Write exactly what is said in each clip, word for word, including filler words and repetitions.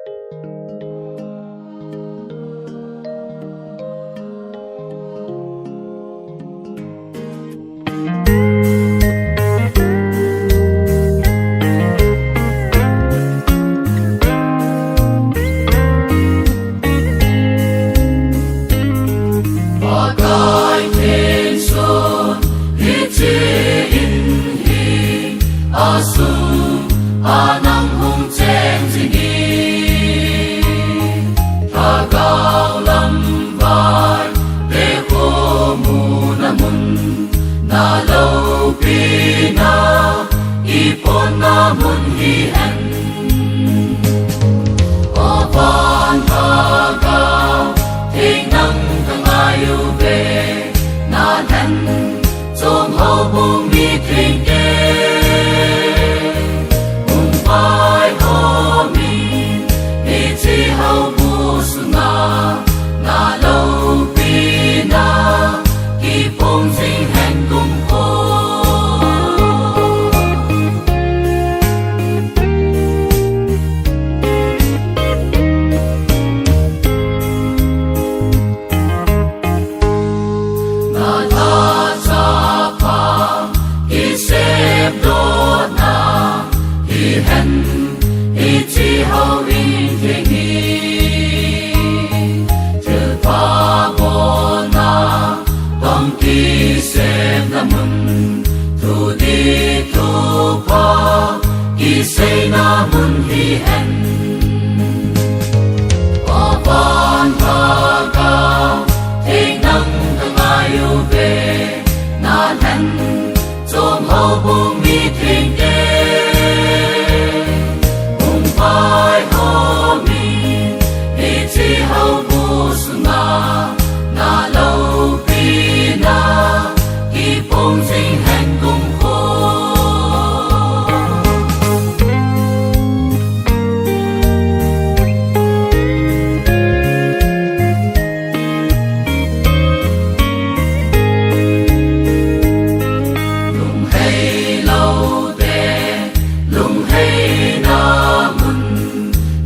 Pakai theng sun hiche in hi asung anang hung cheng jing hi. Thagau lam vai te khomu na mun na loupi na ipon na mun hi hen. O van Thagau theng nang ka ngai uve, na lhen chom houbung mi theng te. Hung pai ho mi hiche houbung sunga na loupi na kipung jing hen kum ko. Na tha chapa kisep dona hi hen, hiche hou in theng hi. Thilpha bolna tong kisepna mun, thu dih thu pha kiseina mun hi hen. O van Thagau theng nang ka ngai uve, na lhen chom houbung mi theng te. Hung pai ho mi hiche houbung sunga na loupi na kipung jing hen kum ko. Lunghei lou te, lunghei na mun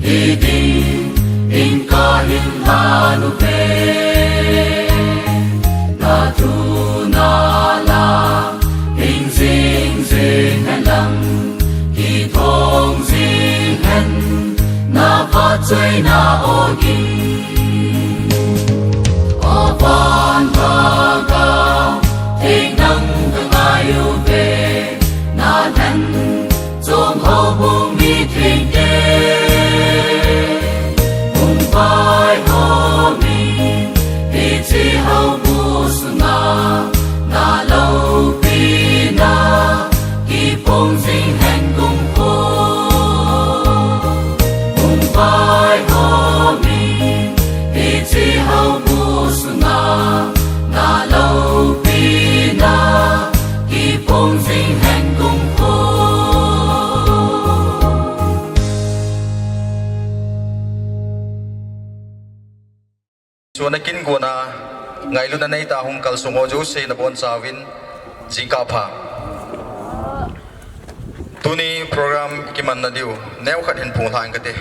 hi ding in ka hin lhan uve. Na thu na la hing jing jing hen lang, kithong jing hen na phatchoi na ogin. O van Thagau theng nang ka ngai uve, na lhen chom houbung mi theng te. Hung pai ho mi hiche houbung sunga na loupi na kipung jing hen kum ko. Hung pai ho mi hiche houbung sunga na loupi na kipung jing hen kum ko. Suna kin gona ngailutna neita hung kalsong ho jouse nabonchauvin jingkah pha. Tuni program kimanna diu neokhat hin phonglha inge kati.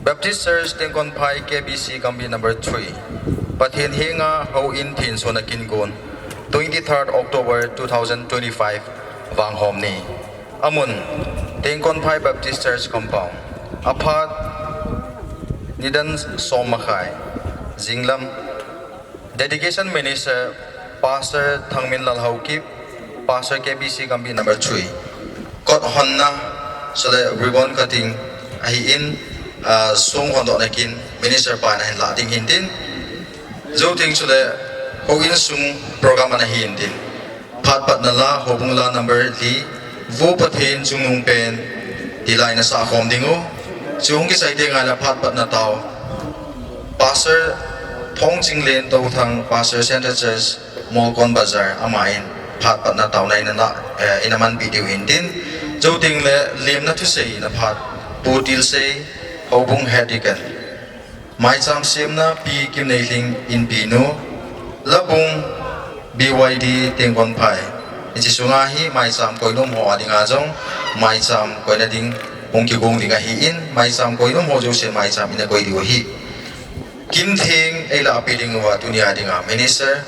Baptist Church Tengkonphai K B C Gambih number three. Pathen henga houin thensona kin gon, twenty-third October two thousand twenty-five, vanghom ni. Amun, Tengkonphai Baptist Church Compound. Aphat, nidan som makhai, jinglam. Dedication Minister, Pastor Thangminlal Haokip, Pastor K B C Gambih number three. Kot honna, chule ribbon cutting ahin, ah, song hondohna kin Minister pan ahin lah ding hintin. Jou teng chule houin sung program ana hintin. Phat patna la, houbung la number li, Vo Pathen Chungnungpen, ti la ina sah khom ding u. Chu hung kisai teng ngai la phat patna tao. Pastor Thongchinglen Touthang, Pastor Central Church, Molkon Bazar, aman phat patna taona ina la, eh, ina manpi diu hintin. Jou teng le lemna thusei ina phat, Pu Tilsei, Houbung Head Deacon. Maicham semna Pi Kimneilhing Inpinu, Labung B Y D Tengkonphai. Hiche sunga hi maicham koinom ho adinga jong, maicham koina ding hung kigong ding ahin, maicham koi nom ho jouse maicham in akoi diu ahi. Kimtheng eilah a pe ding uva tunia dinga Minister,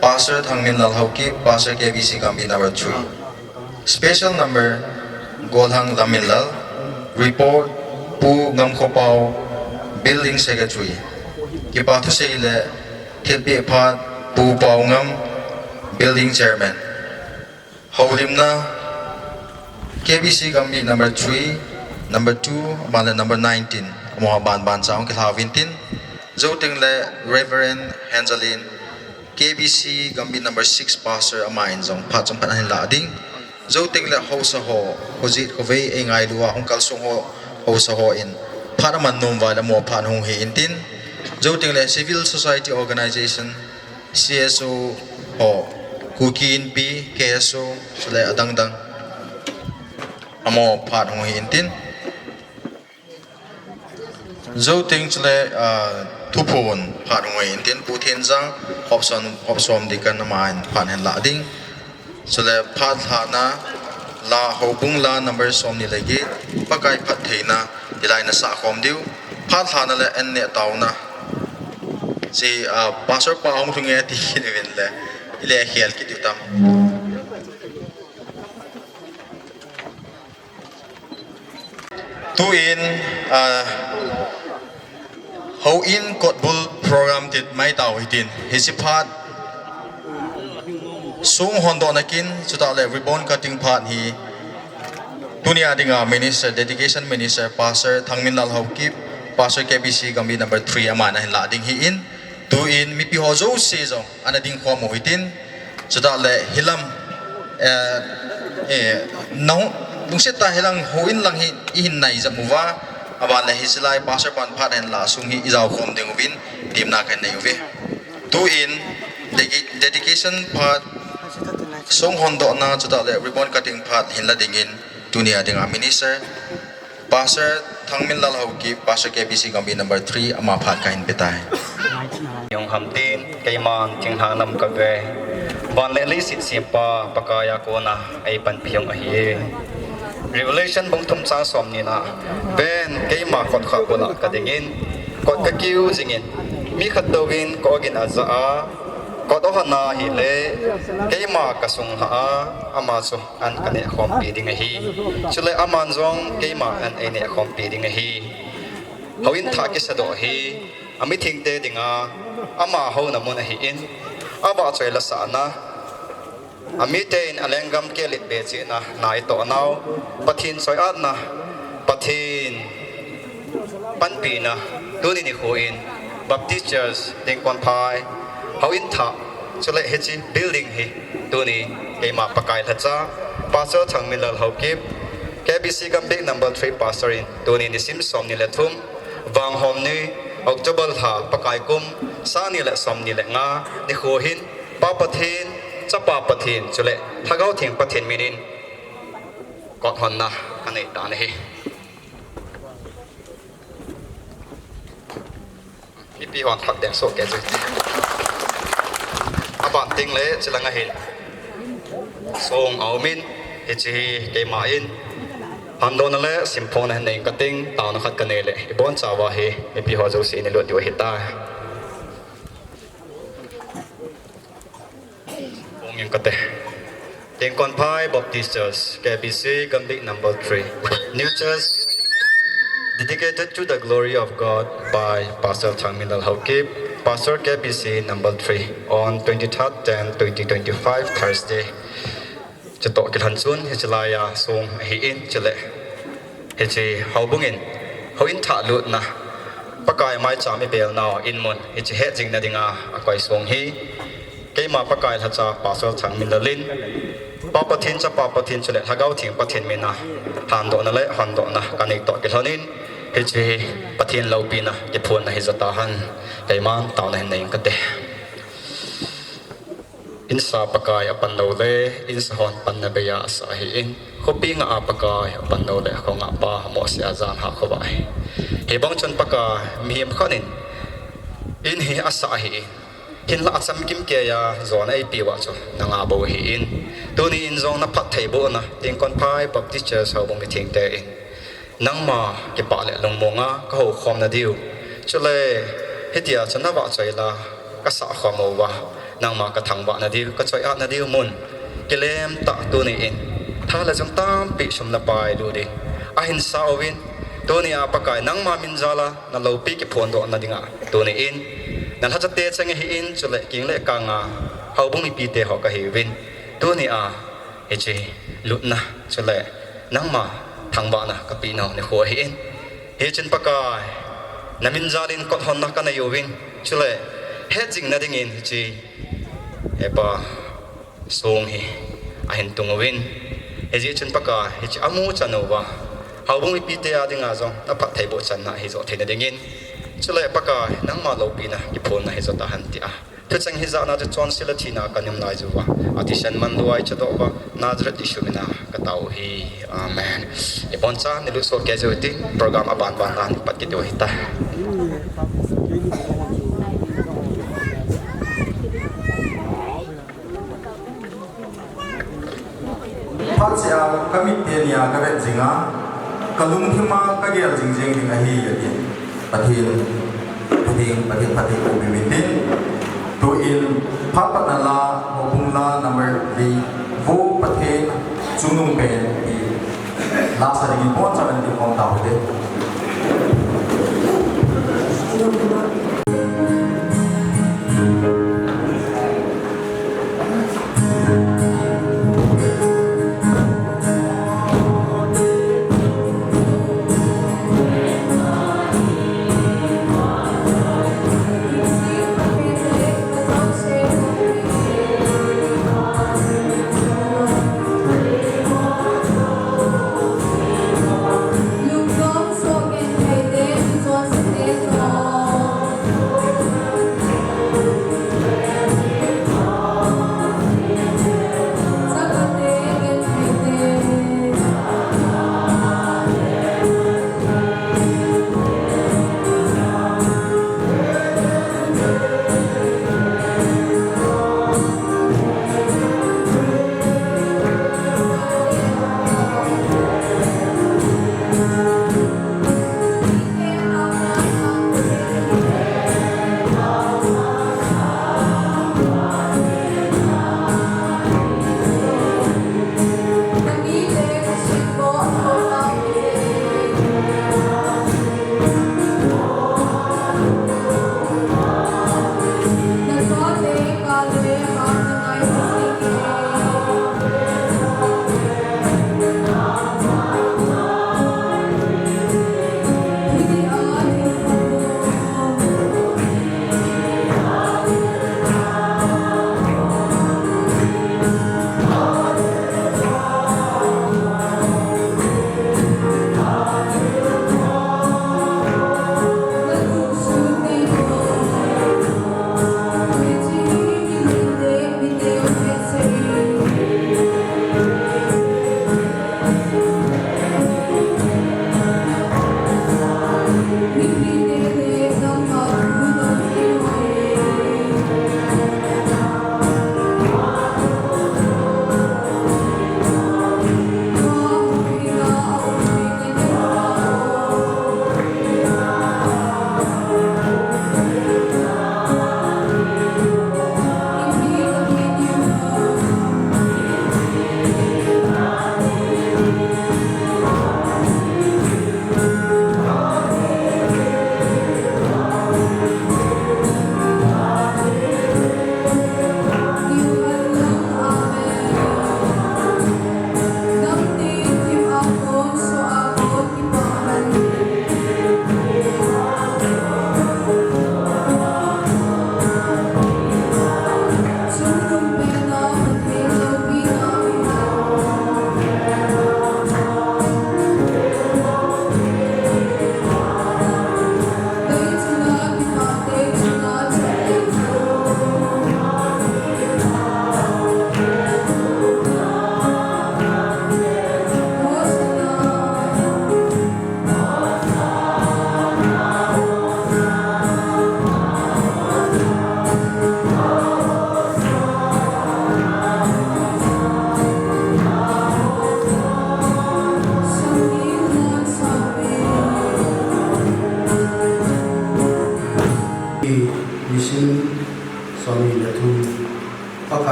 Pastor Thangminlal Haokip, Pastor K B C Gambih number three. Special number, Golhang Lamminlal. Report, Pu Ngamkhopao, Building Secretary. Kipa thusei le thilpeh phat, Pu Paongam, Building Chairman. Houlimna, K B C Gambih number three, number two, aban le number nineteen. Amaho abanban cha hung kilha uvin tin. Jou teng le Reverend Hanjalin, K B C Gambih number six pastor, aman jong phat chomkhat ahin lah ding. Jou teng le haosa ho, khojet khovei eingailu a hung kalsong ho, haosa hon phat aman nom uva le amaho phat hung hi in tin. Jou teng le civil society organization, C S O ho, Kuki Inpi, K S O, chule adang dang. Amaho phat hung hi in tin. Jou teng chule, ah, thuphon phat hung hi in tin, Pu Thenjang, hop som, hop som deacon aman phat ahin lah ding. Chule phat lhahna, la, houbung la number somni le get, Pakai phattheina, hilai nasah khom diu. Phat lhahna le an neh taona. Chi, ah, Pastor pa hung lhung e ti kit uvin le, ile khel kit diu tam. Tuin, ah, houin kotbul program ti mai tau hitin. Hiche phat song hondohna kin, chutah le ribbon cutting phat hi tunia dinga Minister, Dedication Minister, Pastor Thangminlal Haokip, Pastor K B C Gambih number three aman ahin lah ding hi in. Tuin mipi ho jouse jong ana ding khom u hitin. Chutah le hilam, eh, eh, nahung, lungset tah hilang houin lang hi ihin nai jam uva, aban le hiche lai Pastor pan phat ahin lah sung hi ijao khom ding uvin, temna kahin nei uve. Tuin, dedi-, dedication phat song hondohna, chutah le ribbon cutting phat hin la dingin, tunia dinga Minister, Pastor Thangminlal Haokip, Pastor K B C Gambih number three, ama phat kahin pe tai. Jong ham tin, keiman thinglhang lam kave. Van le leiset sempa, Pakai a kona, eipanpi jong ahi. Revelation bung thum chang somni na, ven, keima kot khat bula kadingin, kot kakiu jingin, mi khat touvin ka-ogin aja a, kot ohon ahile, keima kasung lhah a, ama chu an kaneh khompi ding ahi. Chule aman jong keima an eineh khompi ding ahi. Houin thah kisadoh hi, amithengte dinga, ama houna mun ahin, avahchoi lasahna, amiten alenggam kelet be chehna, na itoh nau, Pathen choi-atna, Pathen panpina, tuni nikho in, Baptist Church, Tengkonphai, houin thah, chule hiche building hi, tuni, keima Pakai lhacha, Pastor Thangminlal Haokip, K B C Gambih number three Pastor in, tuni nisim somni le thum, Vanghom ni, October lha, Pakai kum, sang ni le somni le nga, nikho hin, Pa Pathen, Chapa Pathen, chule Lhagao Theng Pathen minin, kot honna, kanei tan ahi. Mipi hon khat deng soh kei chu. Aban teng le, chilanga hin. Song aumin, hiche hi keima in. Hondohna le simphongna hin nei kating, taona khat kanei le. Ibonchauva hi, mipi ho jouse in ilut diu ahitai. Ong in kate. Tengkonphai Baptist Church, K B C, Gambih number three. New church dedicated to the glory of God by Pastor Thangminlal Haokip, Pastor K B C number three, on twenty-third ten twenty twenty-five, Thursday. Chutoh kilhon chun, hiche laiya song ahin, chule. Hiche houbung in, houin thah lutna, Pakai maicham ibelnau in mun, hiche hetjingna dinga, akoi song hi. Keima Pakai lhacha Pastor Thangminlal in, Pa Pathen, Chapa Pathen chule Lhagao Theng Pathen mina, hondohna le hondohna, kanei toh kilhonin, hiche hi Pathen loupina, kiphonna hija tahen, keiman taona hin nei ing kate. Insa Pakai apan lou le, insa hon panna beiya asa ahin, khopi ngah a Pakai apan lou le, kho ngah pa, Mose a jan hah khovah ahi. Hibang chun Pakai, mihem khat in, in hi asa ahin, hinlah achamkim keiya, jona eipeuva chu, nanga bou ahin. Tuni in jong naphattheibohna, Tengkonphai Baptist Church houbung mithengte in. Nangma kipah le lungmonga kahoukhomna diu, chule hitia chu navahchoi la kasah khom uva, nangma kathangvahna diu, kachoiatna diu mun kilemtah tuni in tha le jung tampi sum le pai lut ding ahin sa uvin, tunia Pakai nangma min jal a naloupi kiphondohna dinga tuni in nalhachate cheng ahin, chule king le kanga houbung mipite ho kahiuvin, tunia hiche lutna chule nangma thangvahna kapehnau nikho ahin. Hichun Pakai, namin jal in kot honna kanei uvin, chule hetjingna dingin hiche, he Pa, song hi ahin tung uvin, hijeh chun Pakai, hiche amu chan uva houbung mipite a dinga jong naphattheiboh channa hijoh theina dingin, chule Pakai, nangma loupina kiphonna hijo tahen tia thucheng hijatna chu chonse le thina kaum lai uva, athisan manlua ichadoh uva, Nazareth Jesu mina katao uhi. Amen. Iboncha nilut sohkei jiu hitin, program abanban a ipat kit diu ahitai. Phatcheh a kamit teni a kavet jinga, kalungthima kagel jingjing ding ahi, atin. Pathen, Pathen, Pathen, Pathen, Pathen, Pathen. Tuin, phat patna la, houbung la, number li, Vo Pathen, Chungnungpen, ti. Lasa dingin boncha kan ti phong tau te.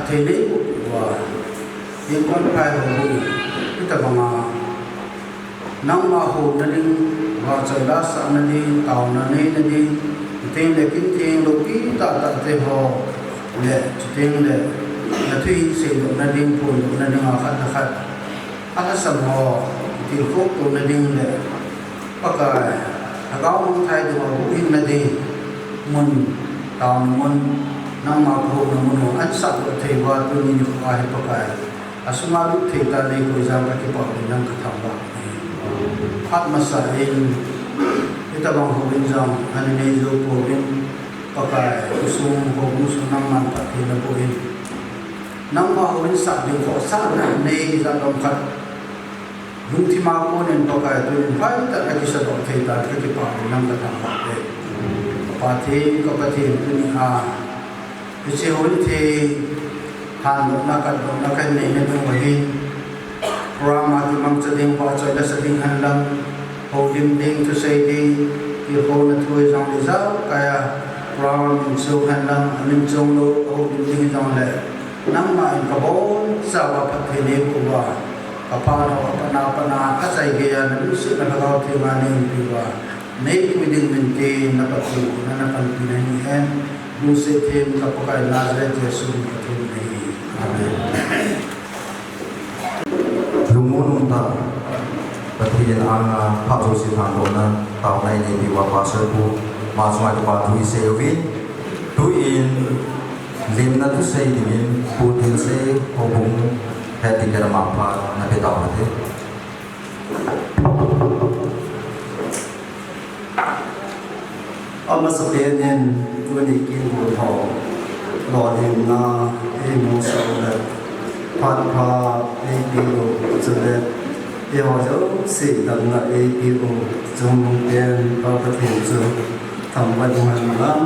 Thei nei uva, Inkonphai houbung, hitabanga nangma houna ding, vahchoi lasahna ding, taona neina ding, chuteng le kin theng loupi tahtah te ho, le chuteng le na thuhil seidohna ding, phondohna dinga khat le khat alhasam ho, tilkhou tona ding le Pakai, lhagao mangthah dinga huhhingna ding mun, taona mun, nangma kahouna mun ho ansah doh thei uva tuni nikho a hi Pakai, asunga lut thei tah nei koi jeh a kakipah uvin nang kathangvah e. Phat masa in, hitabang houin jong ana nei jou pouvin, Pakai, khosung houbung sung nangman phatthei naboh in, nangma houin sah ding khohsahna nei jat lam khat lungthima konin Pakai tunin hoitah a kisadoh thei tah kakipah uvin nang kathangvah e. Ka Pathen, ka Pathen, tuni a hiche houin thei handohna, katdohna kahin neina ding uva hin, program a kimangcha ding, vahchoi lasa ding henlang, houlim ding, thusei ding, tilkhouna thu hijongle ijakai a program in chong henlang, amin chong lou, houlim ding hijongle, nangma in kabonchauva phatthei neiboh uva, kaphat ho apatna patna a achai geiya nalungsetna Lhagao Theng a neiumpi uva, neipui ding min tin napathu, na napanpina nahi hen, lungset them ka Pakai Nazareth Jesu min a kathum ahi. Amen. Lungmong umtah, Pathen anga phat jouse thandohna, taona ineipi uva Pastor pu, ama chunga kipa thu isei uvin, tuin limna thusei dingin Pu Thilsei houbung head deacon ama phat napeh tauvin te. Amasapen in tuni kin gon ho lolhinna eimusah u le phat pha eipeh u chule eiho jouse damna eipeh u chungnungpen Pa Pathen chu thangvah in umhen lang.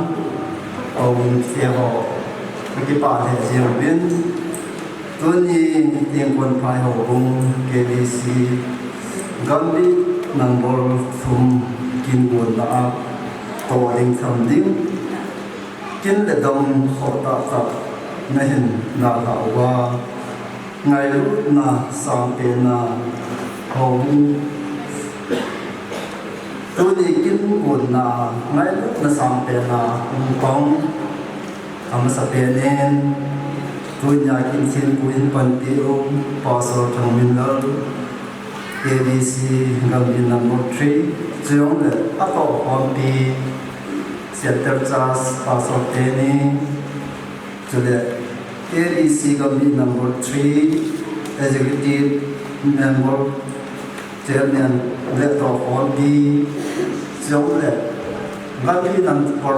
Aum te ho kakipah lheh jeng uvin. Tuni Inkonphai houbung K B C Gambih number thum kin gonna a toh ding tham ding, kin le dam khoh tahtah nahin dalhah uva, ngailutna sangpen a houbung tuni kin gonna ngailutna sangpen a hung pang. Amasapen in, tunia kin thempu in panpi u, Pastor Thangminlal, K B C Gambih number three, chujongle atohkhompi, Center Church Pastor teni, chule K B C Gambih number three, Executive Member, Chairman le tohkhompi, chujongle Gambih number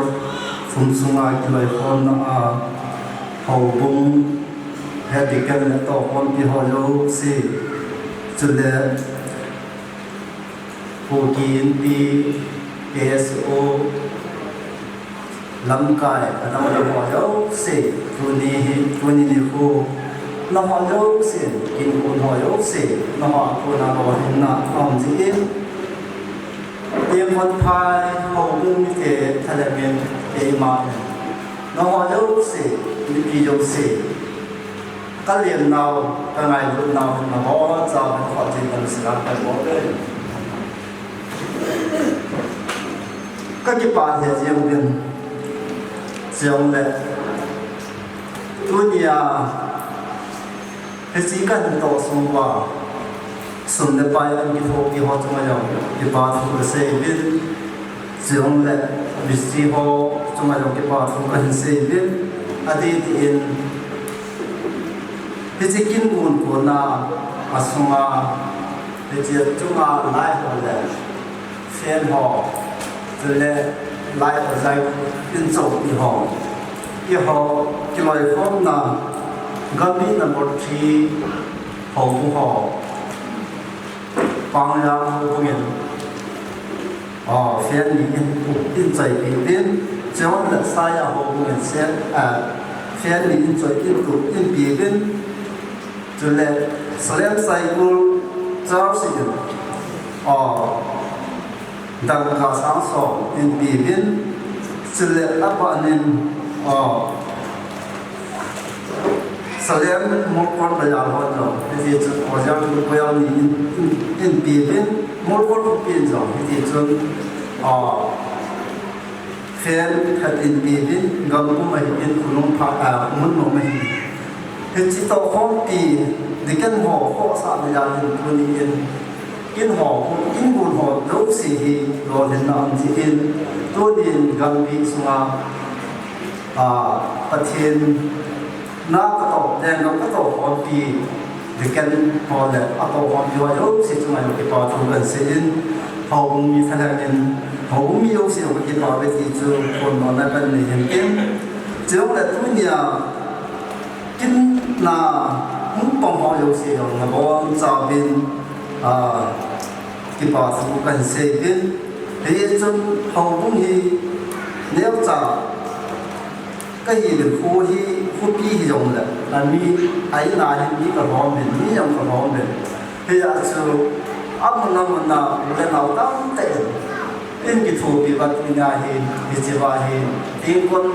thum sunga kiloikhomna a houbung head deacon le tohkhompi ho jouse, chule Kuki Inpi, K S O, lamkai, adang adang ho jouse, tuni hi, tuni nikho, nangho jousen, kin gon ho jouse, nangho a kona lolhinna aum jeh in, Inkonphai houbung mite thalheng in, keima in, nangho jouse, mipi jouse, kalem nau, kangailutnau, nabonchauvin Pathen kaseina kahi bou e. Kakipah lheh jeng uvin, chujongle tunia hiche kahin toh sung uva, sum le pai ahin kithopi ho chunga jong kipa thu kasei uvin, chujongle misti ho chunga jong kipa thu kahin sei uvin, adeh deh in, hiche kin gon kona asunga, hiche chunga lai ho le fan ho, chule lai ho, lai in chopi ho, eiho kiloikhomna Gambih number three houbung ho, Pangjang houbung in, oh, fan ni in, in choipi uvin, chujongle Saiya houbung in se, ah, fan ni in choi in tup in pe uvin, chule Salem Saikul Church in, oh, dangka sang som in pe uvin, chule aban in, oh, Salem Molkot Bazar hon jong, hiti chun Ojang Lukhoyang ni in, in, inpi uvin, Molkot khopi in jong, hiti chun, ah, fan khat inpi uvin, gam pum ahin, khonung pha, ah, mun nom ahin. Hiche toh khompi, deacon ho, khohsahna jal in tuni in, in ho, in gon ho, jouse hi, lolhinna um jeh in, tuni in gampi sunga, ah, Pathen na katoh, lenggam katoh khompi, deacon ho le atoh khompi ho jouse chunga jong kipa thu kahin sei in, houbung mi thalheng in, houbung mi jouse jong kakipa uve ti chu phongdohna kahin nei hin tin. Chujongle tunia kin na hung pang ho jouse jong nabonchauvin, ah, kipa thu kahin sei uvin. Hichun houbung hi neocha kahi le kho hi, khopi hijongle, ami, a in a hin mi kalhom uvin, mi jong kalhom uvin. Hijeh chun, amun amun a, u le nao tamtah in, in kithopi vat ina hin, hiche va hin, Tingkon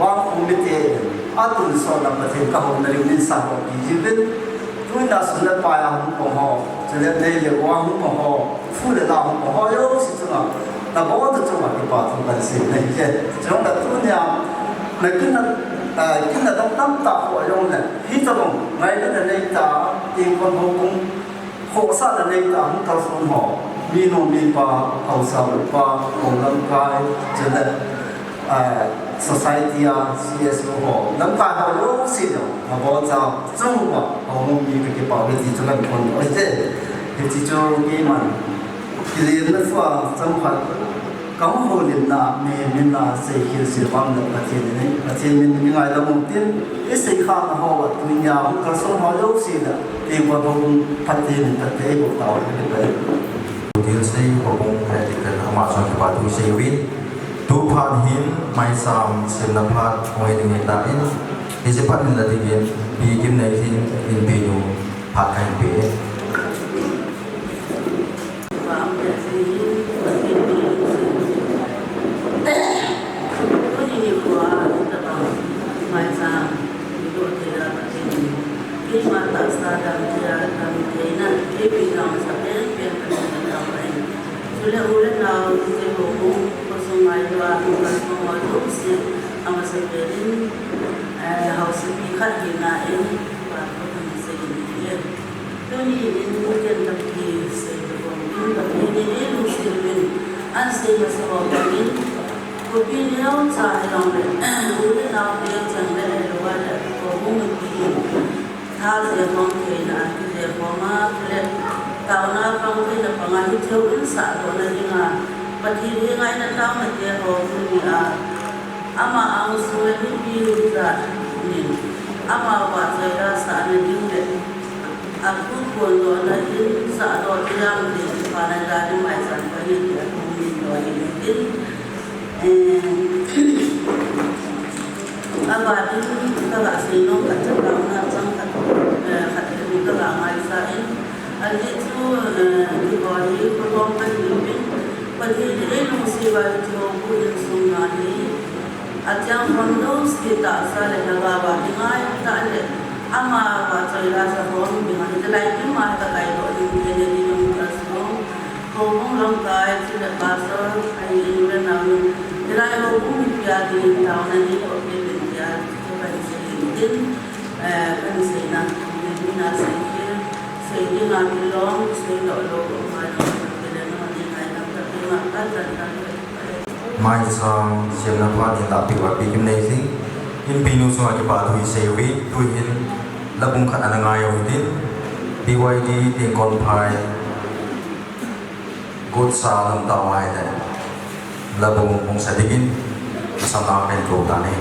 vangkho mite in, atonsot a Pathen kahouna ding min sah ho ti jiuvin, tunia sum le pai a hung pang ho, chule nei le gou a hung pang ho, Fu le la hung pang ho jouse chunga, nabonchauva kipa thu kahin sei nahi e. Chule tunia, na kin na, ah, kin na dong tamtah ho jongle, hitobang ngailutna neitah, Tingkon houbung, khohsahna neitah, hung kalson ho, minu mipa, haosa upa, hou lamkai, chule, ah, society a C S O ho, lamkai ho jouse jong, nabonchauva, houbung mi kakipa uve ti chu kahin phongdoh ahi e. Hiche chu keiman, kilemna thua chomkhat, kahung houlimna, mihem in a seikhel sel vang le Pathen in, Pathen min kingaidam u tin, isei khahna ho a tunia hung kalson ho jouse le, Tingkon houbung phatthei in phatthei eiboh tauvin kakipa e. Thilsei houbung head deacon ama chunga kipa thu isei uvin. Tu phat hin maicham semna phat hung hi ding ahitan, hiche phat hin la dingin Pi Kimneilhing Inpinu phat kahin pe e. Keima tahsa damtheina, damtheina, eipeh jong sa penpen Pathen in tao ahi. Chule u le nao, hiche houbung, khosung ngailu a, khosung ngailu jouse, amasapen in, eh, haosapi khat hina in, kipa thu kahin sei in ahi. Tuni in, ken kakisei bang in, Pathen in eilungset uvin, ahin sei masa ho bang in, khopi neocha hijongle, u le nao te cheng le, ahilou le, houbung mipi in, tha jehkhom theina, kijehkhom a, chule taona pang theina panga hiche u in sahdohna dinga, Pathen henga eina taona te ho tunia, ama angsung le mipi hijat in, ama vahchoila sahna ding le, athu phondohna in sahdoh ding jong le, kipana jal in maicham koi in tia thu min loi in tin, eh, Aban in kaga seinom khat chu taona chang khat, eh, khat chu kaga ngaisah in. Ajeh chu, eh, keiho hi kholom kahiuvin, Pathen in eilungset uva hiche houbung insung na hi, achang khom jouse tahsa le lhagao a kingai tah le, ama vahchoila sakhom dinga hiche lai kim a hi kakaidoh ding, Kennedy Young Trust Home, houbung lamkai, chule pastor, ahin u le nao in, hilai houbung mipi a dingin taona neiboh kit uvin tia, chu kahin sei in tin, eh, kahin seina, min a sei kit, sei dinga kilom, seidoh lou, um, mai lou, kile na, ni ngai na, ta, ma, ka, ta, ta, ta. Maicham semna phat hin lahpeh uva Pi Kimneilhing Inpinu chunga kipa thu isei uve, tuhin la bung khat ana ngai u hitin, P Y D Tingkonphai gotsa lam tah uva ahile, la bung hung sa dingin, asamna kahin kou tan ahi.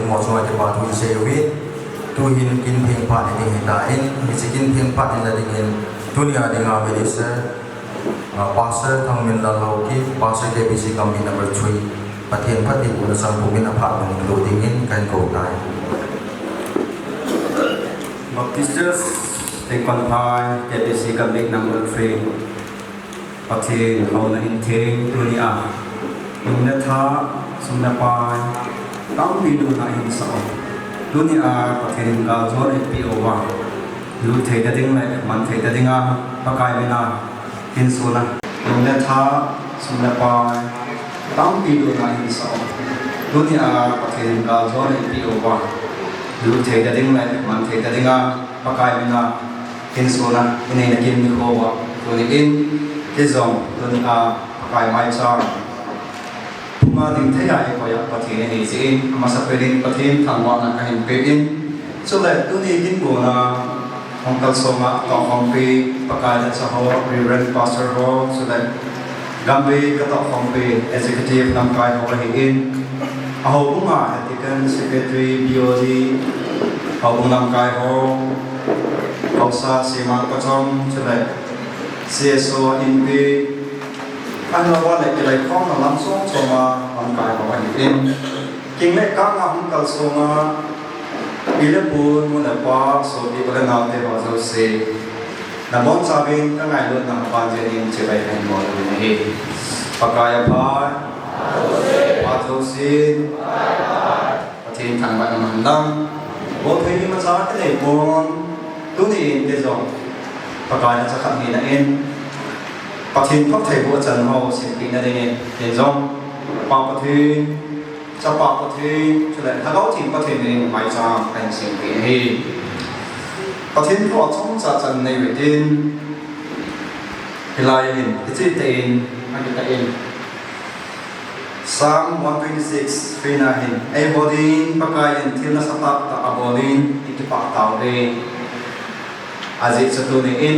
Mo chunga kipa thu isei uvin, tuhin kin theng phat ni ding hitan, hiche kin theng phat nina dingin, tunia dinga minister, ah, Pastor Thangminlal Haokip, Pastor K B C Gambih number three, Pathen phattheibohna sangpum in aphat nung lut dingin kahin kou tai. Baptist Church, Tengkonphai, K B C Gambih number three. Pathen houna in theng tunia, lung le tha, sum le pai, tampi lutna hin sah o. Tunia Pathen in galjona eipeh uva, lut thei ta ding le man thei ta dinga, Pakai mina hin suna, lung le tha, sum le pai, tampi lutna hin sah o. Tunia Pathen in galjona eipeh uva, lut thei ta ding le man thei ta dinga, Pakai mina hin suna, inei nakin nikho uva, tuni in, kei jong, tunia, Pakai maicham phunga ding thei a eikoi a Pathen inei jeh in, amasapen in Pathen thangvahna kahin pe in, chule tuni kin gona hung kalsonga tohkhompi Pakai lhacha ho, Reverend Pastor ho, chule Gambih katohkhompi Executive lamkai ho ahin, ahoubunga Deacon, Secretary, B O D, houbung lamkai ho, haosa, seima kachom, chule C S O, Inpi, ahilouva le kilaikhomna lam chom choma lamkai ho ahin, king le kang a hung kalsonga pi le pu, nu le pa, sopi u le naote ho jouse, nabonchauvin kangailutna aban jeh in chibai kahin bol uvin ahi. Pakai apha, phat jousen Pathen thangvahna man lang, bol thei imacha kinei pon, tuni in kei jong Pakai lhacha khat hina in, Pathen phattheiboh achan ho simpehna dingin, kei jong Pa Pathen, Chapa Pathen, chule Lhagao Theng Pathen min in maicham kahin sempeh ahi. Pathen thu a chomcha chan nei uhitin, hilai hin, hiche tah in, akitah in, Psalm one twenty-six, three na hin, eiho din Pakai in thil nasatah tah abol in, ikipah tauve. Ajeh chu tuni in,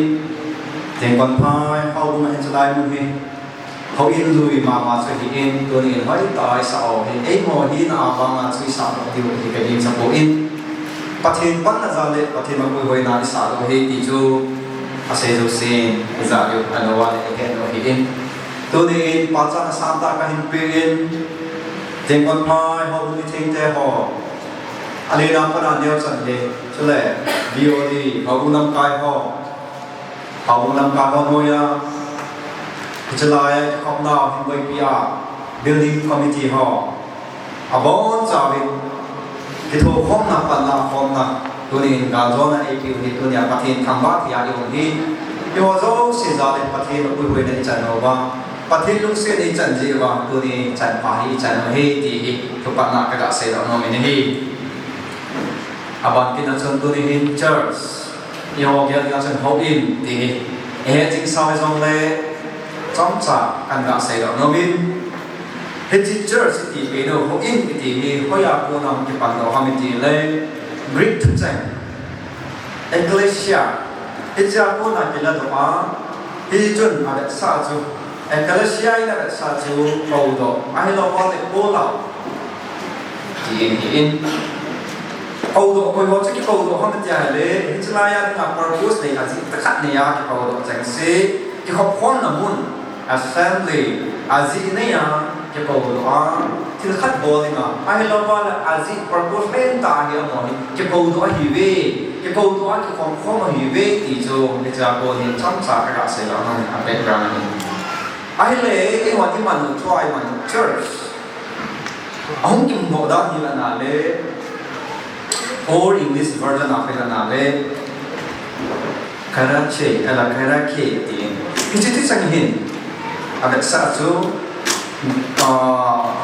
Tengkonphai houbung a hiche lai mun hi, houin lui mama chu ahin, tuni in hoitah a isah u hi, eiho hina a vanga chu isahdoh diu hi kaginchat poi. Pathen panna jal le Pathen mapuihoina isahdoh u hi ti chu asei jousen ija diu, ahilouva le ihet u ahin. Tuni in pachatna sangtah kahin pe in, Tengkonphai houbung mithengte ho, alen a pat a neocha hi, chule B O D, houbung lamkai ho, houbung lamkai ho noiya, hiche lai a kikhopnau hin boipi a, building committee ho, abonchauvin kithokhomna, panlah khomna, tuni in galjona eipeh u hi, tunia Pathen thangvah thei a ium hi, eiho jouse jal in Pathen mapuihoina ichan uva, Pathen lungset ichan jeh uva, tuni in chanpha hi ichan u ahi ti hi thupatna kaga seidoh nomin ahi. Aban kitna chun tuni hin church, eiho gel gel chun houin ti hi ihet jing sau hijongle, chomcha kahin ga seidoh nomin, hiche church iti pen u, houin iti hi hoiya kona hung kipandoh ham itile, Greek thucheng ekklesia, hichea kona kiladoh a, hichun avetsah chu, ekklesia in avetsah chu koudoh, ahilouva le call out, ti ahin, koudoh, koiho chu kikoudoh ham tia ahile, hiche laiya dinga purpose nei, ajeh khat neiya kikoudoh chengse, kikhopkhomna mun, assembly, ajeh neiya kikoudoh a, thil khat bol dinga, ahilouva le ajeh purpose lentah ahi amaho hi, kikoudoh ahiuve, kikoudoh a kikhopkhom ahiuve ti chu, hichea kon hin chomcha kaga seidoh nom in, a background ahi. Ahile, eihon iman u, tua iman u church ahung kimdoh dan hi lana le, Old English Version a koi lana le, Karache, ala Karake tin. Hiche thucheng hin avetsah chu, ah,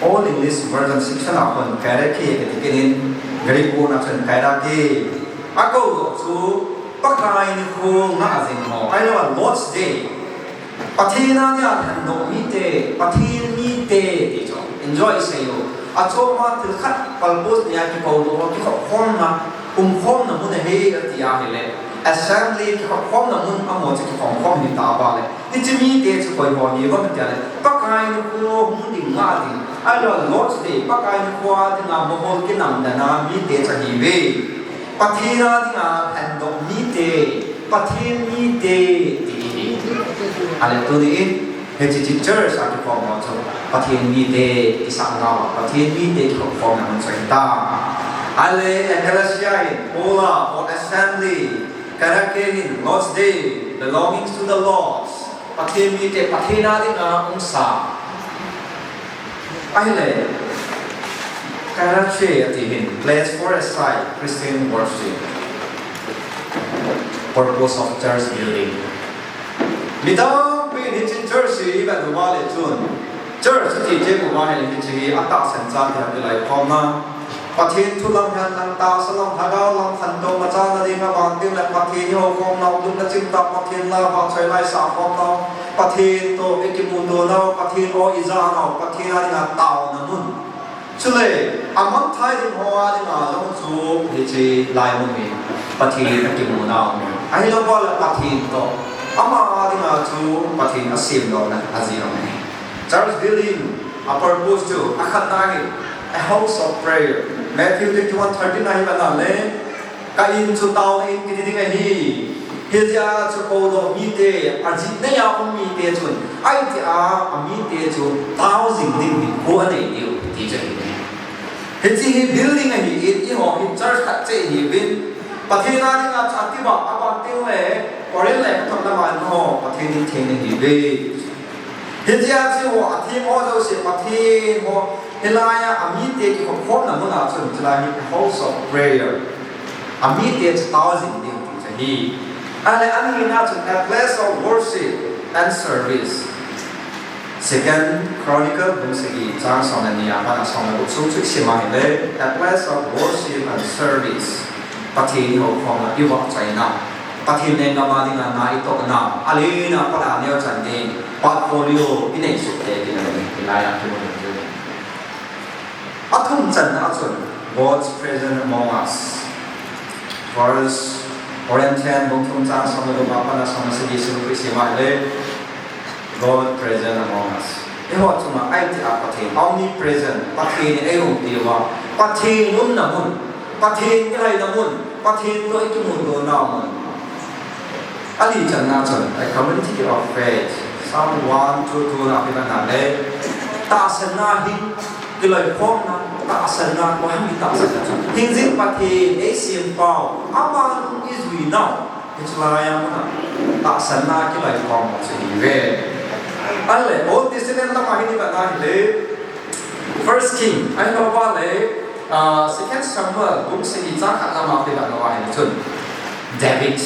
Old English Version section a khun Karake kiti kit in, Greek book na chun Karake. Akoudoh chu Pakai nikho ngah jing ho, ahilouva Lord's Day, Pathen a dia lhendoh mite, Pathen mite ti chu, enjoy sei u, achom a thil khat purpose neiya kikoudoh, kikhopkhomna, umkhomna mun ahi ati ahile, assembly, kikhopkhomna mun amaho chu kikhopkhom hita uva le, hiche mite chu koiho hiuvem tia le, Pakai nikho hung ding ngah ding, Ahilou Lord's Day, Pakai nikho dinga mohor kinamdan a mite chu ahiuve. Pathen a dinga phatdoh mite, Pathen mite ti hi. Ahile tuni in, hiche church a kikhom ho chu Pathen mite kisahna, Pathen mite kikhopna mun chu ahitai. Ahile ecclesia hin, Paul a, or assembly, Kerake hin, Lord's Day, belongings to the Lord. Pathen mite, Pathen a dinga umsa. Ahile, Kerake ati hin, place for a site, Christian worship. Purpose of church building. Midang pen hiche church hi ivet uva le chun, church ti cheh uva ahile hiche hi atahsan chan hi kilai khomna. Pathen thu lam hen lang, tahsa lam, lhagao lam, khantouna chang nading, aban teng le Pathen i houkhomnau, lungna chimtah Pathen la vahchoi lai sah khomnau, Pathen toh i kimuto nau, Pathen aw i janau, Pathen a dinga taona mun. Chule, amangthah ding ho a dinga jong chu hiche lai mun hi Pathen a kimunau mun. Ahilouva le Pathen toh, ama a dinga chu Pathen a semdohna ajih ahi. Church building a purpose chu, akhatna hi, a house of prayer. Matthew twenty-one thirteen a hi ivet na le, ka in chu taona in kiti ding ahi. Hijeh a chu koudoh mite, ajih neiya um mite chun, ahi tia, amite chu tao jing ding hinkho anei diu, ti chu ahi. Hiche hi building ahin, eiho hi church khat cheh ahiuvin. Pathen a dinga chu ati ba, aban teng le, Corinth lekhathot lama ho, Pathen in theng ahiuve. Hijeh a chu ho, atheng ho jouse, Pathen ho, hilai a, amite kikhopkhomna mun a chun, chulai hi house of prayer. Amite chu tao jing ding ti chu ahi. Ahile anina chun a place of worship and service. Second Chronicle bung sagi chang som le ni a pat a som le gup sung chu isim a ahile, a place of worship and service. Pathen i houkhomna, i vahchoina. Pathen lenggam a dinga na i tohna. Alen a pat a neo chan ding. Portfolio i nei suk te ding ahi. Hilai a kimu ding. Athum channa a chun, God's presence among us. First Corinthians bung thum chang som le gup a pat a som le sagi sung chu isim a ahile, God present among us. Eiho chunga ahi tia Pathen, omnipresent, Pathen in eiumpi uva, Pathen umna mun, Pathen kilaina mun, Pathen toh i kimuto nau mun. Ali channa chun, a community of faith. Psalm one two two na ivet na le, tahsanna hin, kiloikhomna, tahsanna, koi ham i tahsanna chu. Hingjing Pathen, eisempau, aman i juinau, hiche lai a muna, tahsanna kiloikhomna chu ahiuve. Ahile, Old Testament lama hin ivet na ahile, First King, ahilouva le, ah, Second Samuel, bung sagi chang khat lama ivet na ahile chun, David.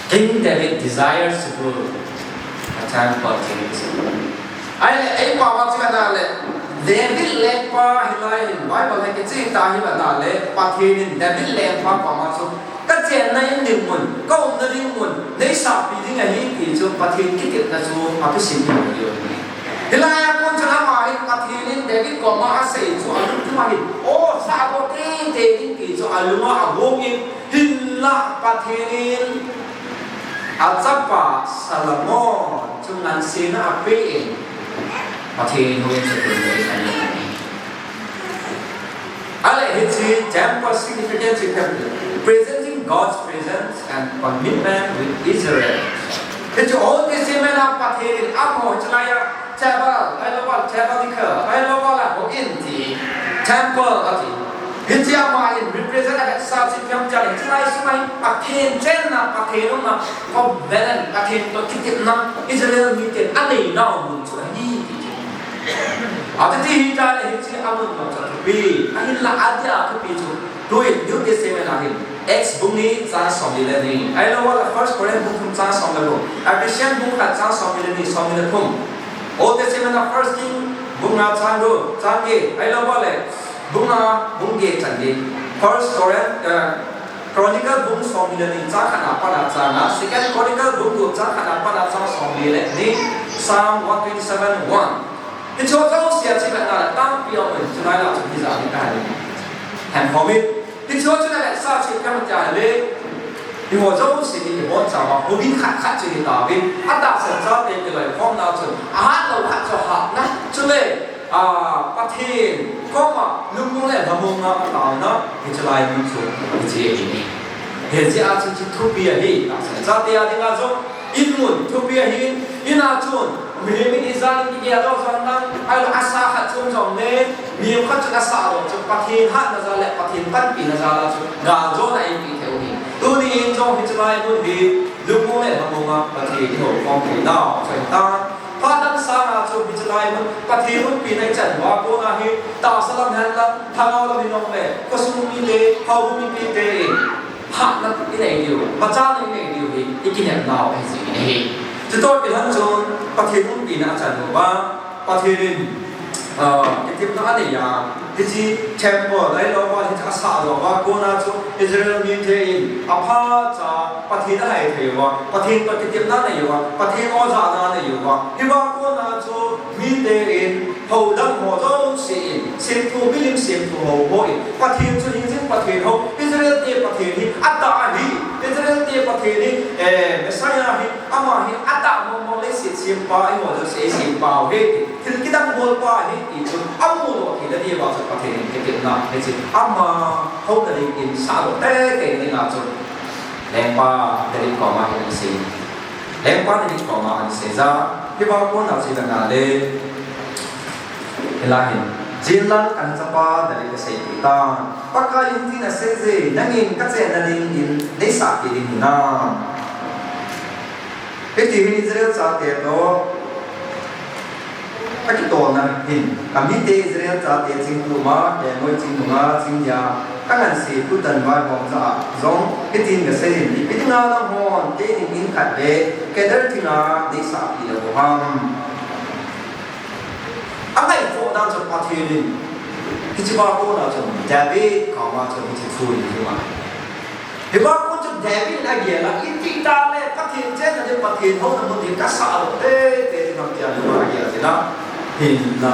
King David desires to build a temple to his God. Ahile, eipao a chu ivet na le, David lengpa hilai hin, Bible a kicheh tah a ivet na le, Pathen in David lengpa koma chu, ka chenna in ding mun, ka umna ding mun, nei sahpi ding ahi ti chu, Pathen kitepna chu, apisim ding ahi. Hilai a kon chu ama hin, Pathen in David koma asei chu, alungthim a hin, o, sah bou teitei ding ti chu, alunga agong in, Hinlah Pathen in achapa Solomon chu ngansena apen, Pathen houin chu tun ahi. Ahile hiche temple significance hi presenting God's presence and commitment with Israel. Hiche Old Testament a Pathen in amaho hiche lai a Tabor, ahilouva le tabernacle, ahilouva le houin ti, temple ati. Hiche ama in represent a vetsah chu ipi ham tia le, hiche lai sunga hi Pathen chenna, Pathen umna, covenant, Pathen toh kitepna, Israel miten anei nau mun chu ahi ti chu. Ati ti hi ta le hiche amun jong chu athupi, ahinla adia thupi chu. Tuin New Testament a hin, Acts bung ni chang somni le ni. Ahilouva le First Corinth bung thum chang som le gup. Ephesians bung khat chang somni le ni, somni le thum. Old Testament a First King bung nga chang gup, chang get. Ahilouva le bung nga, bung get chang get. First Corinth, eh, Chronicle bung somni le ni chang khat na pat a chang nga. Second Chronicle bung gup chang khat na pat a chang somni le ni. Psalm one twenty-seven one. Hicheho jouse a chu ivet na le tampi aum in, chulai lah a chu hijat ni kahi. Hemkhom in. Hicheho chu na vetsah chu ipi ham tia le, eiho jouse hi ibonchauva houin khat khat chu hitauvin, atahsan chate kiloikhomna chun, ahatlou khat chu ahatna, chule, A, Pathen koma lungmong le lhamong a ataona, hiche lai mun chu hiche ahi. Hiche a chu hiche thupi ahi, tahsa chate a dinga jong, in mun thupi ahi, in a chun, mihem in ijat in kigel doh jong lang, ahilou asa khat chom jong le, mihem khat chun asa doh chu Pathen hatna jal le Pathen panpina jal a chu, galjona eipeh thei u ahi. Tuni in jong hiche lai mun hi, lungmong le lhamong a Pathen ihoukhom thei nau chu ahitan. Phat dang sanga chu hiche lai mun, Pathen umpi na ichan uva kona hi, tahsa lam hen lang, lhagao lam in jong le, khosung mite, houbung mipite in, hatna inei diu, machal inei diu hi, ikinepnau ahi jeh in ahi. Chutoh kilhon chun, Pathen umpi na achan uva, Pathen in, ah, kitepna anei a, hiche temple, ahilouva, hiche asah louva, kona chu Israel mite in, aphacha, Pathen alhai thei uva, Pathen toh kitepna anei uva, Pathen ojahna anei uva. Hiva kona chu mite in, hou dang ho jouse in, semthu milim semthu hou ho in, Pathen chu hingjing Pathen hou, Israel te Pathen hi, atah ahi, Israel te Pathen hi, eh, Messiah hi, ama hi, atah mong mong leiset sempa, eiho jouse eisempa u ahi, thil kidang bolpa ahi, ti chu, amudoh theina diuva chu Pathen in kitepna, hiche, ama houna ding in sahdoh teitei ding a chu. Lengpa David koma hin asei. Lengpa David koma ahin seija. Hiva kona chu ivet na le. Hilai hin. Jinlang kachapa David aseipeh tan. Pakai in hitin aseiye, nangin kachenna dingin neisahpeh ding hinam. Hiti hin Israel chate toh. Akitolna hin, kamite Israel chate chingtuma, kelngoi ching nunga, ching dia, kanganse, thutan vaihom jah a, jong, hitin kasei in, ipi dinga nanghon, keini in khat beh, kedar thinga, neisahpeh lou u ham. Angaikhoh dan chu Pathen in, hiche va kona chu, David koma chu, hiche thu in, hiva. Hiva kon chu David in agel a, iti tale Pathen chenna ding Pathen houna mun ding kasah lou teitei ding ham tia lungdon agel jin a. Hinla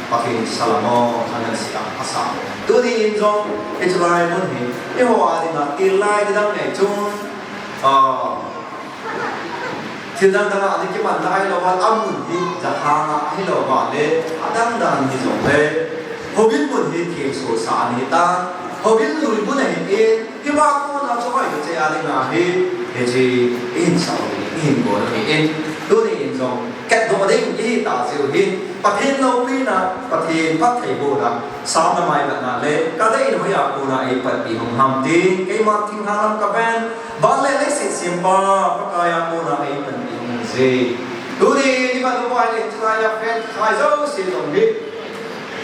Pathen Solomon angansea asah. Tuni in jong, hiche lai mun hi, eiho a dinga til lai ding dang nei chun, ah, Thil dang dang a ding kimanna ahilouva, amun hi, jakhang a ahilouva le, adang dan hi jong le, houin mun hi thil sosa ahi tan, houin lui mun ahin, hiva kona chu hoi hiche a dinga hi, hiche, ihin sah u hi, ihin bol u hi, tuni in jong, katdoh ding ihi ta jeh u hin, Pathen loupina, Pathen phattheibohna, Sam na mai vet na le, kadei in hoiya kona eipanpi hung ham tin, keima thinglhang lam kaven, van le leiset sempa, Pakai a kona eipanpi hung je. Tuni, ni ma nu vai le, chulai a pen, khai jouse jong hi.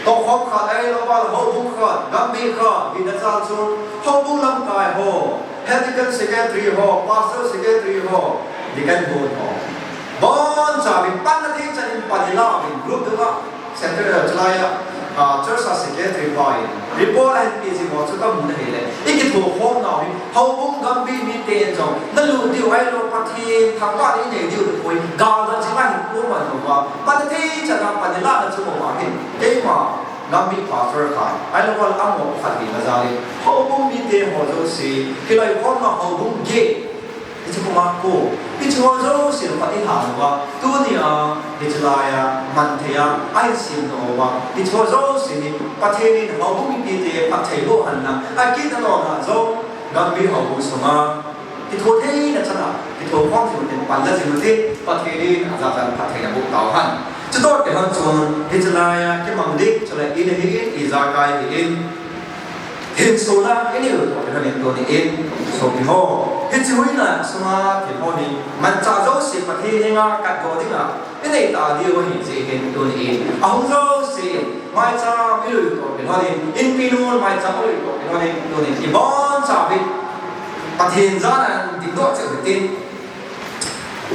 Tokhom khat ahilouva, houbung khat, gambi khat, hina jal chun, houbung lamkai ho, head deacon secretary ho, pastor secretary ho, deacon board ho. Boncha, min panna thei chan in panla, min group dunga. Secretary, chulai a, ah, church a secretary pa in report ahin pe jing ho chu kamu na hile. Ikithokhom nau hi, houbung gambi mite in jong, nalut diu ahilou Pathen thangvah in nei diu poi, gal dan jing ahin kum man uva. Pan thei chan a pan la na chu uva hin. Keima gambi pastor khat, ahilou le amaho khat hi na jal in. Houbung mite ho jouse, kiloikhomna houbung gei. Hiche kuma ko, hiche ho jouse phat iha uva, tunia, hiche laiya, man theiya, ahin sem uva, hiche ho jouse hi, Pathen in houbung mipite phattheiboh henlang, akit alona jong, gambi houbung sunga, kitho theina chana, kithokhom jing uvin, panla jing uvin, Pathen in ajachan phattheina boh tauhen. Chutoh kilhon chun, hiche laiya, kimang ding, chule in hi in, ijakai hi in, Hinsona, inei u toh kilhon in tuni in, sopi ho. Hiche huina sunga thil ho hi, manchah jouse Pathen henga katdoh dinga, inei ta diu ahi jeh hin tuni in. Ahung jouse, maicham ilui u toh kilhon in, inpi nun maicham ilui u toh kilhon in tuni in. Ibonchauvin, Pathen jana dingdoh cheh u hitin.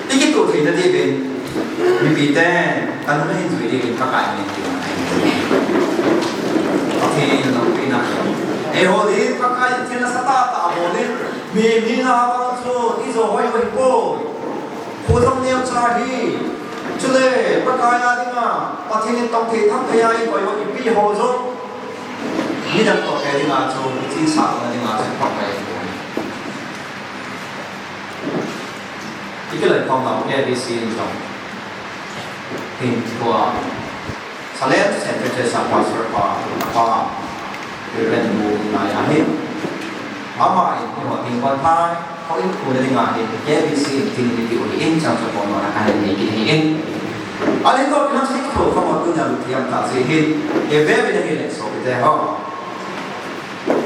Ikituh theina diuvin, mipite, kanung ahin jui diuvin Pakai min tin. Pathen loupina. Eiho din Pakai thil nasatah tah bol in, mi, mi na bang chu, ijo hoi hoi poi. Kho jong neocha hi. Chule, Pakai a dinga, Pathen in tong thei tham thei a ikoi ho ipi ho jong. Midang toh kei dinga chu, ichinsah na dinga chu, Pakai. Ikiloikhom nau A B C in jong. Hin tua. Salem Saint Francis a pastor pa, pa, Reverend Bu Nai ahi. Ama in, eiho ding kon thai, houin khuna dinga hin, K B C in tin ni ti u hi in, chang sa kon na kan ni ki hi in. Ali to pina sik to, kamo tu na lu tiam ta si hin, e ve ve ni le so te ho.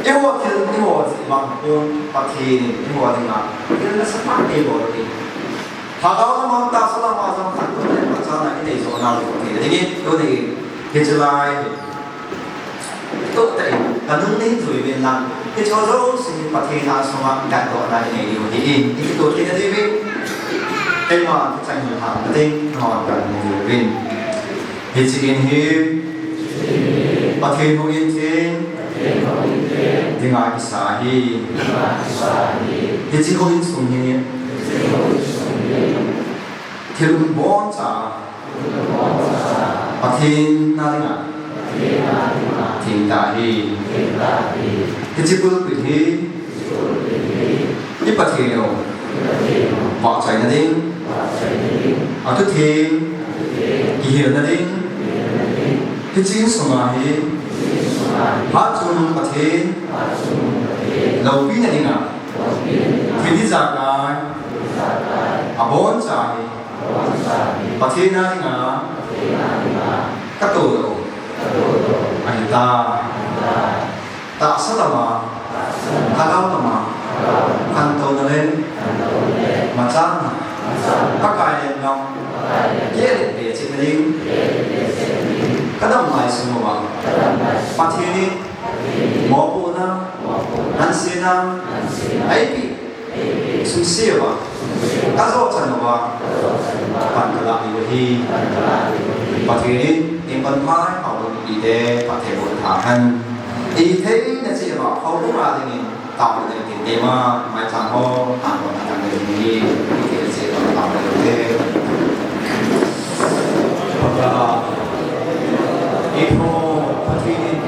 Eiho thil, eiho thil bang kon, Pathen in, eiho dinga, thil nasatah eibol ding. Lhagao lama, tahsa lama jong khantouna le machana inei jo nau ti dingin, tuni hiche lai hi. Tuta in, kanung nei jui uvin lang. Hiche jouse hi Pathen a sunga gatdohna inei diu ahi in, ikito thei na diuvin. Keima kichang hi lhang na ding, nangho kanung nei jui uvin. Hiche in hi Pathen houin theng dinga kisa ahi. Hiche houin sung hi thil um boncha Pathen na dinga theng tah ahi. Hiche pulpit hi i Pathen u vahchoina ding, athutheng kihilna ding, hiche insunga hi hatchungnung Pathen loupina dinga thil ijakai aboncha hi Pathen a dinga katoh doh ahitai. Tahsa lama, lhagao lama, khantouna le machana, Pakai lenggam, kei le pe chet na ding, kadam lai sung uva, Pathen in mopohna, hansetna, eipeh sung uva, kajo chan uva, pan kalah diu ahi. Pathen in, in pan mai, hao ding ite, Pathen bu tha hen. Ithei na che uva, hao bu ma ding in, tao ding tin te ma, mai chan ho, han ho, tan ding ni, ithei na che uva, tao ding te. Pagka, ito, Pathen in,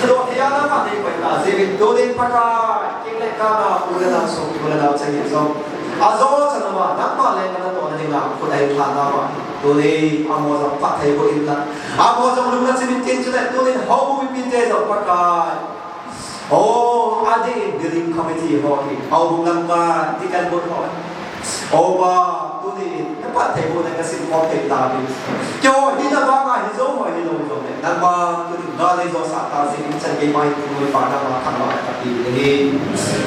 Sado thei a nangma nei pai ta, jeh in tunin Pakai, king le kang a, u le nao sung, u le nao cheng in jong. Ajo chan a nangma lenggam natohna dinga, khut ahin lhan nauva. Tunin, amaho jong phatthei boh in lang. Amaho jong lungna chimin tin chule, tunin houbung mipite jong Pakai. O, adeh in building committee ho hi, houbung lamkai, deacon board ho hi. O Pa, tunin, na phattheibohna kasim khom thei tauvin. Keiho hina vanga hi jong ho hilou jongle, nangma tunin, gal le jo sah ta jeh in chan keima hi pui pa nangma thangvah in kati uve.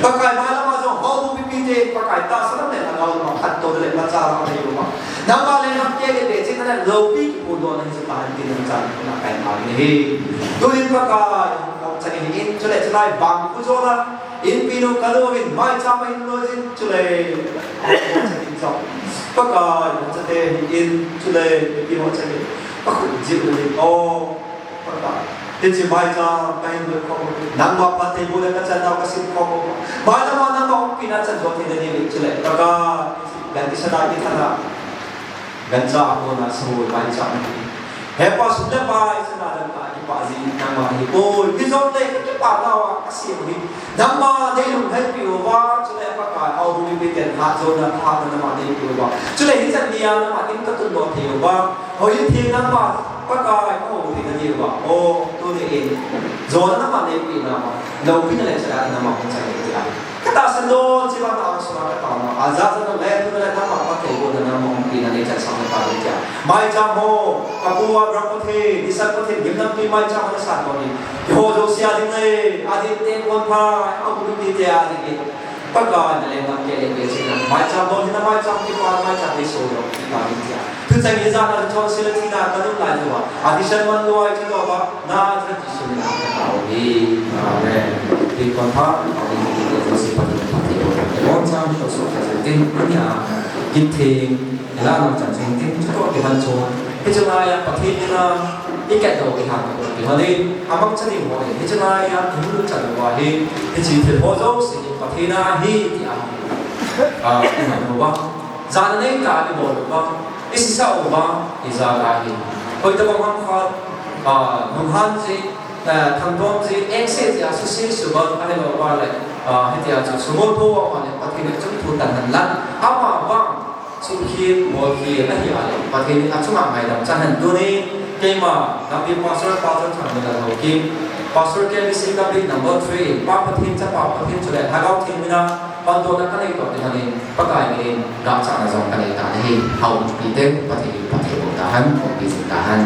Pakai, mai lama jong houbung mipite, Pakai, tahsa lam le lhagao lama khantouna le machal a nei uva. Nangma lenggam kile le china le loupi kiphondohna hi chu tahen tin nang chan na kai ma uve. Tunin Pakai, Chang in, chule chulai bang khu jona, inpi nu kanu in, maicham ahin loi jin, chule, chang in chang. Pakai, chate in, chule, inpi ho chang in, pakai, jil in, o, Pakai. Hiche maicham, kahin loi khom, nangma phattheibohna kachan nau kasim khom. Mai lama nangma umpina chan jong thei ding in, chule, Pakai, ganti sana kithat na. Gancha a kona sahui maicham hi. He Pa, sum le pai, sana dang ka kipah ji nangma hi. Oi, mi jong le ka kipah nau a ka sim hi. Nangma nei lunglhaipi uva, chule Pakai, houbung mipiten hatjona, hatna nangma neipi uva. Chule hichan nia nangma in ka tundoh thei uva. Hoi thei nangma, Pakai, ka hou thei na diuva. O, tuni in. Jona nangma neipi nangma. Loupina le chana nangma hung chang in tia. Ka tahsan don, chibang a ang sunga ka taona. Aja ja le, tuna le nangma phattheibohna nangma umpina nei chansah na tauvin tia. Maicham ho, ka pu a Ram Pathen, Isak Pathen, gimnamtui maicham ho na sat bang in. Keiho jouse a ding le, adin teng kon pha, a umpite a ding in. Pakai na lenggam kile le china. Maicham don hi na maicham kipa, maicham nei so lo, kita ding tia. Thucheng hi jana chonse le thina ka nung lai uva. Adihsan man loi chu lou va, na Jesu min a ka tao hi. Amen. Tin kon pha, amen. Jesu Pathen phattheibohna. Bon chang to so ka tin nia. Kithing, la nang chan ching tin, chu to kihan chu. Hiche laia Pathen in a, i kit doh kihan to kihan in. Amang chan in ho in. Hiche laia, i hulu chan uva hi. Hiche thil ho jouse hi Pathen a hi ti a. A, i man uva. Jana nei ta i bol uva, i sisa uva, i ja ta hi. Hoitobang ham khat, ah, lunghan ji, ah, thangtom ji, engse ji a suse subang ahilouva le, ah, hitia chu sumol tho uva le Pathen in chun thu tan hen lang. Amavang, sukhi, molkhi, ahi a le. Pathen in achunga ngaidam chan hen tuni. Keima, Gambih Pastor, Pastor Thangminlal Haokip, Pastor K B C Gambih number three, Pa Pathen, Chapa Pathen, chule Lhagao Theng mina, Pandohna kanei toh kilhonin, Pakai min in, gahchahna jong kanei tan ahi, houbung mipite, Pathen in phatthei boh tahen, phatthei boh tahen.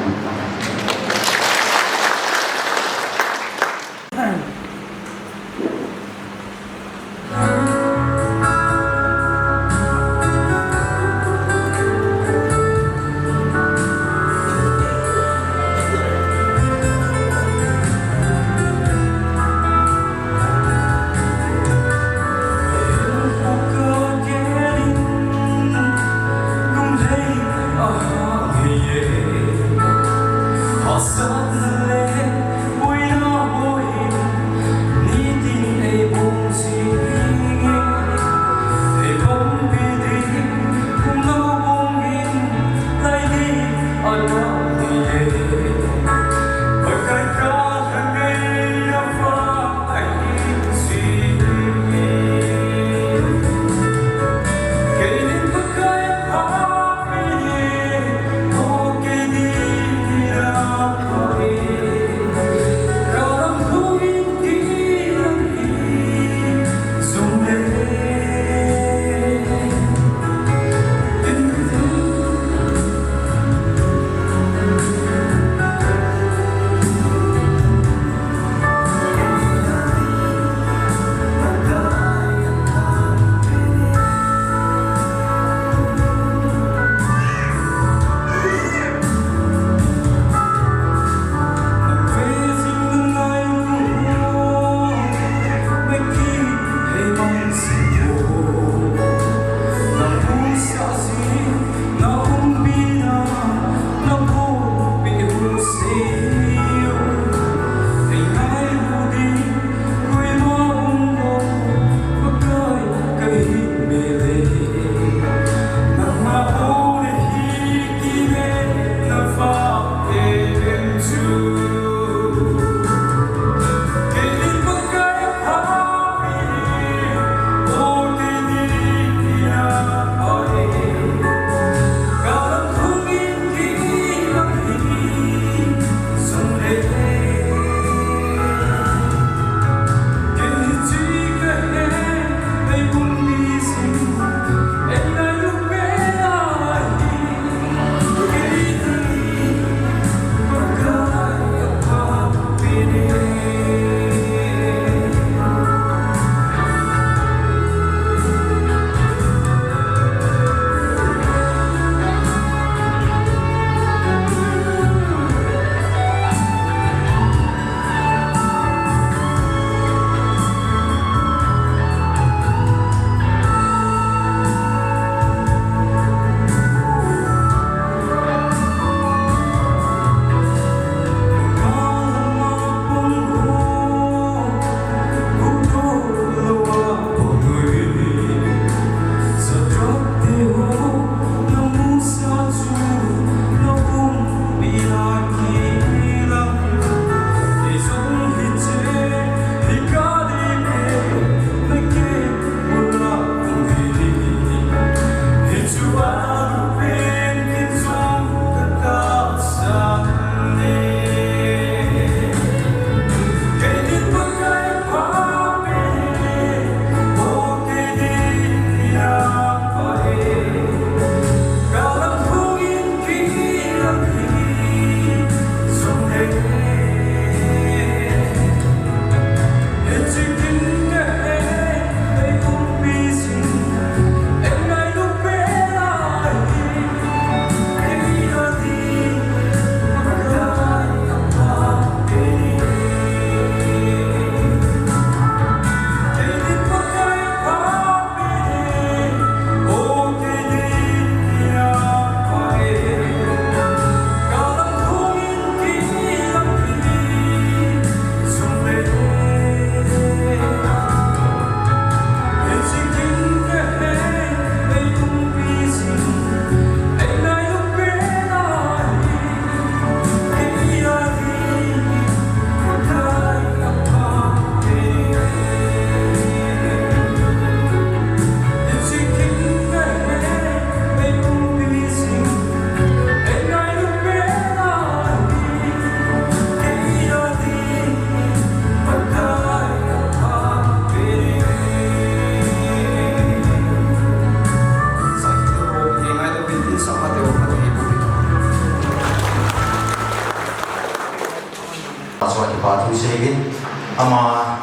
Thu seigin, ama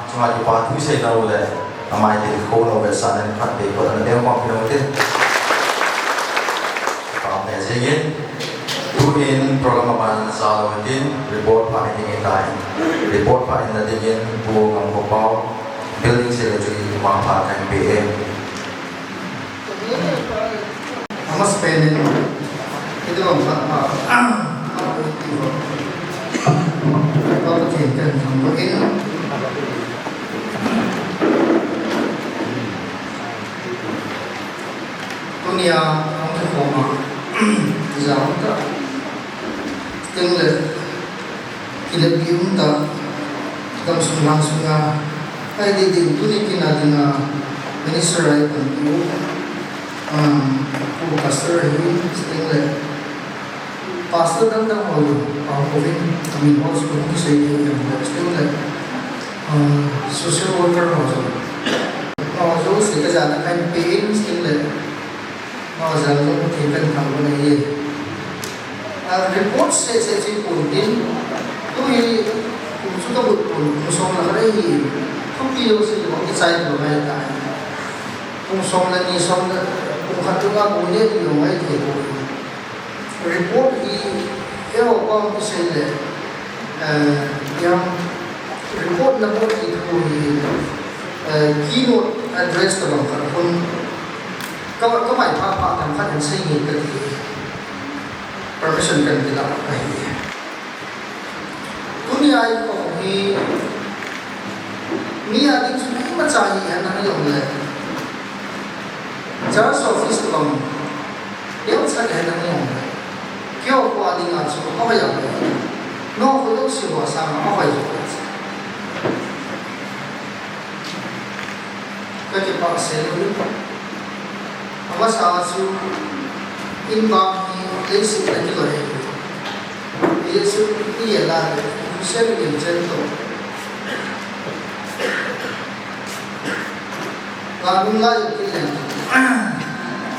chunga kipa thu seina u le, ama itilkhouna u vetsahnan khatvei kot ana beng pang kit u hite. Kipa um seigin, tuin program aban jal u hitin, report pha i ding ahitai. Report pha inna dingin, Pu Ngamkhopao, building secretary, ama pha kahin pe e. Ama spending, ito ang pha, pha, pha, pha, Pathen kahin thangvah in. Tunia, ang kikhom a, jao ta. Chuteng le, kineppi um tah, gamsung lhang sunga, ahi ding ding tuni kin a dinga, minister a ipanpi u, um, Pu Pastor ahi, chuteng le, Pastor dang dang ho jong, pa hovin, amin ho jong kisei thei jong le, chuteng le, um, social worker ho jong. Ho jouse kajana kahin pe in, chuteng le, Ama jal jong Pathen kahin thangvah in ahi. Ah, report seh seh chu ipon tin, tu hi kum chu kabut pon, kum som le khat ahi. Thupi jouse chu kichai lou ngai tai. Kum som le ni, som le, kum khat chunga bou neh lou ngai thei poi. Report hi eiho pang kisei le, eh, yang report na bol kit thu hi, eh, keynote address tabang khat khun ka, ka mai pha pha tam khat in sei nge kati, permission kahin ti la ka hi. Tunia ikhom hi mi a ding chu imacha hi ahi nang jong le. Church office tabang neocha hi ahi nang jong le. Keiho kho a dinga chu ahoi a. Nangho kho jouse ho sanga ahoi jo. Kakipah sel u. Amasa chu in bang hi leiset a kiloi. Jesu Christian la le, Christian in chen to. Ganun la in kilen.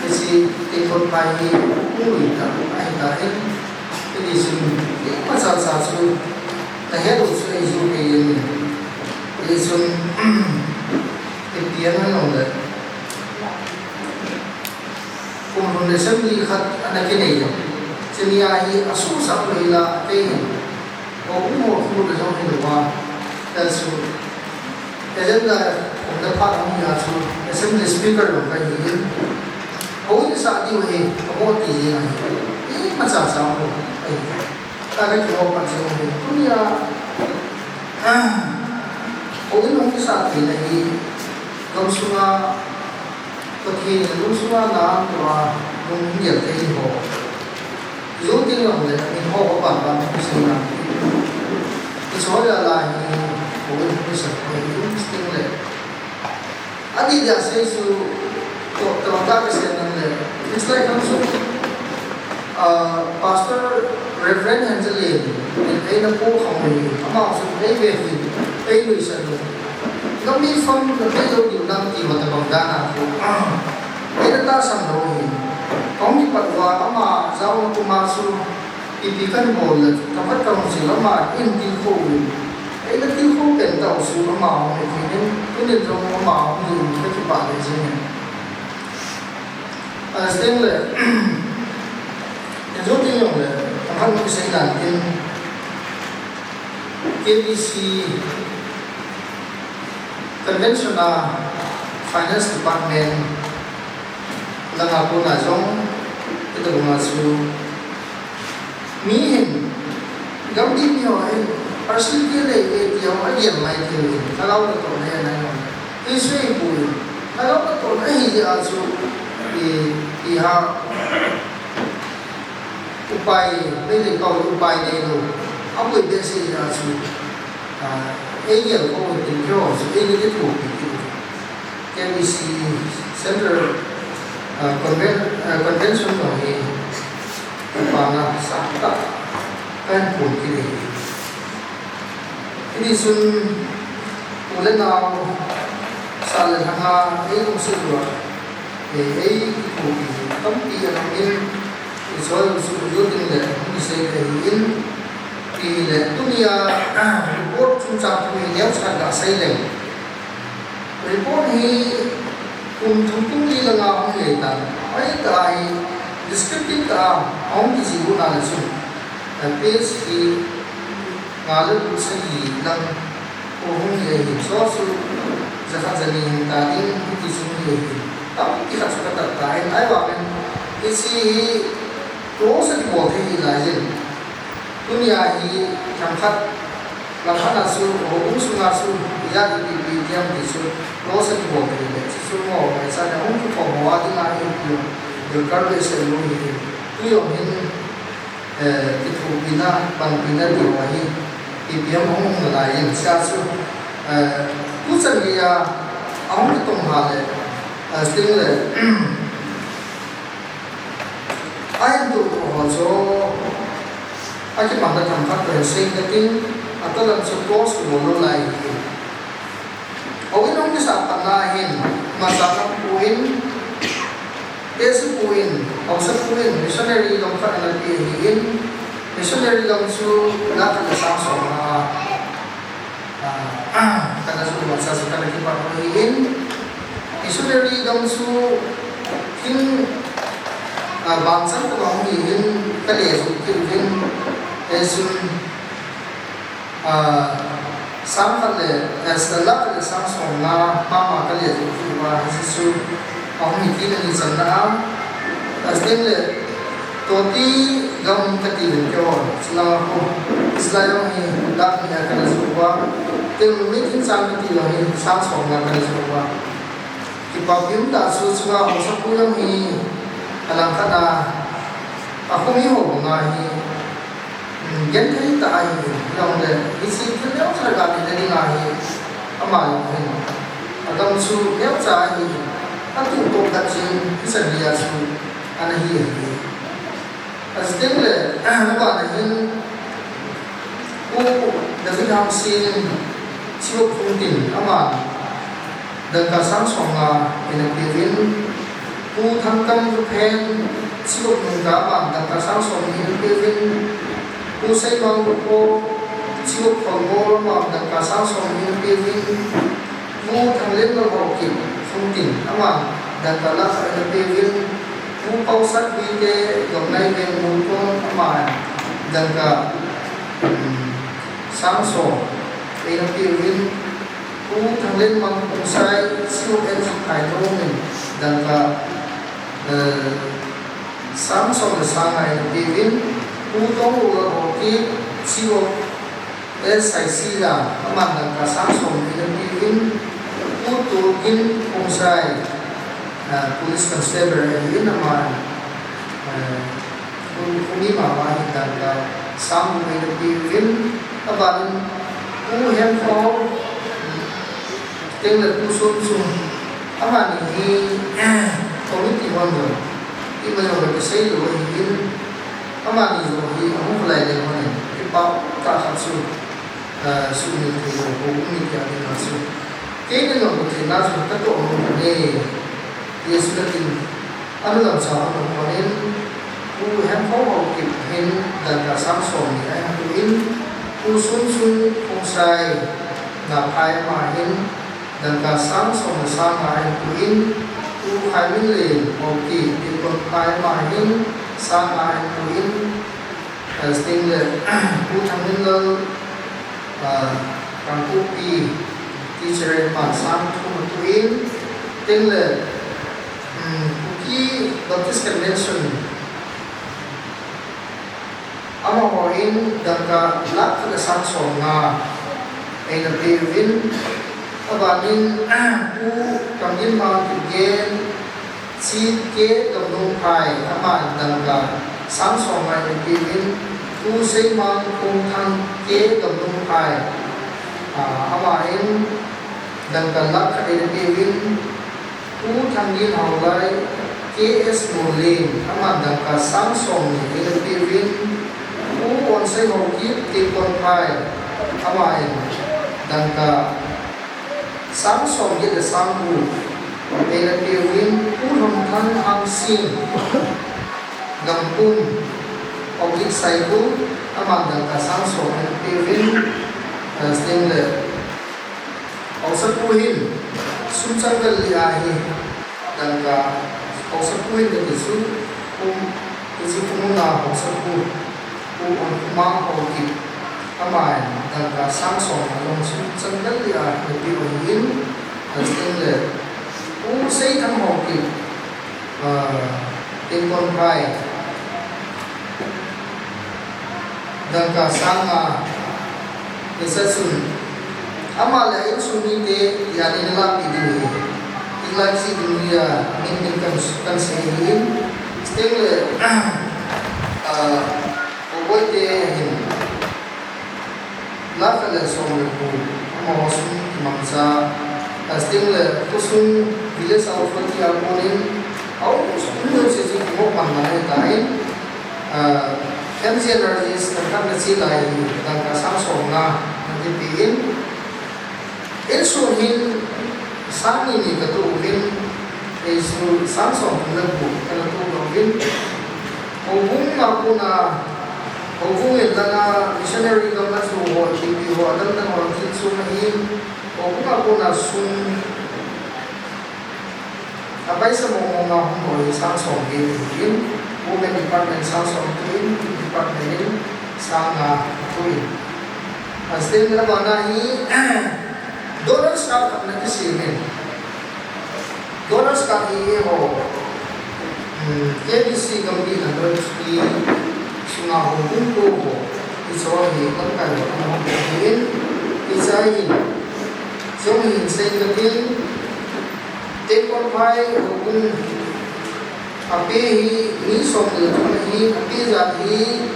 Isi te kon pai hi, ui ta, ai ta hin. Iti sun, imacha cha chu, ta he lo chu ei ju ke yin. Iti sun, ipi ana long le. Kum lhun le assembly khat ana kinei jong. Chuni a hi asusah lou hi la kei hin. Ho um ho thu le jong hi lou a. Tel su. Agenda um le phat hung hi a chu assembly speaker jong kahi in. Houin sah diu hi, amo ti jeng ahi. Imacha cha ho ahi. Ta ka kiho pat jeng ahi. Tunia, houin hung kisah theina hi, gamsunga Pathen in lungsunga na tua lungdei thei ho. Jou teng jong le, min ho ho ban ban kisei na. Kisei la la hi, ho in kisei ho in kisei le. Ati dia sei su, to, to ta kisei na le. It's like I'm so Ah, Pastor Reverend Angel in, in eina po kham hi, ama chu ei ve hin, ei nuisat lou. Gam mi fam, gam mi lou diu nam ti ma tabang dan a chu. Eina tahsan lou hi. Kahung kipat uva, ama jaona puma chu, ipi kahin bol le, kapat kahung jil ama, in tilkhou in. Eina tilkhou pen tah u chu, ama hung hi hin, tunin jong ama hung hi, kakipah le jing in. Understand le, ejou tin jong le, pangkhat hung kisei dan tin, K B C convention a finance department langa kona jong, itobanga chu, Mi hin, gamdip mi ho hin, percentage le, le, ti ho, agel mai thei hin, lhagao natohna hi anai ho. Isui pui, lhagao natohna hi jeh a chu, i, i ha, upai, Meitei pao upai neilou, apui behseh jeh a chu, a, eigel kho tin kho chu, eini kithopi kit. K B C Central, ah, Conven-, ah, Convention jong hi, kipana sangtah kahin pon kit ahi. Hiti chun, u le nao, sah le lhanga, eilungset uva, eh, ei kithopi tampi ana um in, i choi u chu u ding le, hung kisei le hi in, Hile, tunia report chungchang thu hi neocha kasei leng. Report hi kum thum kum li langa hung lei tan. Ahitah a hi descriptive tah a hung kijih u ahile chun, eh, page hi nga le gup sagi lang hung lei hi. Chuchu jakhat jani hin ta ding hiti chu hung lei hi. Tampi khat chu katat tai. Ahivangin hiche hi close a kibol thei hi lai jin. Tunia hi themkhat, langkhat a chu, houbung sunga chu, ijat ipi ipi ding ham ti chu, close a kibol thei le, chuchu mo, ngaichat a hung kikhom ho a dinga hi, Durga Bey Selu hi, tujong hin, eh, kithopina, panpina ti ho hi, ipi ham hung um nalai in, chuchu, eh, tuchan geiya, ahung kitong ha le, eh, sting le, Ahin tuh ho chu, akimanna themkhat toh hin sei kating, atoh lam chu close bol lou lai hi. Houin hung kisah patna hin, masa lam pu in, tesi pu in, haosa pu in, missionary lam khat ana pe ahin, missionary lam chu lakh khat le sang som a. Ah, kana jui uva chuchu kana kipat u ahin. Missionary gam chu hin, ah, bangchan tobang ahin, kale jui kit uvin. Hichun, ah, sang khat le, eh, sang khat le sang som nga mama kale jui kit uva, hichu ahung hi tina ni channa a. Asting le, Toti gam kati uvin keiho, chulanga khu, Israel jong hi lakh ni a kana jui uva, Tengnoupal mi thingchang kati jong hi sang som nga kana jui uva. Kipapi um tah chu chunga haosapu jong hi, alangkhat a, akhomi ho banga hi, um, genthei tah ahi, hijongle, hiche thil neocha ga neina dinga hi, ama jong hin, agam chu neocha ahi, atuh toh khat chun, hichan geiya chu, ana hi ahi. Asting le, abana hin, Pu David Hangsing in, Chief of Phungtin, aman, dangka sang som nga eina peuvin, Pu Thangkam Ruphen, Chief of Nungka, aman, dangka sang som ni eina peuvin, Pu Seimang Rupho, Chief of Kholngol, aman, dangka sang som ni eina peuvin, Pu Thanglenlal Haokip, Phungtin, aman, dangka lakh khat eina peuvin, Pu Paosat Guite, Gamnai Veng Mukon, aman, dangka, um, sang som eina peuvin, Pu Thanglenmang Khongsai, Chief of N G Phainom in, dangka, eh, sang som le sang nga eina peuvin, Pu Tonglulal Haokip, Chief of S I C la, aman dangka sang som eina peuvin, Pu Tolgin Khongsai, ah, Police Constable ahin aman, ah, Pu, Pu Mima ahin dangka sang gup eina peuvin, abanin Pu Hemkhao, Teng le Pu Sonchung, amani hi, committee hon jong, ima jong le kisei lou ahin, amani jong hi, ahung kholai le hon in, kipa tah khat chu, ah, sumil thei lou, ko um ni tia dinga chu. Keini jong ko theina chu, katoh lou kane, Jesu natin, Anu Lamcha hon hung konin, Pu Hemkhao Haokip hin dangka sang som ni ahin pu in, Pu Sunsun Khongsai Ngaphai ama hin dangka sang som le sang nga ahin pu in, Pu Khaiminlen Haokip Tikonphai ama hin sang nga ahin pu in, Asting le, Pu Thangminlal, ah, Kangpokpi, teacher in aman sang thum apu in, teng le, um, Kuki Baptist Convention, amaho in dangka lakh khat le sang som nga eina peuvin, abanin, Pu Kamginmang Kipgen, Chi K Gamnungphai, aman dangka sang som nga eina peuvin, Pu Seimang Kongthang K Gamnungphai, ah, ama in dangka lakh khat eina peuvin, Pu Thangginhaolai K S Molin, aman dangka sang som ni eina peuvin, Pu Onsei Haokip Tikonphai, ama in dangka sang som get le sang gup eina peuvin, Pu Lhomthang Hangsing, Gampum, Oblique Saikul, Aman dangka sang som ahin peuvin, eh, sting le. Haosapu hin, sum chang gal li ahi, dangka, haosapu hin kati chu, um, hiche khomuna haosapu, Pu Onkhomang Haokip, aman dangka sang som along sum chang gal li ahin peuva ahin, eh, sting le. Pu Seithang Haokip, ah, Tengkonphai. Dangka sang nga, hiche chun, ama le insung mite, tia nei lah pi diu ahi. Hilai chi ding nia, min min kan, kan sei ahin, sting le, ah, Pu Boite ahin. Lakh khat le som le ko, amaho sum kimangcha, a sting le, khosung village authority a konin, aum sum jouse chu kimoh man ahitan, ah, M G N R G S kan khat na chi lai hi, dangka sang som nga, na kipe in, insung hin, sang ni ni katoh uvin, Jesu sang som thum le ko, kana toh uvin, Houbung a kona, houbung in langa missionary gam a chu ho, T B ho, adang dang ho, thil sum ahin, houbung a kona sum, apaisa mong mong a hung ho hi sang som get ahin, women department sang som get in, department in sang nga get in. A sting le abana hi, donors card khat na kisem in. Donors card hi eiho, hmm, K B C gamgi na donors hi sunga houbung ko ho, hiche hi lamkai ho, ana hung ko hin, hiche hin, jong hin sei katin, Tengkonphai houbung, ape hi mi som le thum ahin, ape jat hi,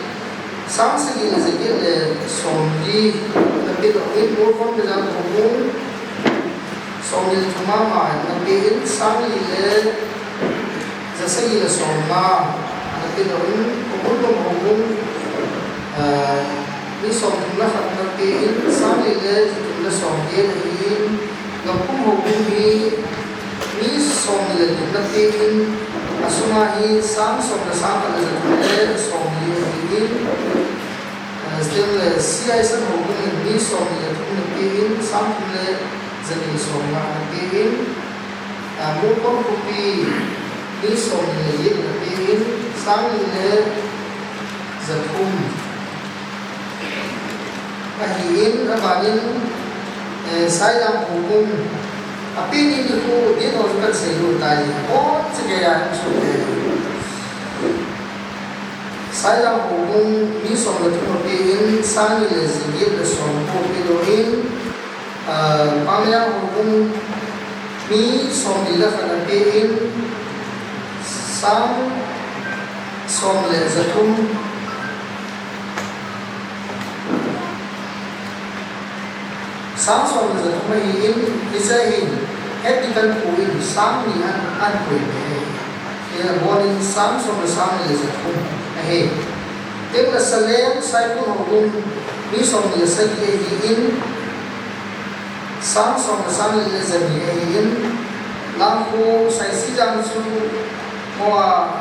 sang sagi le jaget le som li, ana pe lou in, Molkhom Bazar houbung, som ni le thum mama, ana pe in, sang li le ja sagi le som nga, ana pe lou in, Khomunlom houbung, eh, mi som thum le khat ana pe in, sang li le ja thum le som get ahin, Gamkhum houbung hi, mi som ni le thum ana pe in, asunga hi, sang som le sang khat le ja thum le som li ahin, eh, sting le C I S M houbung in mi som ni le thum ana pe in, sang thum le ja ni le som nga ana pe in, ah, Molkhom khopi mi som ni le get ana pe in, sang ni le ja thum ahin, abanin, eh, Sailang houbung, ape ni ni khu, din ho chu kan sei lou tai, ho chu kei a chu, eh, Sailang houbung mi som le thum ape in, sang ni le jaget le som ko ape lou in, ah, Pangliang houbung mi som ni le khat ana pe in, sang som le ja thum, sang som le ja thum ahin, hiche hin, heti kan pu in sang ni an, an pui be. Hiche abonin sang som le sang ni le ja thum ahi. Tin le Salem, Saikul houbung, mi som ni le sagi ahin, sang som le sang ni le ja ni ahin, Langkhu, Saisijang chu, hoa,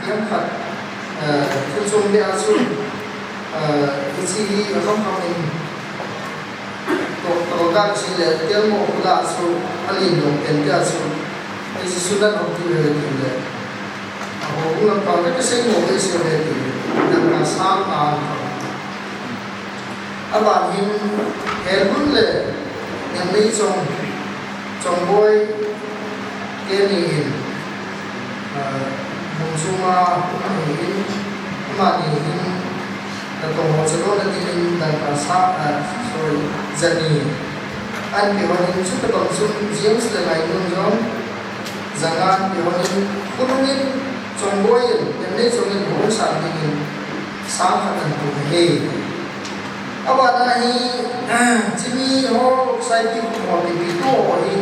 tiang khat, eh, thil chom beh a chu, eh, hiche hi akham kham in, to, to ga chi le, tel mo khu la chu, alin dong pen tia chu, hiche chu nan hom tu le tu le. Aho, ulam pa, ka sei mo, ka sei le tu le, dangka sang nga, Aban hin, Helun le Nemneichong, Chongboi, teni hin, ah, mun sunga um ahin, amani hin, natong ho chadon na dingin dangka sa, ah, sorry, ja ni. Anpi hon hin, chutobang chun James le Ngainun jong, ja nga anpi hon hin, khonung in, Chongboi in, Nemneichong in, hung san dingin, sang khat anatoh ahi. Abana hi, chini ho, Saipi ho, Pipi to ho hi,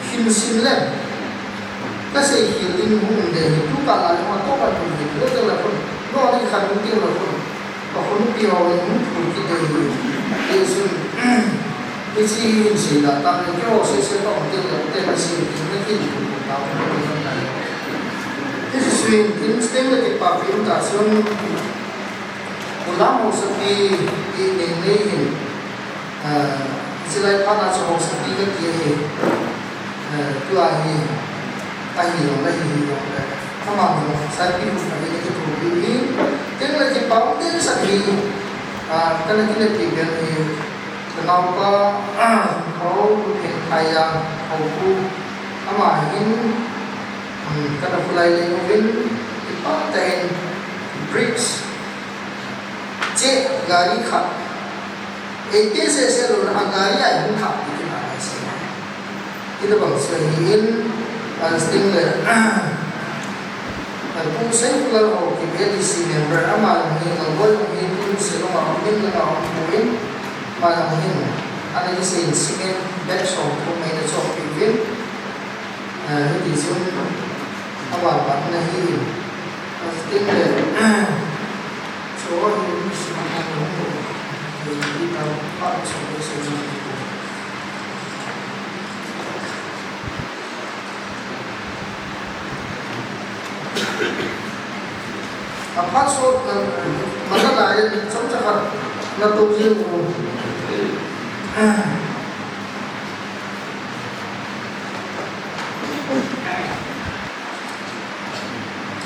himsim lem. Kasei khel ding hung um de hi, tu kah la le ho, to kah tu hi, lo ding la khun, lo ding khan hung ding la khun. Pakhun pi ho, hung thu kit de hi. Hichun, hiche hi hinsei da, tang le keiho sese pa hung ding la, te na sei ding na kin thu ta hung ding la. Hiche suin, instinct le kipapi um ta chun, Lam hausapi i nei nei hin, ah, chilai phat a chu hausapi kati ahi, ah, tua hi, ahi jong, ahi jong le. Ama jong, saipi hu kha hi, kithoppi hi. Tin le kipah umtah sa hi, ah, kana kile pi pen hi, ka naopa, ah, Hau Phen Khai Jang, Hau Pu, ama hin, hmm, kana khulai le uvin, kipah tah in, bricks, Che gari khat. Eite sese lou na a gari a hung thah pi tina lai se. Ita bang se hi in, ah, sting le, ah, Pu Saifullah ho ki A D C member ama jong hi, Lalboi jong hi, Pu Seloma jong hin, la jong pu in, ama jong hin. Ana ki se in cement bag som thum mai na chop pi vin. Ah, hiti chun, aban ban na hi in. Ah, tin le, ah, so hi in, si ma na lo. Hi ta pa so le se ni. Aphat so, ah, mana la in, chomcha khat na to jing u.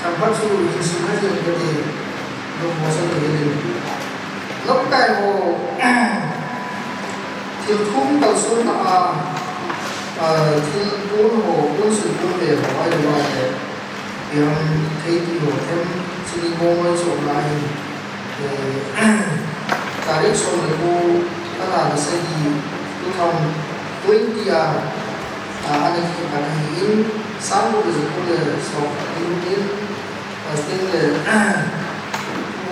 Aphat chu hin sim na jing kati, lungmong sa lo hin. Lamkai ho, thil thum kalsonna a, a, thil pon ho, pon sil pon ve ho, ahilou le, iram thei ti ho, them chini mo mo chu na hin. Eh, tarik som le ko, a la na sa hi, two thousand twenty a, a, ana kipat ahi in, sang ko le ko le, so, in, in, a, sting le,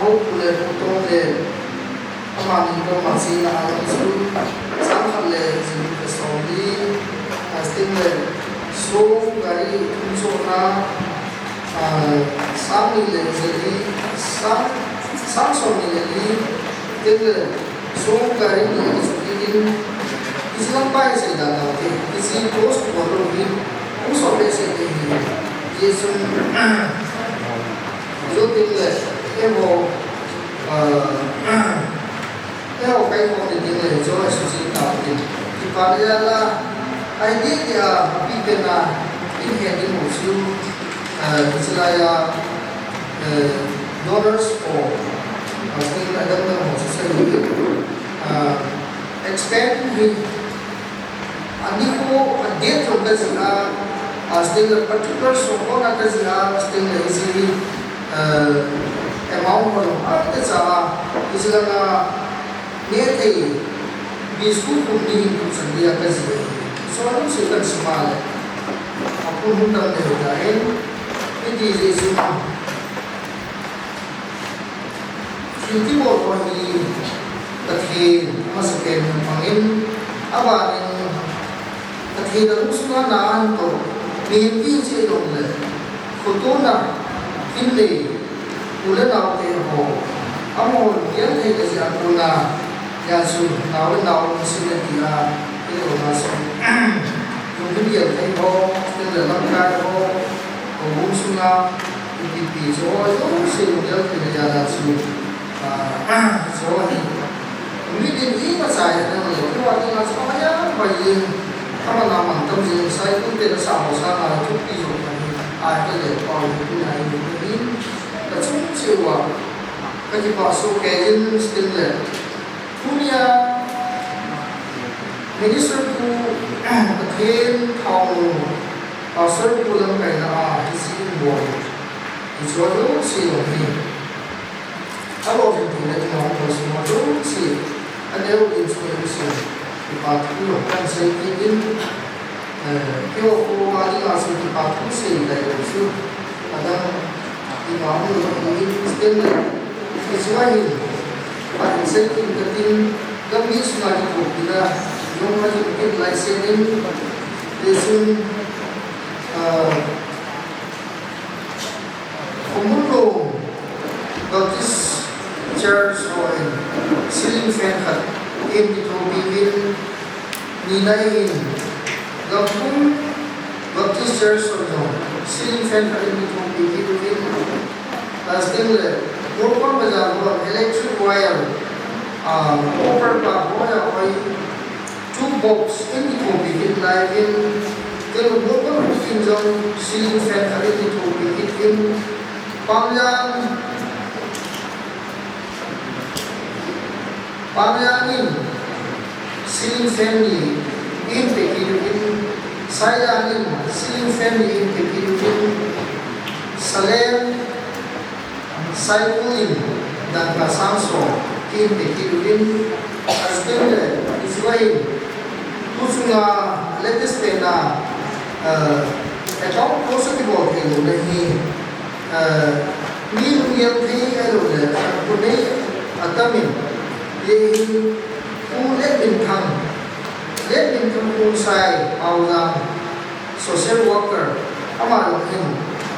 mo ko le, ko to le, ama ni ko ma si na, a, su, sang khat le, su, so, ni, a, sting le, so, gari, thum so na, Ah, sang ni le jali, sang, sang som ni le li, tin le, song gari ni le jali tin, isi lang pai sei da tau te, isi post ko lo ni, u so pe sei te ni, Jesu, jo tin le, e mo, ah, Eo kai mo ni ding le, jo a su sin ta ding. Kipa le la, ai di di a, pi pe na, in he ding mo su, eh, sila ya, eh, dollars for, eh, thing la dang dang mo su sa ni, eh, expand ni, Ani ko a date jong ka jih a, a sting le particular so ko na ka jih a, sting le isi, eh, amount ko jong a ka jih a, isi la na ne thei, biscuit kum ni hin kum san dia ka jih a. So, anung si kan sima le. A kum hun dang le da in, iti je su. Thil kibol ho hi Pathen amasapen in pang in, abanin Pathen alungsunga na ahin toh, mihem kihi jeh jongle, khotona, thinlei, u le nao te ho, amaho lunggel thei le jeh a kona, hia chu nao le nao lungset le tia, kei le kona song, lungthim gel thei ho, thinlei lamkai ho, houbung sunga, Ipi pi chu, o, jouse lunggel thei le jana chu, ah, chu hi. Mi din imacha hi nang le, tu a dinga chu, aya, bai in, ama na man tam jing, sai tu te na sa ho sa na, tu pi jong ka hi, ai ka le pau hi, tu na hi, tu hi, ka chung cheh uva, ka kipah soh kei in, sting le, Tunia Minister pu Pathen thao, Pastor pu lamkaina a hiche in bol, hiche a jouse jong hi. Alo jin tin le tin a hung bol sung a jouse. Aneo din chu hiche. Kipa thu kan sei kit in. Eh, keiho koma dinga chu kipa thu sei lai lou chu. Adang kipa hung lou hi Christian le. Hiche a hin, ahin sei kit katin, gam mi sunga kithopina, jong ahin kit lai seh in, le chun, ah, Khomulong Baptist Church hon ceiling fan khat eipeh thou piuvin, nina in Gamthung Baptist Church hon jong ceiling fan khat eipeh thou piuvin, lasting le Moirpang Bazar ho electric wire, ah, copper pa ho ya hoi two box in kithopi kit lai in, kei Moirpang ho kin jong ceiling fan khat in kithopi kit in, Pangliang, Pangliang in ceiling fan ni in pe kit in, Sailiang in ceiling fan ni in pe kit in, Salem Saikul in dangka sang som kin pe kit uvin, astem le isuain, tu chunga latest pen a, eh, account close kibol thei lou le hi, eh, mi lunggel thei ahilou le, khat pu nei atam in, ye hi, Pu Letminthang, Letminthang Khongsai, Paojang, social worker, ama jong hin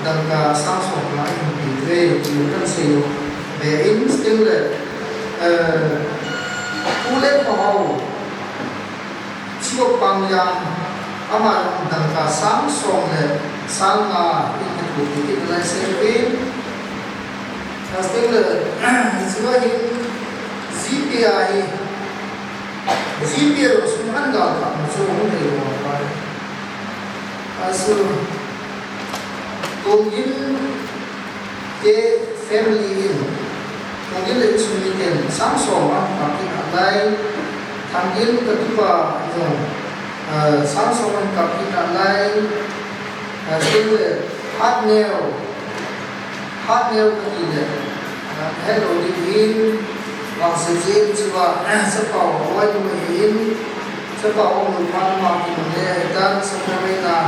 dangka sang som nga ahin pe uve ti kan sei u. Be in still le, eh, Pu Lekhohao, Chiu Pangliang, ama jong dangka sang som le sang nga in kithopi kit nalai sei uve. Still le, Chiu hin G P A hi, G P A lo sum an gal kha mo chu hung thei lo pa. Asu Tongin te family in, Tongin le insung miten sang som an kap kit nalai, Thangin katupa jong, ah, sang som an kap kit nalai, ah, Tongin le Hatneo, Hatneo kati le, ah, hello ding hin, vangse chen chua, chapao loi nu hin, chapao nu phan ma kin le, dan Sacramento,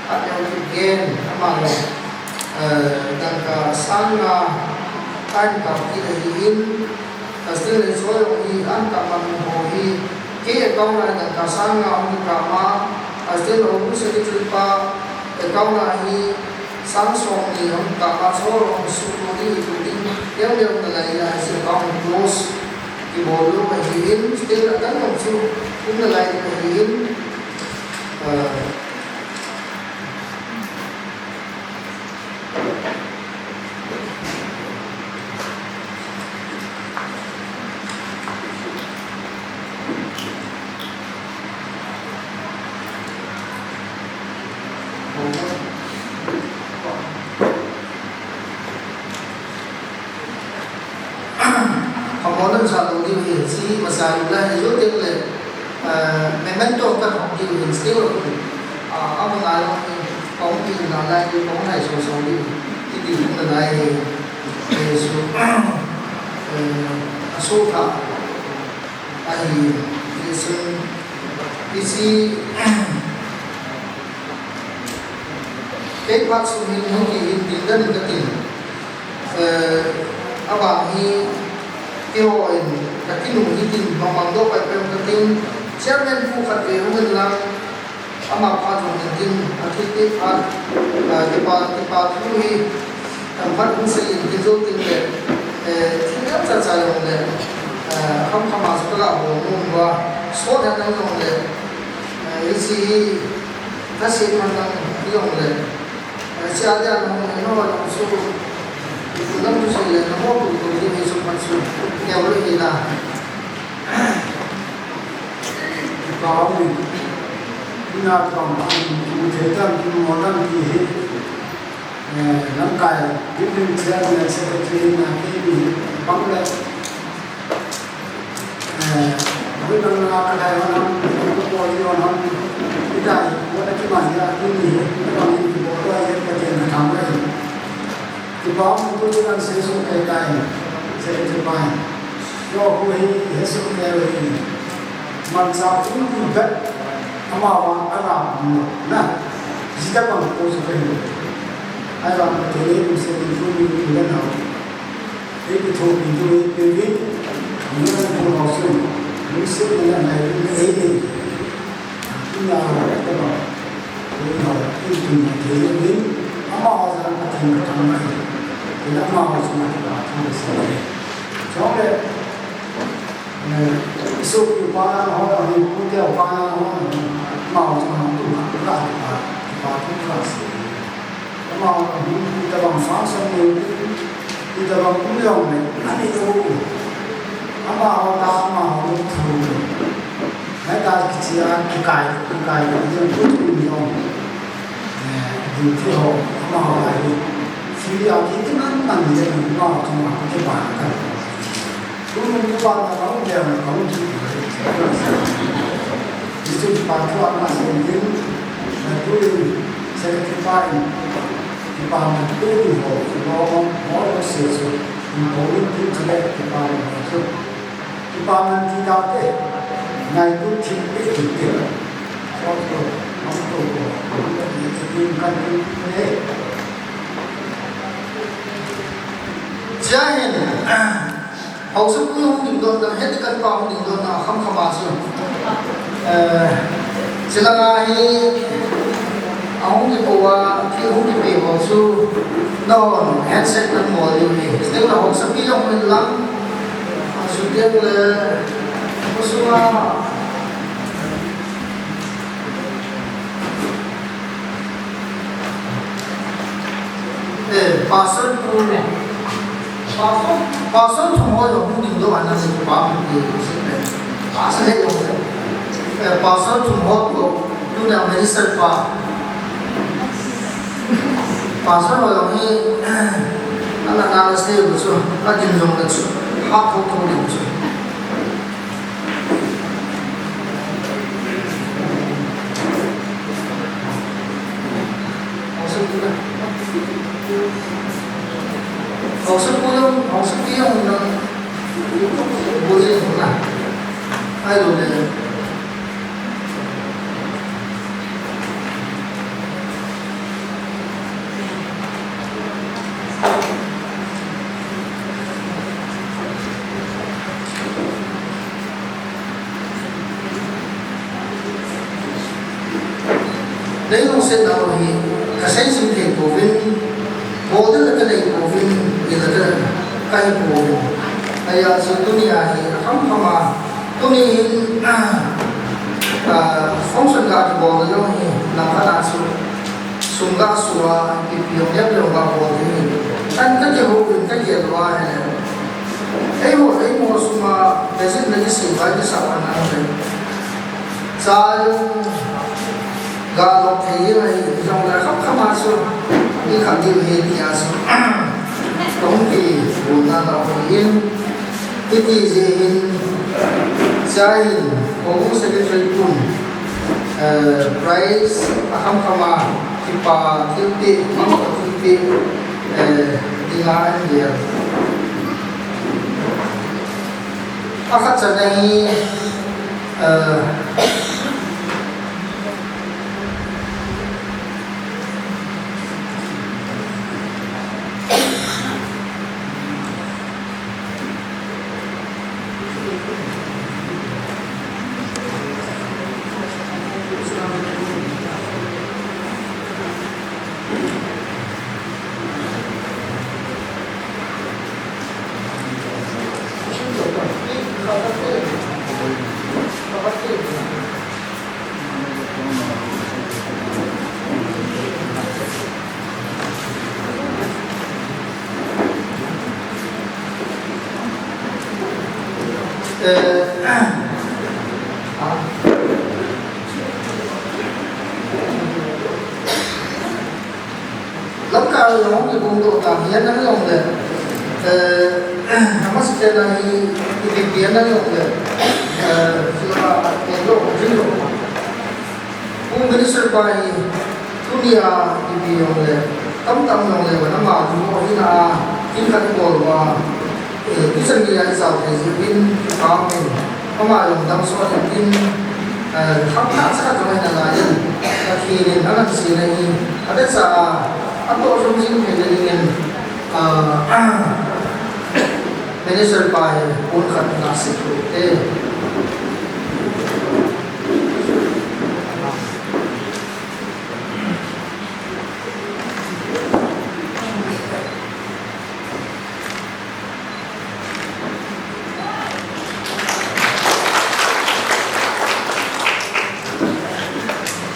Hatneo Kipgen, ama le, eh, dangka sang nga, an kap kit ahi in, Astel le Joy hi an kap man ho hi, kei account a dangka sang nga hung kap ma, Astel le Hobu Secretary pa account a hi sang som ni hung kap ma, Joy hung su ko ding, ko ding, leu leu nalai a hi account close kibol lou ahi in, Astel le kan hung su, kum nalai ding ahi in, eh, Phamona sa lou diu hi, si masa lou la hi, jo teng le, ah, memento ka thok diu hi, still, ah, amun a jong hi, kong pi na lai diu, kong hai so so diu, ti diu na lai hi, eh, so, eh, a so tha, ahi, eh, so, isi, kei phat sung hin hung kihin ding dan ka tin. Eh, abang hi, keiho in, ka kinung hitin, bang bang doh pai pai ka tin. Chairman pu khat ve hung in lang, ama phat hung in tin, a thil te phat, ah, kipa, kipa thu hi, tam phat hung sei in tin zo tin le, eh, thil dang cha cha jong le, eh, kham kham a chu ka ga bol nom uva, sot han dang jong le, eh, hiche hi, ka sei man dang jong le, Chia dia nong ne no nong su. Nong tu sei le nong tu tu ni ni su pan su. Keu le ni na. Kau ni. Ina kau ni. Ni thei tam ni mo tam ni hi. Eh, lamkai. Building chairman secretary na ki ni. Bang le. Eh, hui nang na ka dai hon ham, ka poli hon ham, i dai, wa na ki man ya, ki ni, na bang ni ki bo, wa ye ka tin na tham rai. Ki ba mu tu tu nan se su kai kai, se ki bai. Yo hu hi, he su kai rai. Man sa tu ni bet, ama wa ala mu na. Ji da bang ko su kai. Ai ba mu tu ni mu se ni tu ni ni na. Ei kithopi diu ei peuvin, nang kong hausa, lungset le ngai le ei nei. Ina hoi tobang, ei hoi, ei tun thei le min, amaho jal Pathen kathangvah e. Ina amaho chunga kipa thu kasei e. Chule, eh, isopiu pa nang ho, ahi pute pa nang ho, amaho chunga tu khat kakipa, kipa thu kasei e. Amaho hung tobang function nei Itobang um jongle, ani to u. Amaho ta, amaho lungthim. Heta kichia, kikai, kikai, kikai, kikai, eh, duty ho, amaho lai. Siri a ki, ki man man ni, amaho chunga, ki ba, ka. Tun kipa na, ka um le, ka um ki. District pa thu ana sem din, na tu in, secretary pa in, kipa na tu in ho, lo, ho, ho, se su, in ho, in tin chale, kipa na ho su. Kipa na ti ta te, ngai tu thi pe ti te. So, so, hong to, hong to, hong to, hong to, hong to, hong to, Jai Hind. Haosapu hung dingdohna, head teacher pa hung dingdohna, kham kham a chu. Eh, chilanga hi, ahung kipo a, thil hung kipe ho chu, nahon handshake nan bol diu ahi. Chuteng le haosapi jong hung in lang, a, chuteng le, khosung a, Eh, Pastor Pu, Pastor, Pastor Thum ho jong hung dingdoh ana si pa pu ti si pe. Pastor he jong, eh, Pastor Thum ho tu, tuna minister pa. Pastor ho jong hi, ana na se bu chu, a din jong le chu, ha tho tho ding chu. Haosapu jong, haosapi jong na, bol jeng na. Ahilou le. Nei lungsetna u hi kasei jing thei pouvin, bol ding le kanei pouvin, ti le ka, kahi pouvin. Ahia chu tunia hi akham kham a, tuni hin, ah, function ga kibol na jong hi, langkhat a chu, sum ga su a, ipi ipi jong nep jong ga bol ding hi. Kan ka kihou in ka gel uva ahile. Eiho, eiho sum a, visit na kisei uva, kisei uva na le. Cha jong ga lop thei ding ahi, jong le kham kham a chu, i khat ding ahi tia chu. Kahung kibol na la ho hin, hiti jeh hin, cha in, Houbung Secretary pun, eh, prize akham kham a, kipa thilpeh, mangcha thilpeh, eh, dinga ahin gel. Akhat channa hi, eh, Eh, ah. Lamkai jong hung kibol doh ta, hian nang jong le, eh, amasapen a hi, ipi pi nang jong le, eh, sila, eh, lo, jing lo. Pu Minister pa hi, tunia ipi jong le, tamtah jong le, ama thu ho hi na, kin khat bol uva, eh, tuchan geiya i chau thei jeh uvin, kipah in, ama jong damsot in tin, eh, kham khat cha khat jong ahi nalai in, Pathen in alang sel ahi, abecha a, atoh jom jing theina dingin, ah, Minister pa hi pon khat nasep u te.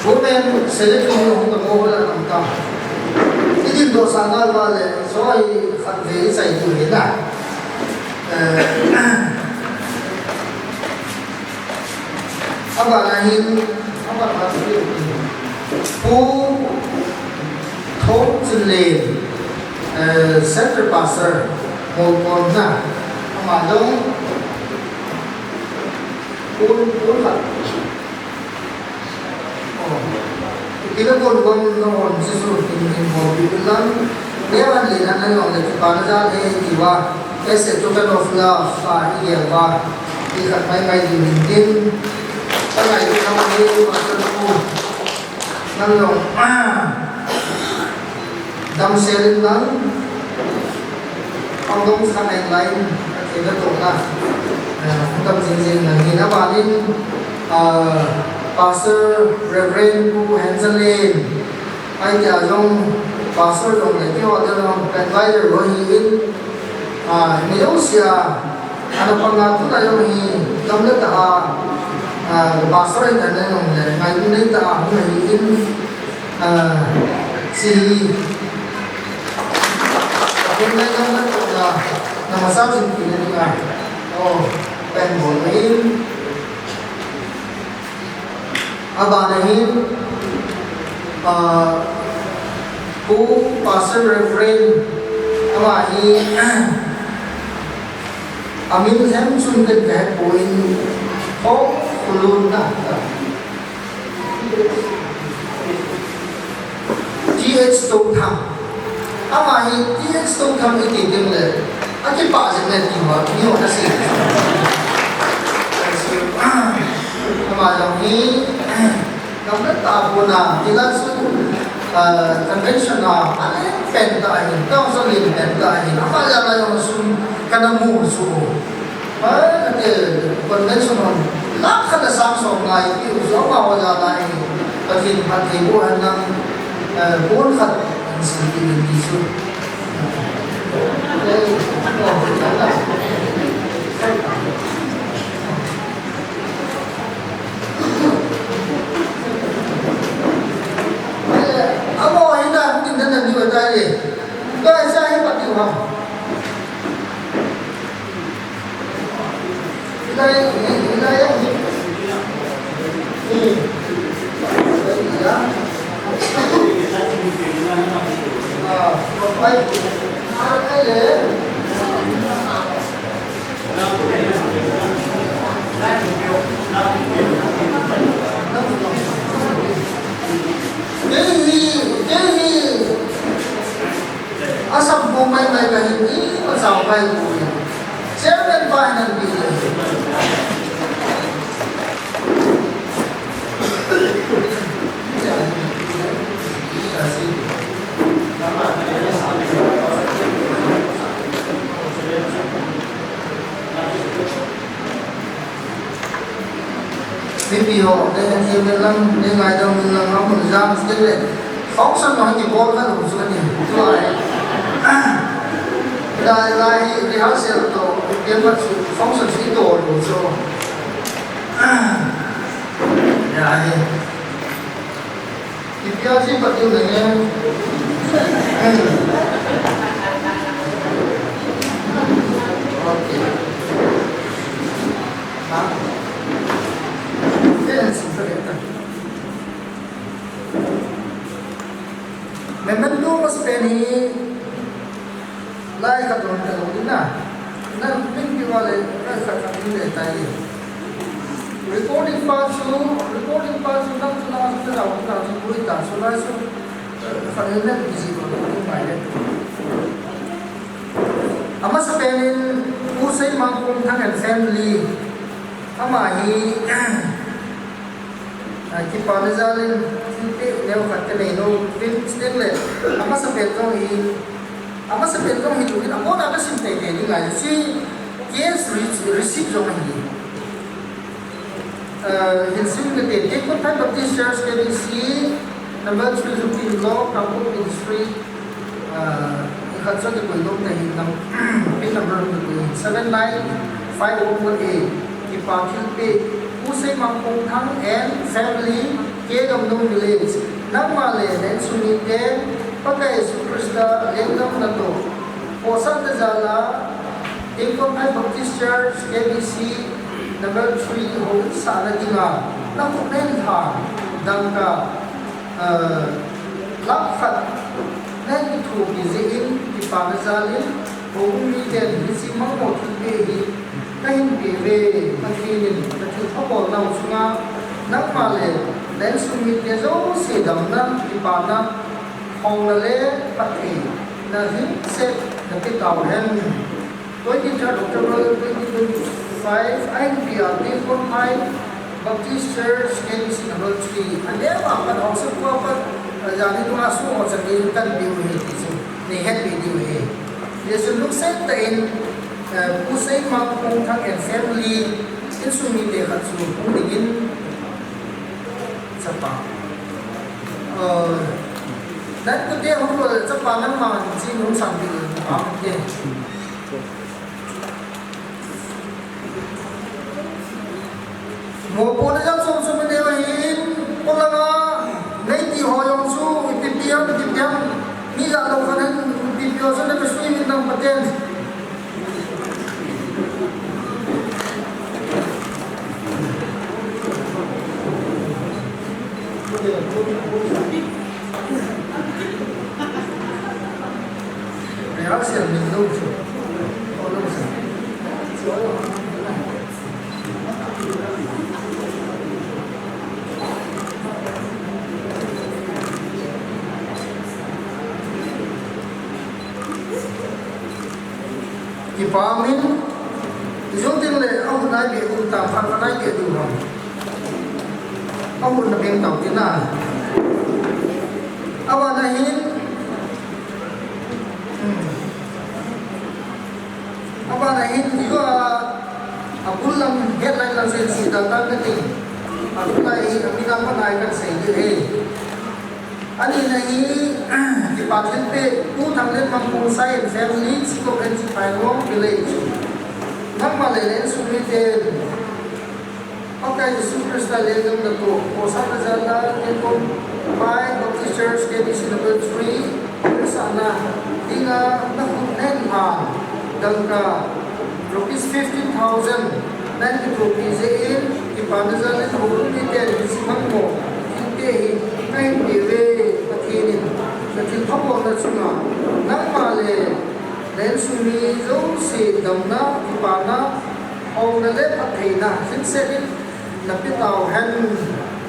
Women Secretary hung tamo ho la tam ta. Ti Dosa ngal vale, so hi khat ve i chai tu hi na. Eh, abana hin, abana hin, Pu Thongchinlen, eh, Central Pastor, Molkon na, ama jong, Pu, Pu khat. Oh. Kila kon kon na hon si su tin tin hon bi lang. Nevan le na na long le pa na ja le ti va. As a token of love, pa i ya va. Ti khat mai mai di min tin. Pa ngai ti na ma ni ma sa ku. Na long. Dam selin lang. Ang dong sa ngai lai. Ati na to na. Eh, dam jing jing na. Hina ba nin, ah, Pastor Reverend Pu Hanselin. Ai tia jong Pastor jong le keiho te jong advisor lo hi in. Ah, ni jong sia. Ana panga tu na jong hi. Dam le ta a. Ah, Pastor in ana jong le. Ngai tu nei ta a. Hung hi in. Ah, si. Akin na jam na to na, na masa jin pi na ni a. Oh, pen bol na in. Aba na in. Ah, Pu Pastor Reverend, ama hi, amin hem sun pen ve po in, ho, kulun na. T H Touthang. Ama hi T H Touthang i ti ding le, a kipah jing le ti ma, ni ho na si. Ama jong hi, gam na ta bu na, ti la su, ah, convention a, a le pen ta hi, ta so le pen ta hi, ama ja la jong su, ka na mu su. Ai, ate, convention hon, lakh khat le sang som ngai, ti u jong ma ho ja lai, Pathen phattheiboh hen lang, eh, bon khat, an sin ti in ti su. Eh, oh, eh, amo hi na, tin na na ni wa tai le. Ka sa hi pati wa. Asam ko mai mai ka hin i ma chao mai ko. Chairman pa hin an pi le. Mipi ho, le, le, le lang, le ngai dong, le lang, lang, mun jam, le, le. Function ho kibol kha lou chu ani. Chu ai. Lai, lai, rehearsal to, kema chu, function chu i to lou chu. Ya, ai. Ipi a si pati na nge. Okay. Ha? Kaya si pati na. Memento mas peni. Lai khat lom ta lom na. Na min pi wa le, lai khat khat min le tai. Recording pa chu, recording pa chu, nang chu, nang chu, nang chu, nang chu, pui ta chu, lai chu, eh, khat le busy ko, ko mai le. Amasapen in, U Seimangkongthang and family, ama hi, Ah, kipana jal in, thilpeh neo khat kanei nom, tin, tin le, amasapen jong hi, amasapen jong hi, tuhin, abona kasim teitei ding ahi, hiche case re-, receipt jong ahi. Ah, hin sim kate, Tekutphai Baptist Church, K B C, number three fifteen block, Kangpokpi District, Ah, khat chu kipui nom te hin nam, pin number kipui hin seven nine five one one eight. Kipa thilpeh, U Seimangkongthang and family, K Gamdong village. Nangma le na insung mite, Pakai Jesu Christa lenggam natoh khohsahna jal a, Tengkonphai Baptist Church, K B C number three houin sahna dinga nakhut nahin lhan, dangka, eh, lakh khat nahin kithopi jeh in, kipana jal in, houbung miten hiche mangmoh thilpeh hi kahin peh uve. Pathen in nathilpha bolnau chunga nangma le na insung mite jouse damna, kipana, houna le phattheina lhingset napeh tauhen. Twenty-third October twenty twenty-five, a inpi a Tengkonphai Baptist Church, K B C number three, aneo a pat, haosapu a pat, eh, jani dunga sung ho chan gei kanpeh u ahi ti chu neihetpeh diu ahi. Hijeh chun lungset tah in, eh, Pu Seimang Hongthang and family, insung mite khat chu hung dingin, chapa, eh, nan kute hung lou le chapa nangma chi nung sang ding, chapa kute. Mopohna jal chom chom inei u ahin, polanga neiti ho jong chu ipi pi ham, ipi pi ham, mi jalou khat in ipi pi ho chu nabesui uvin nang paten. Rehearsal min lo chu. Kipah in, ijou teng le, ahun a ipi um tam kha, kha nai ke diu ham. Ahun na beng tau tina. Abana hin, hmm. Abana hin, ijou a, abul lam, headline lam sen si da tan ka ting. Abul a hi, amina pa nai kan sei di he. Anina hi, kipa thilpeh, Pu Thanglenmang Khongsai and family, Chikop and Chiphailong village. Nangma le na insung miten, Pakai Jesu Christa lenggam natoh khohsahna jal a, Tengkonphai Baptist Church, K B C number three, houin sahna dinga nakhut nahin lhan, dangka rupees fifteen thousand nahin kithopi jeh in, kipana jal in houbung miten hiche mangmoh thilpeh hi kahin peh uve. Pathen in nathilpha bolna chunga nangma le na insung mi jouse damna, kipana, houna le phattheina lhingset in napeh tauhen.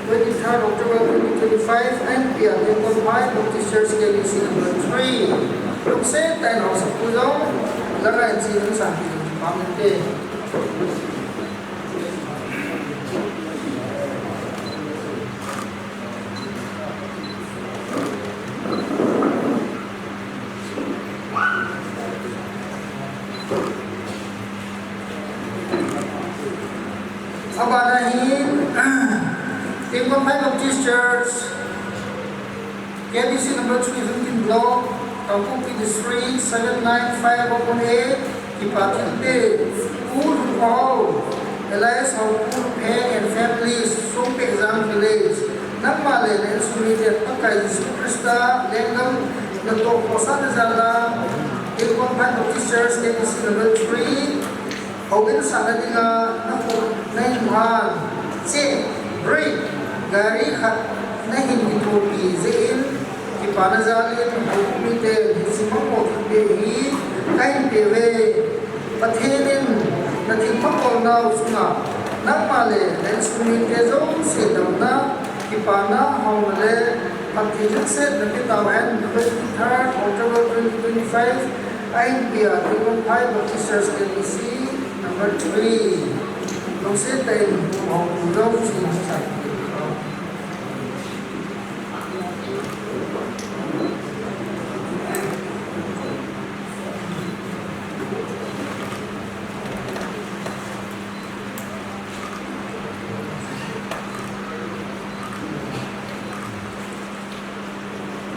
Twenty-third October twenty twenty-five, a inpi a Tengkonphai Baptist Church, K B C number three. Lungset tah in haosapu jong, langa in chi lungsan pi jong paminte. Abana hin, Tengkonphai Baptist Church, K B C number three, Hunkin Block, Kangpokpi District, seven nine five one one A, kipa thilpeh, Pu Lhunkhao, alias Pu Lhunpheng and family, Songpehjang village. Nangma le na insung miten Pakai Jesu Christa lenggam natoh khohsahna jal a, Tengkonphai Baptist Church, K B C number three, houin sahna dinga nakhut nahin lhan, cheh, brake, gari khat nahin kithopi jeh in, kipana jal in, houbung miten hiche mangmoh thilpeh hi kahin peh uve. Pathen in nathilpha bolnau chunga nangma le na insung mite jouse damna, kipana, houna le phatthei lhingset napeh tauhen. Twenty-third October twenty twenty-five, a inpi a Tengkonphai Baptist Church, K B C number three. Lungset tah in, houna le phatthei lhingset.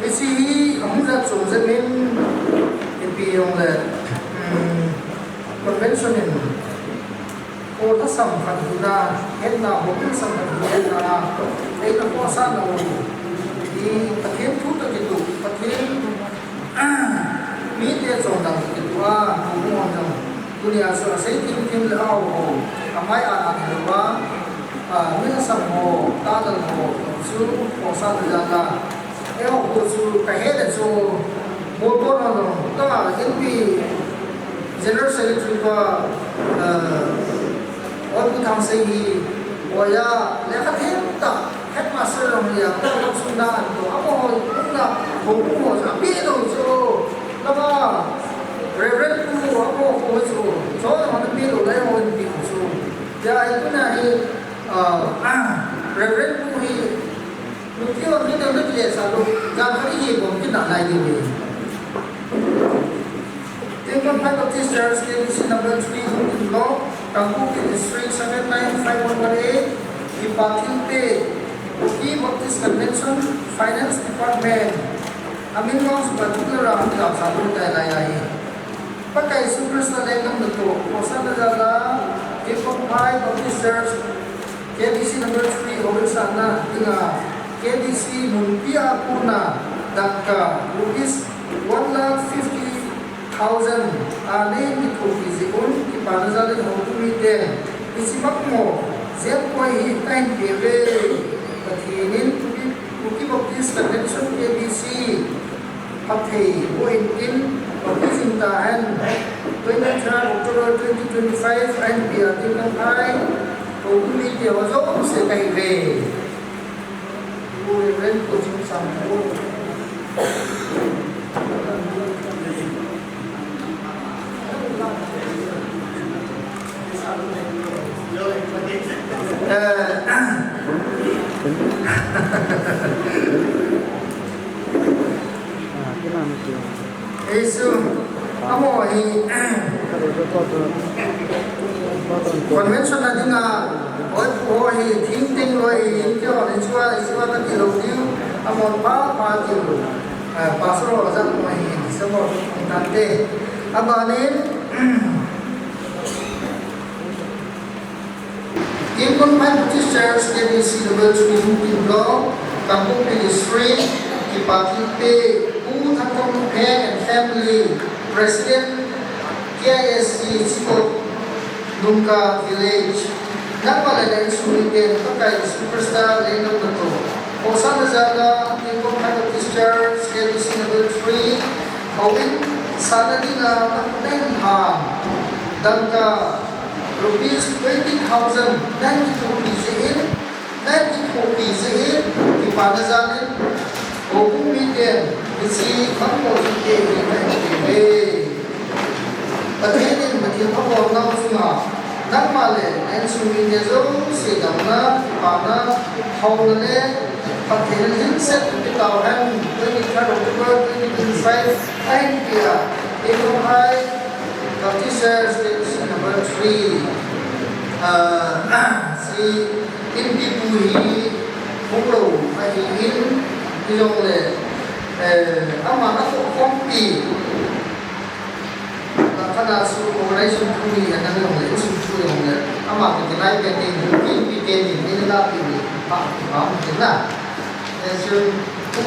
Hiche hi ahung jat chom jep in, ipi jong le, um, convention in, kho lhasam khat hina, hetna, bopin sam khat hina, eina khohsah nau hi, Pathen thu toh kitoh, Pathen Pa, houbung ho jong, tunia chu asei thim thim le aho ho, amai a a thil pa, a, mi asam ho, talal ho, chu, ho sa le jana. Eiho ho chu, kahe le chu, Molpon ho jong, ka, N P General Secretary pa, a, Ol Pu Thangsei hi, oya, lekha them tah, headmaster jong hi a, ka lam sung na an to, amaho, umna, houbung ho, api lo chu, lama, Reverend Pu, amaho ho chu, chon ho na pi lo lai ho in pi chu. Ya, hi tuna hi, ah, Reverend Pu hi, Nungki hon min dang na kile sa lo, jan khat i hi bom kin na lai ding ve. Tingkon Phai Baptist Church, K B C number three, Hungkin Block, Kangpokpi District, seven nine five one one eight, Kipa Thilpeh, Kuki Baptist Convention, Finance Department, amin vang chu particular a hung kila sa lo tai lai ahi. Pakai Jesu Christa lenggam natoh, Hosanna jal a, Tingkon Phai Baptist Church, K B C number three, Hosanna dinga, K B C munpi a kona, dangka, rupees one lakh fifty thousand, a nei kithopi jeh un, kipana jal in houbung mite, hiche makmo, jep koi hi kahin pe uve, Pathen in, Kuki, Kuki Baptist Convention K B C, Phatthei boh intin, phatthei jing tahen, twenty-third October twenty twenty-five, ahin pe a Tingkon Phai, houbung mite ho jouse kahi uve. Pu Reverend Pu Chungsang Pu. Eh, Jesu, amaho hi, convention a dinga, oi, pu ho hi, thing teng loi hi, in ke ho hi, chua, chua ka ti lo diu, amaho pa, pa ti lo, eh, pastor ho jat mo hi, sa mo, tante, abanin, Tingkon Phai Baptist Church, K B C number three, Hungkin Block, Kangpokpi District, Kipa Thilpeh, Pu Thangkam Pheng and family, President, K I S C, Chikot, Nungka Village. Nangma le na insung miten, Pakai Jesu Christa lenggam natoh. Hosanna jal a, Tingkon Phai Baptist Church, K B C number three, houin, sana dinga, na, na in ha, dangka, Rupees twenty thousand nahin kithopi jeh in, nahin kithopi jeh in, kipana jal in, houbung miten, hiche khangthah chu kei hi kahin pe uve. Pathen in Pathen phabol nau chunga, nangma le na insung mite jouse damna, kipana, houna le, Pathen in lhingset pe tauhen, twenty-third October twenty twenty-five, ahin pe a, Tingkon Phai, Baptist Church, K B C number three, ah, si, in pi pu hi, hung lou, ahi in, hijongle, eh, ama atoh khompi, la khana su organization pu hi, ana hijongle, insung pu hijongle, ama kiti lai pen in, in pi pen in, in la pi in, pa, pa, pi na. Eh, si, pu,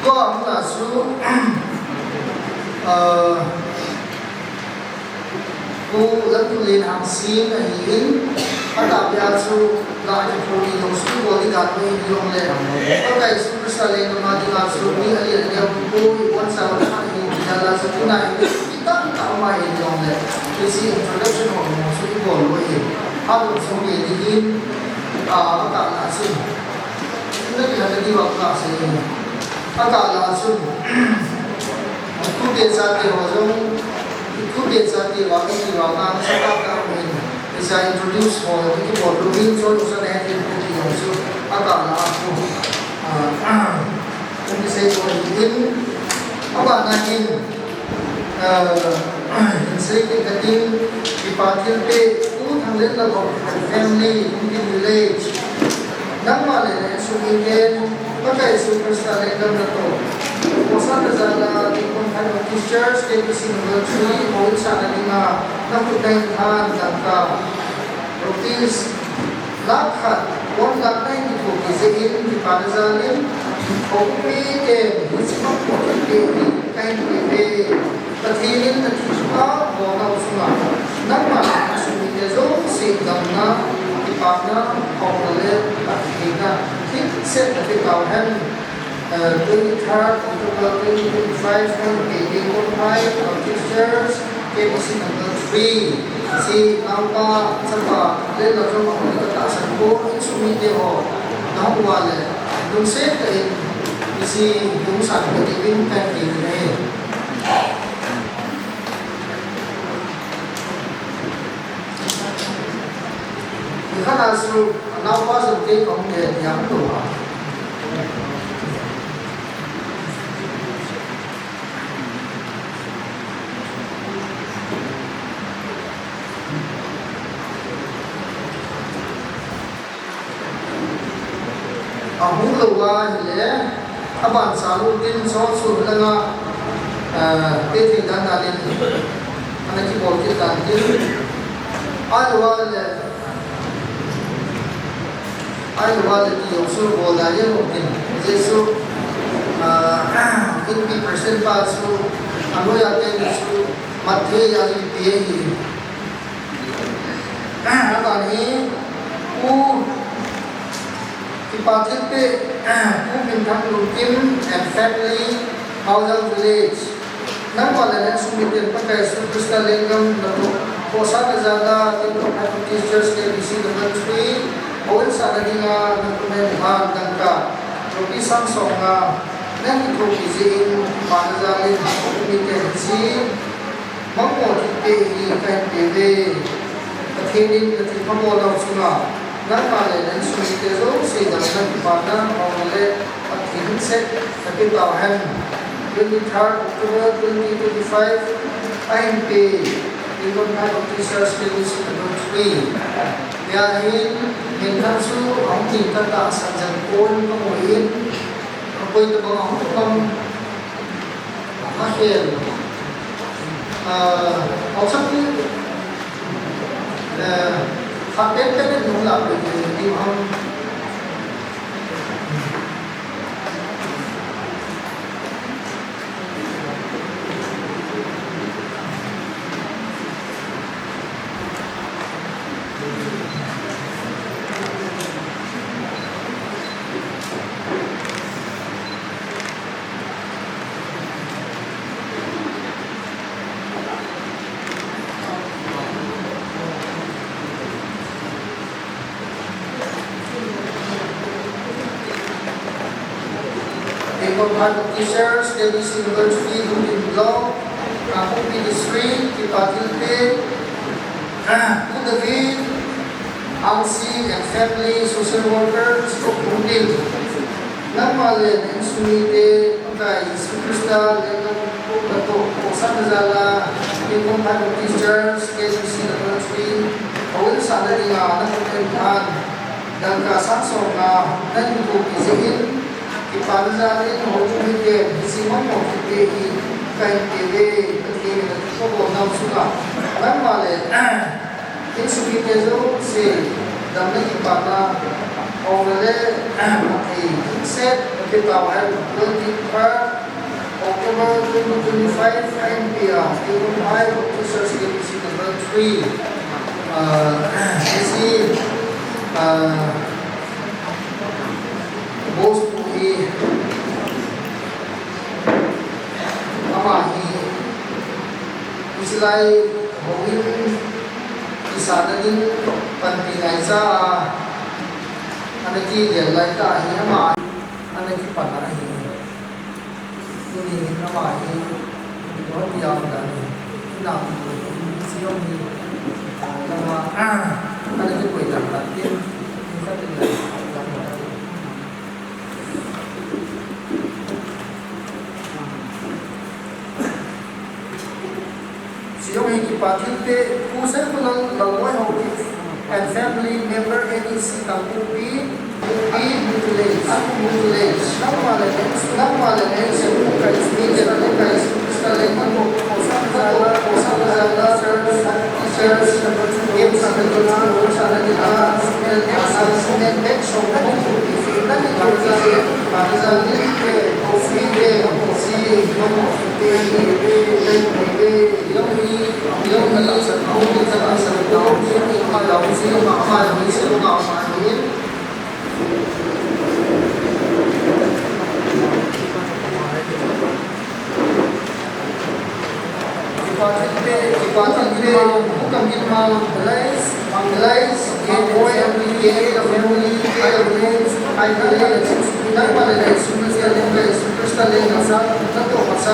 Tua hung la chu, ah, Pu Lamthulen Hangsing ahin, atahbeh a chu la kiphong ni jong chu bol ding dan ahin hijongle, Pakai Jesu Christa lenggam a dinga chu mi alen aneo pu iboncha khat ahi ti dan a chu tuna hi mi tamtah um ahi jongle, hiche introduction ho jong chu ibol lou ahi. Abol chu mi ding in, ah, atahbeh a chu Na kihet diu vang kasei in. Akah lah a chun, tute chate ho jong, tute chate vang, iti vang a, nasatah tah in, hiche a introduce ho jong, iti bol lou in, chun usa ne, iti jong chu, akah lah a chu, ah, hung kisei bol in, Abana hin, ah, hinsei kit katin, kipa thilpeh, U Thanglenlal and family, Hungtin village. Nangma le na insung miten, Pakai Jesu Christa lenggam natoh, Hosanna jal a, Tingwang Baptist Church, K B C number three, houin sahna dinga, nakhut nahin than, dangka, rupees lakh khat, one lakh nine kithopi jeh in, kipana jal in, houbung miten, hiche mangpho thilpeh hi, kahin pe uve. Pathen in nathilpeh bolnau chunga, nangma le na insung mite jouse damna, kipana, haona le phattheina, thilse nape tauhen. Uh, twenty-third October twenty twenty-five, Monday, Tingwang Baptist Church, K B C number three. Hiche naopa, chapa, le la jong ho le katahsan pon, insung mite ho, nahung uva le, lungset tah in, hiche lungsan kati uvin kahin ti uve. Nikhat a chu, anaopa jong kei kahung le diam tou a. Ahung lou ahile, abancha lou tin chu chu langa, eh, pe thei dan dan in, ana kibol kit tan tin. Ahilou le, ahilou le ti jong chu bol dan in tin. Jesu, ah, Inpi president pa chu, anoiya te ni chu, Matthai a Inpi ahi. Aban hi, Pu, kipa thilpeh, Pu Minthang Lungkim and family, Haojang village. Nangma le na insung miten Pakai Jesu Christa lenggam natoh, Hosanna jal a, Tingwang Baptist Church K B C number three, houin sahna dinga, nakhut nahin than, dangka, rupees sang som nga, nahin kithopi jeh in, kipana jal in, houbung miten hiche mangpho thilpeh hi kahin pe uve. Pathen in nathilpeh bolnau chunga, nangma le na insung mite jouse damna, kipana, haona le phattheina thilse nape tauhen. Twenty-third October twenty twenty-five, ahin pe, Tingwang Baptist Church, K B C number three. Hia hin, Minthang chu ahung ding katahsan jeh in kon kamu in, akoi tabang ahung pang. Akhel. Ah, haosapu, eh, khat penpen in hung lah peh ding ham. Tingwang Baptist Church, K B C number three, Lungdim Block, Kangpokpi District, kipa thilpeh, Pu David, Angsi and family, social workers, Lungdim. Nangma le na insung mite, Pakai Jesu Christa lenggam natoh, Hosanna jal a, Tingwang Baptist Church, K B C number three, houin sahna dinga, nakhut nahin than, dangka sang som nga, nahin kithopi jeh in, kipana jal in, houbung miten, hiche mangpho thilpeh hi, kahin pe uve, Pathen in nathilpeh bolnau chunga, nangma le, insung mite jouse, damna, kipana, haona le, phattheina thilse nape tauhen. Twenty-third October twenty twenty-five, nine P M, Tingwang Baptist Church, K B C number three. Ah, hiche, ah, Boss pu hi, ama hi, hiche lai houin kisahna ding panpi ngaicha a, ana kilel lai tah hi ama, ana kipan ahi. Tuni hin ama hi, Lord Piang dan hi, inam hi, Zion hi, lama, ah, ana kipui dan dan tin, in khat in lai, dan dan. Pathilte, Pu Saiphulal Lalboi Haokip and family, member N E C Kangpokpi, P, P village, P village. Nangma le, nangma le, nangma le, Christian, Christian, Christian, Christian, Christian, Church, Church, Church, Church, Church, Church,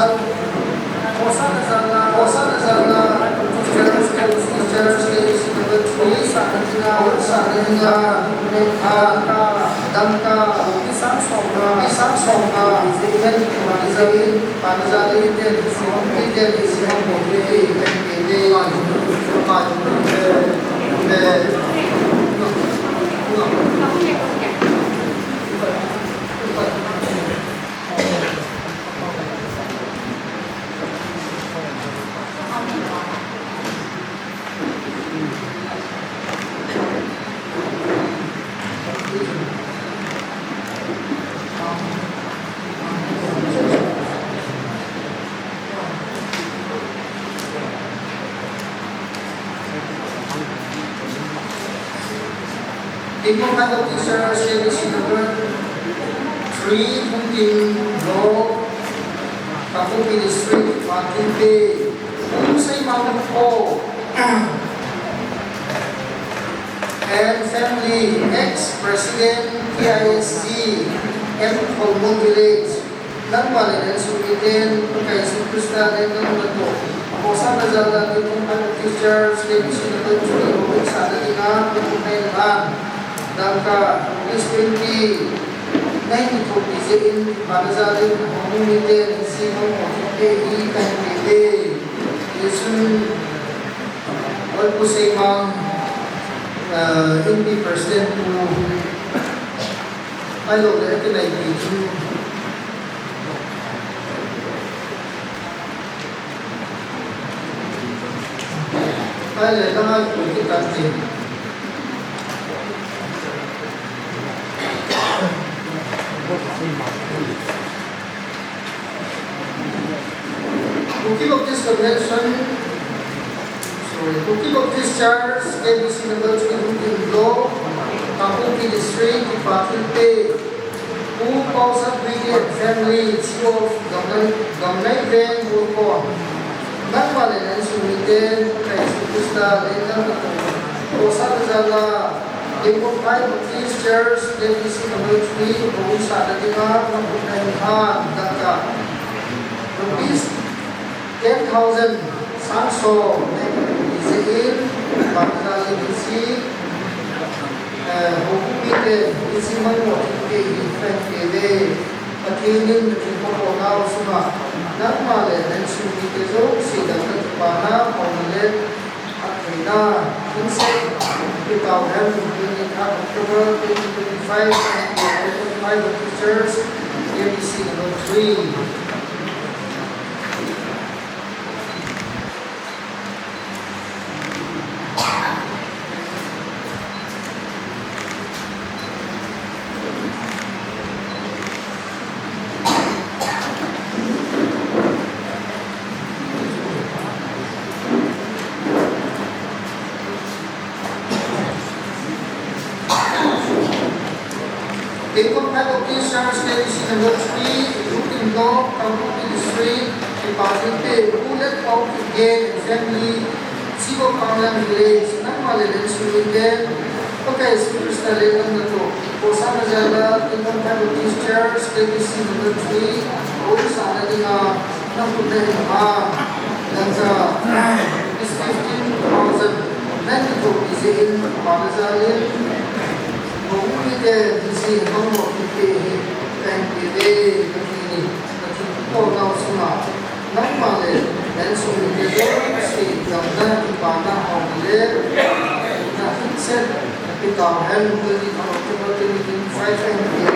Hosanna, Hosanna, Hosanna, Hosanna, Hosanna, Hosanna, Damka, Damka, Isang Soma, Isang Soma, Isang Soma, Isang Soma, Isang Soma, Tingmang Baptist Church, K B C number three, Phungting Block, Kangpokpi District, Martin Bay, Pu Seimang O and family, ex-president T I S G, M Kholmun Village, nangma le nang insung miten, Pakai Jesu Christa lenggam natoh, Hosanna jal a Tingwang Baptist Church, K B C number three, Hosanna dinga, Pu Nai Lan, Damka, Christian Pi, nang kithopi jeh in, Hosanna jal in, hung miten, Simon, Hosanna, Pi, Pi, Pi, Pi, Jesu, Oi Pu Seimang, ah, Inpi President Pu, ahilou le, akinaipi Pu. Ahile, langa Pu kitante. Kuki Baptist Convention, sorry, Kuki Baptist Church, K B C number three, Hungpung Block, Kangpokpi District, Kipa Thilpeh, Pu Paosap Uite and family, Chief of Gamnai, Gamnai Veng, Golkon. Nangma le nang insung miten, Pakai Jesu Christa lenggam natoh, Hosanna jal a, Tingwang Baptist Church, K B C number three, Hosanna dinga, nang khut nahin han, Damka. Rupees ten thousand, sang som, jeh in, Pathen in hiche, eh, houbung mite, hiche mangmo thilpeh hi, fan peh uve, Pathen in, Pathen popo nau sunga, nangma le nang insung mite jouse, damna kipana, phattheina, Atheina, Vincent Kitauhen, twenty-third October twenty twenty-five, Baptist Church, K B C number three. Tingwang Baptist Church, K B C number three, Hungpung Block, Kangpokpi District, Kipa Thilpeh, Pu Letpao Kipgen and family, Chief of Panglang Village, nangma le nang insung miten, Pakai Jesu Christa lenggam natoh, Hosanna jal a, Tingwang Baptist Church, K B C number three, Hosanna dinga, nang khut nahin han, Damka, rupees fifteen thousand, nang kithopi jeh in, Pathen in, houbung mite, hiche mangmo thilpeh hi, fan peh uve, Pathen in, Pathen popo nau sunga, nangma le nang insung mite jouse, damna Set, Peter Hen, twenty-five,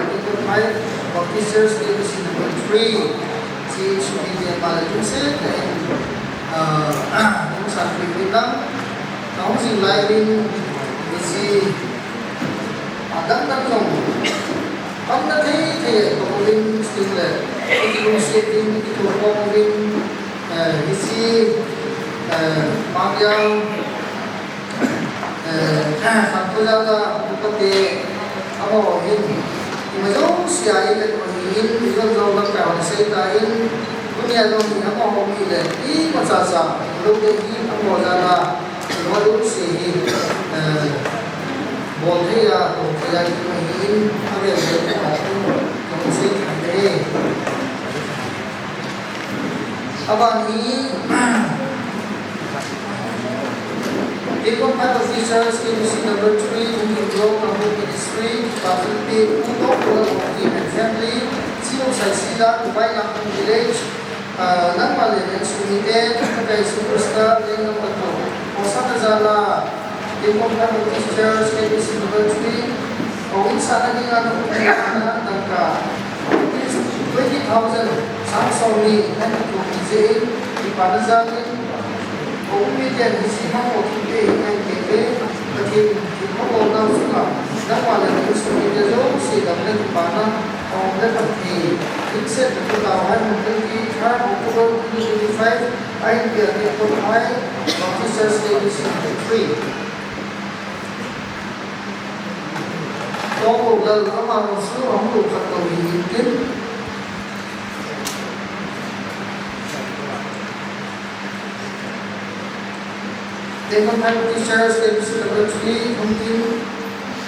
twenty-five, Baptist Church, K B C number three, C H P, Myanmar, Jungse, uh, Jungsan, Pipitang, Kaunjing Laibin, Misi, Adang Dang Jong, Pamna Thei Thei, Kaunjing Sting le, Kitu Seting, Kitu Kaunjing, eh, Misi, eh, Pangyang, Eh, Khamkhoja la, Upate, amaho hin, ima jouse a ivet u ahin, ivet u lamkai hon asei tan, tunia jong hi amaho mi le, imacha cha, lou te hi, amaho jal a, ima jouse hi, eh, bol thei a, bol thei a, ima hin, avel vel te a, tum, tum sei thei e. Aban hi, Tengkon Bible Teachers, K B C number three, Hungkin Road, Kangpokpi District, Patun P, Pu Tokbola Kongki and family, Siu Saisila, Dubai Lampung Village, ah, nangma le nang sumite, Pakai Jesu Christa, lenglam katu, Hosanna jal a, Tengkon Bible Teachers, K B C number three, Houin sahna dinga na hung dangka, twenty thousand, sang som ni, nang katu kijeh in, kipana jal in, Houin miten hiche mangmo thilpeh hi kahin peh e, Pathen thilpha bolnau chunga, nangma le nang sumite jouse damna kipana, hung le phatthei, thilse tu tao hai hung thei third October twenty twenty-five, I P R T Kothai, Baptist Church, K B C number three. Tongko lal ama su ahung lo khat to hi tin. Tengkon Bible Teachers, K B C number three, Hungkin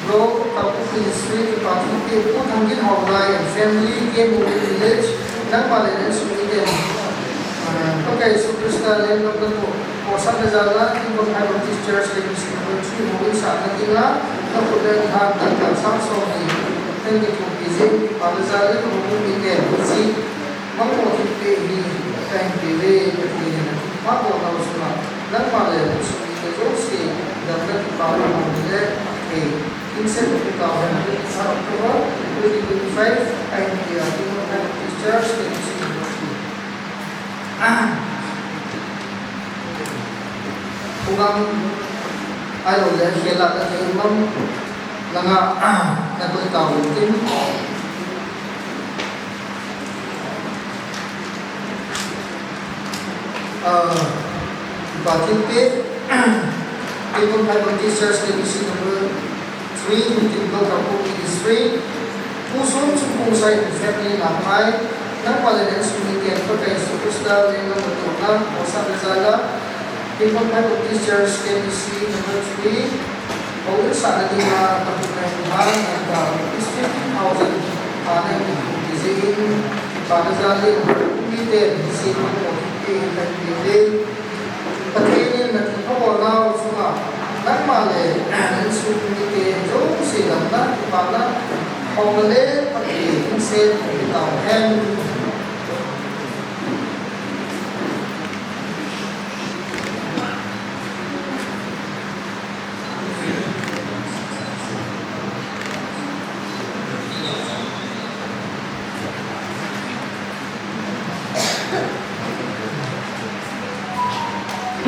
Road, Kangpokpi District, Patun P, Pu Thangin Haolai and family, K M O village, nangma le nang sumite. Ah, Pakai Jesu Christa lenglam katu, Hosanna jal a, Tengkon Bible Teachers, K B C number three, Houin sahna dinga, na khut na in than, dangka sang som ni, nang katu kijeh in, kipana jal in, Houin miten, hiche mangmo thilpeh hi, kahin peh e, Pathen in thilpha bolnau chunga, nangma le nang sumite jouse, damna kipana hung le phatthei, thilse tu tao hai hung thei third October twenty twenty-five, I P R T Kothai Baptist Church, K B C number three. Program ahilou le khel a kathei um langa, na koi tao tin. Ah, Patun P, Tengkon Bible Teachers, K B C number three, Hungkin Road, Kangpokpi District, Pu Somchung Khongsai and family, Lamphai, nangma le nang sumite, Pakai Jesu Christa lenglam katu na, Hosanna jal a, Tengkon Bible Teachers, K B C number three, Houin sahna dinga, na khut na in than, dangka rupees fifty thousand, ah, nang katu kijeh in, kipana jal in, miten, hiche mangmo thilpeh hi kahin peh e. Pathen in na thilpha bolnau chunga, nangma le nang sumite jouse damna kipana hung le phatthei, thilse tu tao hen.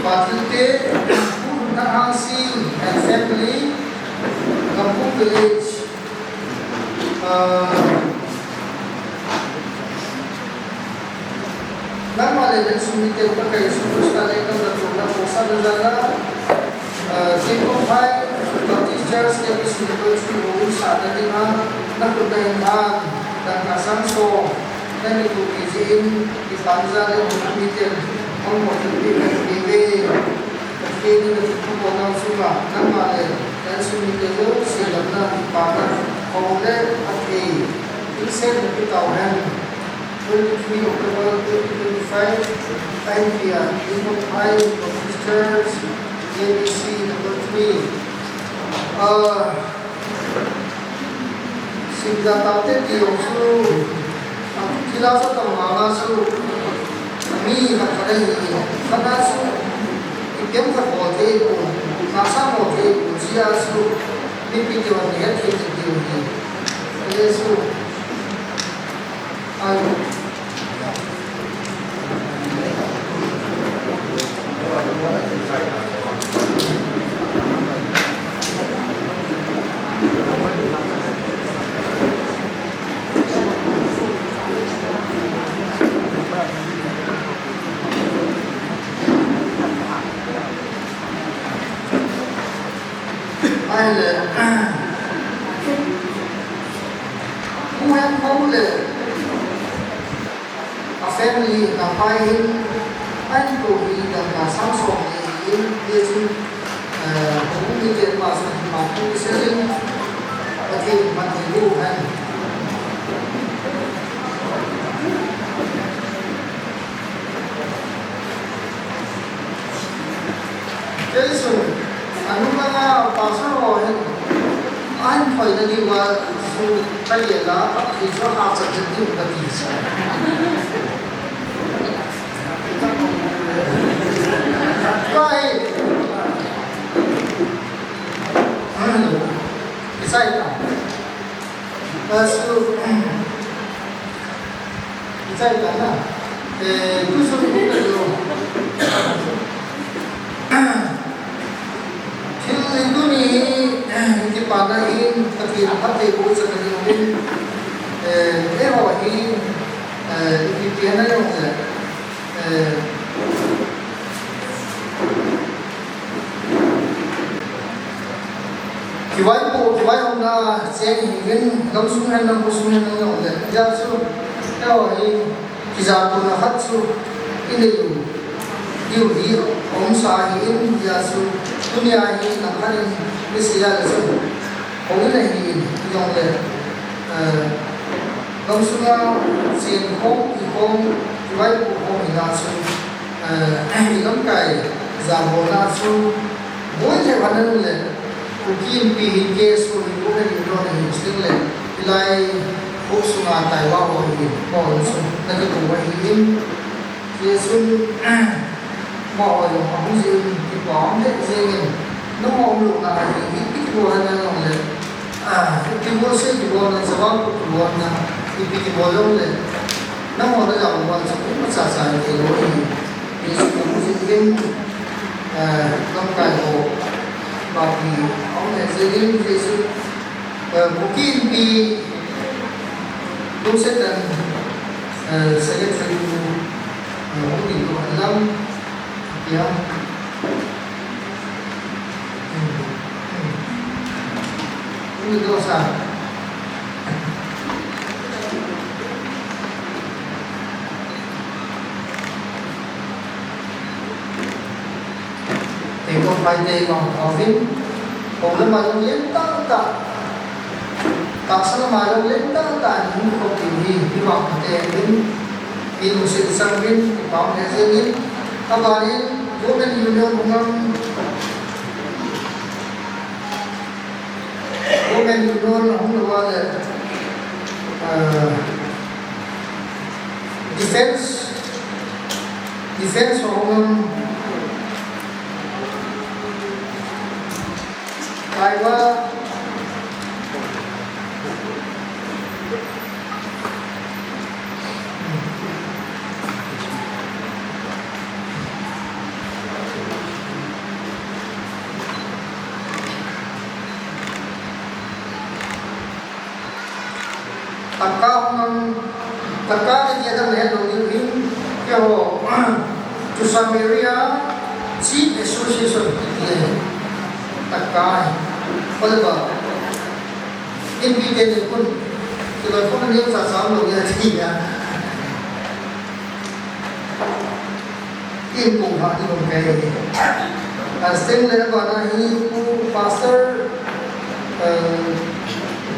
Patun P, Pu Nahang Singh and family, Kangpokpi Village. Ah, nangma le nang sumite, Pakai Jesu Christa lenglam katu na, Hosanna jal a, ah, Tengkon Baptist Church, K B C number three, Houin sahna dinga, na khut na in than, dangka sang som, nang katu kijeh in, kipana jal in, Houin miten, mangmo thilpeh hi kahin peh e. Pathen in na thilpha bolnau chunga, nangma le nang sumite jouse damna kipana hung le phatthei, thilse tu tao hen. Twenty-three October twenty twenty-five, I P R T Kothai Baptist Church, K B C number three. Ah, Simla taote ti jong chu, a, thilha sa tong mama chu, mi khat khat ahi, khat a chu, ipi ham khat bol thei pon. Nasa mo te, chia su, mipi te wan ni het het te u ni. Jesu. Ai. Ai le. Pu Hen Mo le. A family na pai hin, an ko hi dam na sang song ni hin, ye chu, eh, ko ni ke pa sa ma ku se hin, Pathen ma ni lu han. Kei sun, anung langa pastor ho hin, ahin thoina diuva, su, ka lela, ka khi chu ha chat chat diu ka ti sa. Ka hi, isai ta. Ka su, Isai ta na. Eh, tu sun ko ka lo. Thil in tuni, eh, kipana in, Pathen phatthei boh chan in, eh, eiho hi, eh, ipi pi na jong le, eh, Kivaipo, kivaiumna cheng hiuvin, gamsung hen, gamsung hen, nang nong le. Hijeh chun, eiho hi, kijatona khat chu, inei u, diu hi, aumsa ahin, hijeh chun, tunia hi, nang khat in, isei a le chun, houin ahin, hijong le, eh, gamsunga chen khom, kikhom, kivaipo khom hina chu, Eh, i lamkai jabolna chu boi le phanan le, Kuki Inpi hi case hi boi le don hi sting le, hilai buk sunga taiva ho hi bol chu na ka tu va hi in, Jesu ma ho jong ahung jin, kipa um le jing in, nangho umlouna hi, i, i kibol na jong le, Ah, ipi bol se kibol na, jawab ko kibol na, ipi kibol jong le. Nangho na jao bol chu, imacha cha thei lou ahi. Jesu na mu jing in, ah, lamkai ho, bapi, aum le jing in, Jesu, ah, Kuki Inpi, tu se tan, ah, secretary tu, ah, hung ding tu an lam, Kya? Hmm. Hmm. Uni dosa. Tengkol pai te ma khovin. Khovin ma jong len tah tah. Tahsa ma jong len tah tah. Ni khovin hi. Ni ma khovin. Ni lungset chang uvin, kipah um le jeng in, abanin, Women Union hung um, Women Union hung lou a le, ah, Defense, Defense hung um, Kaiwa, Taka hung um, taka ni dia dang le lo ni hin, kya ho, to Samaria, Chief Association, kiti le, taka, ole ba, Inpi te ni kun, kilo kun ni sa sa lo ya ti ya. Inpi ha ni kun kai. Asting le ba na hi pu pastor, eh,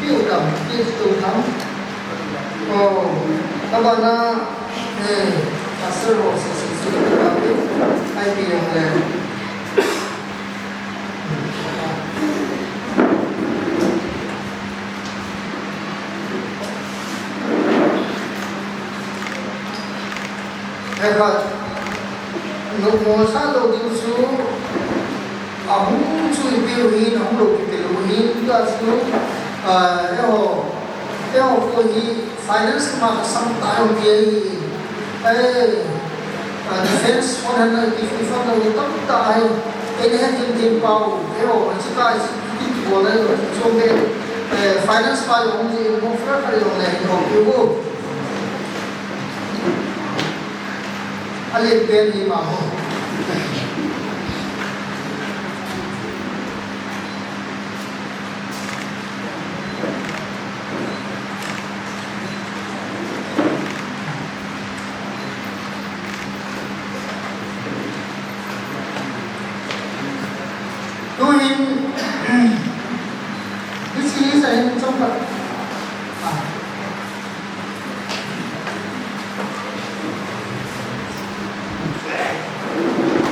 piu tam, piu tu tam. Oh, ba na, eh, pastor ho si si su tam, ai piu le. Hekhat, nungmo sa lo ding chu, Ahung chu ipi u hi, ahung lou ipi u hi, tua chu, ah, eiho, eiho khu hi finance ma ka sang ta u ti ahi. Eh, ah, defense fund han na ki fi fund lo tam ta ahi. Ei ne hin tin pau, eiho, a chi ka chi ki ki bol ai lo, chu be, eh, finance pa yo hung ji, hung fra ka yo ne, yo, yo. A lian pen hi ma ho. Tu hin, hiche hi sa hin chom ka. Ah.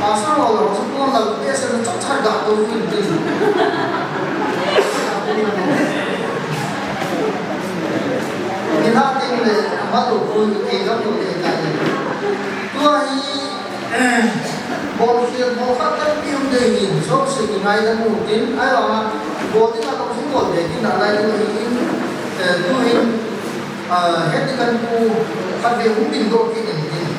Pastor ho lo, so kon lo, te se lo, chak chak ga to yin te. Ni na ting le, ma lo ko ni ke ga ko le ga ni. Tua hi, bol khel, bol khat tampi um ding ahin, so se ni ngai da mu tin, ai lo ma, bol ding a lo si bol de tin, a lai lo hi in, eh, tu hin, Ah, heti kan pu khat ve hung ding doh kit in tin.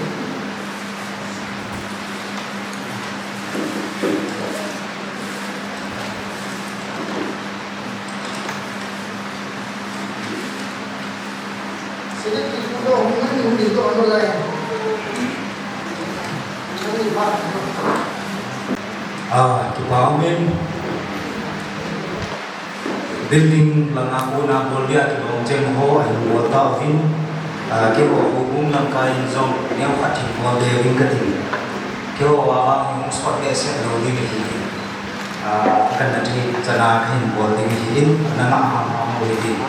Sini ki pu doh hung ding, hung ding doh ano lai. Ani ba. Ah, kipa umin. Building langa kona bol dia kilom cheng ho ahin bol tauvin, ah, keiho houbung lamkai in jong neokhat hin bol diuvin kati. Keiho a vang hung sot behseh lou ding ahi. Ah, kana thei chana kahin bol ding ahin, nana ham ham lou ding.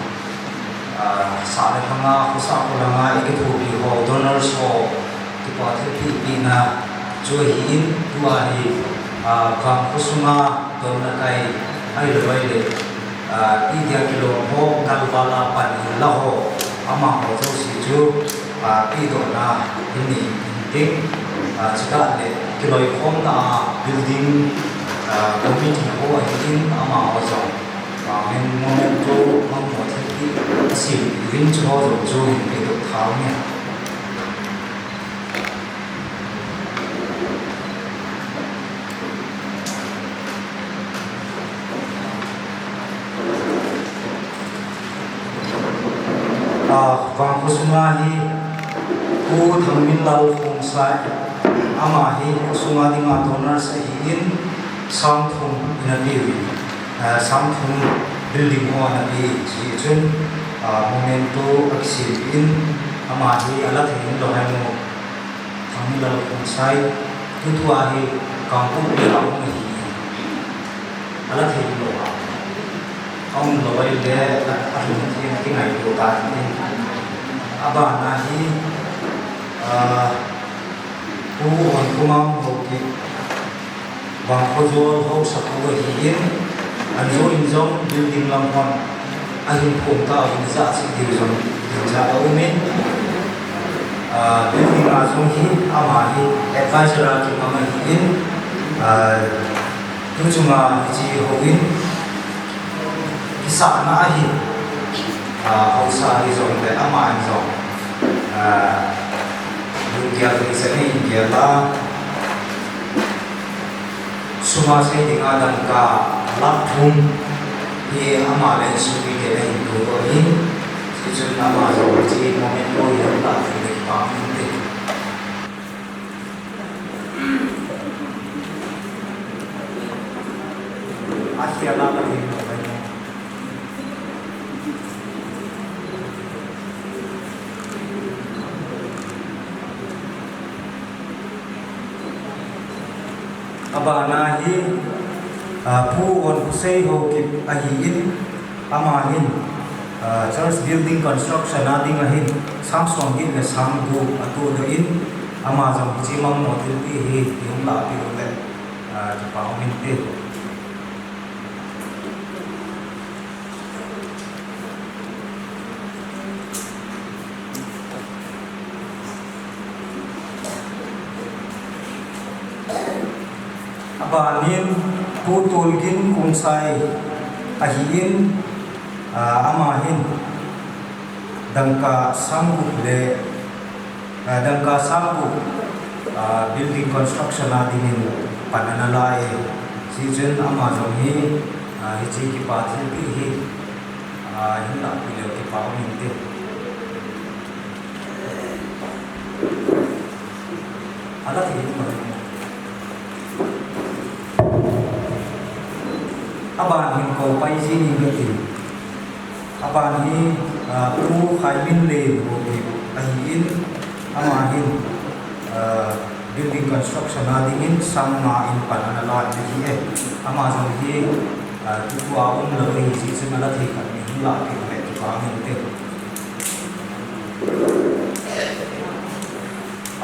Ah, sah le lhanga, khosah kholanga, ikithopi ho, donors ho, Kipa thilpeh pehna chu ahin, tua hi, ah, vangkho sunga donna kai ahilou ahile, ah, pi dia kilom ho, ngalval a pan hinla ho, amaho jouse chu, ah, pehdohna hin nei in tin, ah, chutah le kiloikhomna a building, ah, committee ho ahin, amaho jong, ah, memorandum, memorandum thilpeh asem uvin chu ho jong chu hin pehdoh tha u hen. Ah, vangkho sunga hi Pu Thangminlal Khongsai, ama hi khosunga dinga donors ahin, sang thum ana peuvin, ah, sang thum building ho ana pe, chuti chun, ah, memorandum akisem in, ama hi ala thei in lou hai mo. Thangminlal Khongsai, tutua hi Kangpokpi a um ahi. Ala thei lou a. Aum lou ahile, a, alung thim kingaito tante. Abana hi, ah, Pu Honkhoman Haokip, Vangkho jol haosapu ahin, anjo in jong building lam hon ahin phong tauvin, ajah cheh diu jong dinga aumin, ah, building a jong hi ama hi advisor a kimang ahin, ah, tuchunga hiche houin kisahna ahin, ah, haosa hijongle ama in jong, ah, lunggel hi seh nei gel a, Suma sei dinga dangka lakh thum hi ama le insung mite ahin doh doh in, chuchun ama jong hiche memorandum hi ahin lah thei le kipah inte. Akhel a ka thei lou ahi. Abana hi, ah, Pu Onkhosei Haokip ahin, ama hin, ah, church building construction a dinga hin, sang somget le sang gup atoh doh in, ama jong hiche mangmo thilpeh hi, ihung lahpeh u le, ah, kipa um inte. Abanin, Pu Tolgin Khongsai ahin, ah, ama hin dangka sang gup le, ah, dangka sang gup, ah, building construction a dingin pan ana la e. Hichun ama jong hi, ah, hiche kipa thilpeh hi, ah, hin lahpeh leu kipa um inte. Ala thei ma. Aban hin kou pai jing inge kati. Aban hi, ah, Pu Khaiminlen Haokip ahin, ama hin, ah, building construction a dingin sang nga in pan ana la in ahi e. Ama jong hi, ah, tutua umlou ahi jeh chun ala thei khat in hin lahpeh le kipa um inte.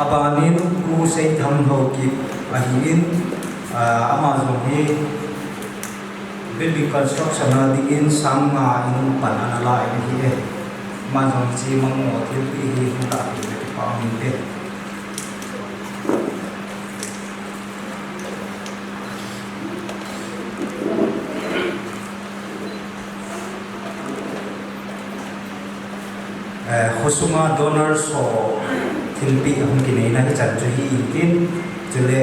Abanin Pu Seithang Haokip ahin, ah, ama jong hi building construction a dingin sang nga in pan ana la in ahi e. Ama jong hiche mangmo thilpeh hi hin lahpeh le kipa um inte. Eh, khosunga donors ho thilpeh ahung kineina hichan chu hi intin, chule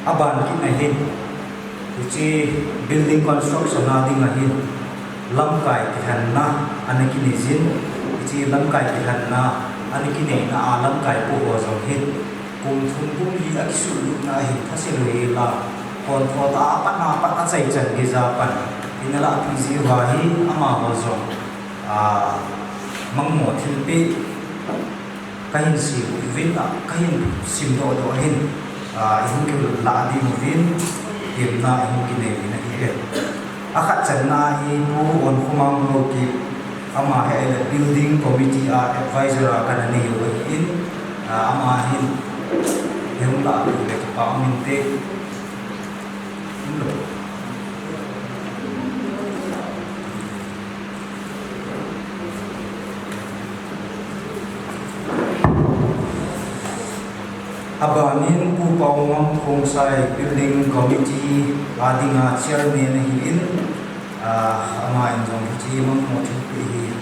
aban kit na hin, hiche building construction a ding ahin, lamkai kilhenna ana kinei jin, hiche lamkai kilhenna ana kineina a lamkai po ho jong hin, kum thum kum li a kisuhlutna ahin thase lou hela, kon tho ta a pat a pat a chaichan geija pan, ina lahpeh jiu va hi amaho jong, ah, mangmo thilpeh kahin sei uvin, ah, kahin sim doh doh ahin, ah, ihung kilah ding uvin, temna ihung kinei uvin ahi e. Akhat channa hi Pu Onkhomang Haokip, ama hi ahile building committee a advisor a kana neiu ahin, ah, ama hin ihung lahpeh le kipa um inte. Abanin Pu Paongam Khongsai Building Committee a dinga Chairman ahin, ah, ama in jong hiche mangmo thilpeh hi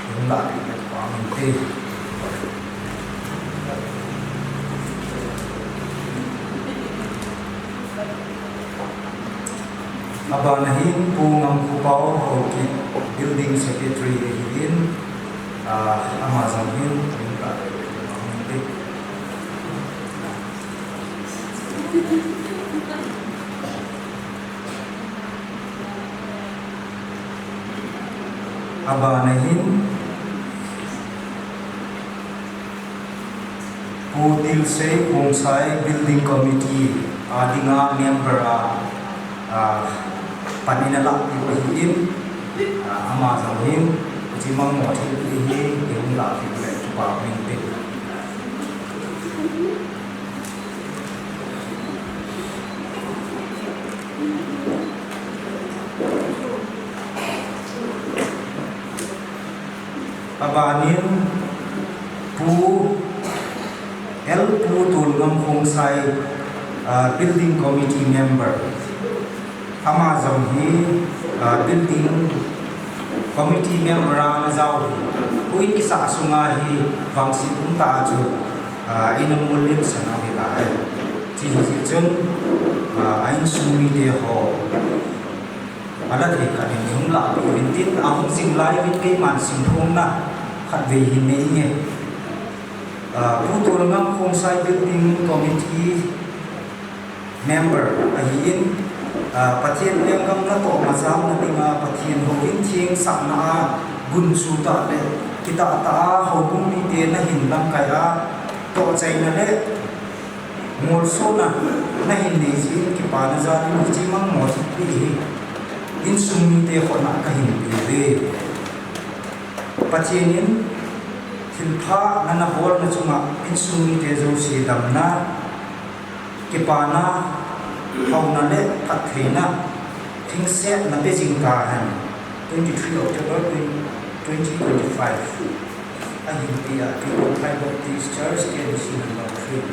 hin lahpeh le kipa um inte. Abana hin Pu Ngamkhopao Haokip Building Secretary ahin, ah, ama jong hin hin lahpeh le kipa um inte. Abana hin Pu Dilsei Khongsai Building Committee a dinga member a, ah, pan ina lahpeh u ahin, ah, ama jong hin hiche mangmo thilpeh hi hin lahpeh le kipa um inte. Abanin Pu L Pu Tolngam Khongsai, ah, Building Committee Member. Ama jong hi, ah, Building Committee Member a ana jao hi, houin kisah sunga hi vangset umtah a chu, ah, eina molhing sa nau hi lai. Hiche hi chun, ah, a insung mite ho, ala thei khat in hin lahpeh uvin tin, ahung jing lai uvin keiman simthomna khatvei hin nei inge. Ah, Pu Tolngam Khongsai Building Committee member ahin, ah, Pathen lenggam natoh machalna dinga Pathen houin thengsahna a gunchu tah le kitah tah a houbung mite nahin lamkai a tohchaina le molsona nahin nei jeh in kipana jal in hiche mangmo thilpeh hi insung mite khut a kahin pe uve. Pathen in thilpha nana bolna chunga insung mite jouse damna, kipana, haona le phattheina, thingsetna pe jing tahen. Twenty-three October twenty twenty-five. Ahin pia, Twipothai Baptist Church, K B C number three.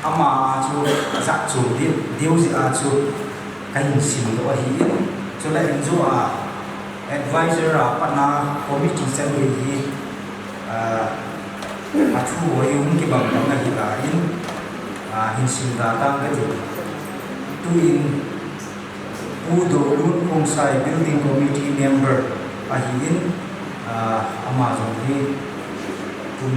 Ama chu jat chu di, diu ji a chu ka hin sim lo ahi in. Chu la in chu a advisor a pana committee chan hi hi, ah, a thu ho hi hung kibang bang ahi la in, ah, hin sim da tang ka ti. Tu in Pu Dolun Khongsai Building Committee member ahi in, ah, ama jong hi kum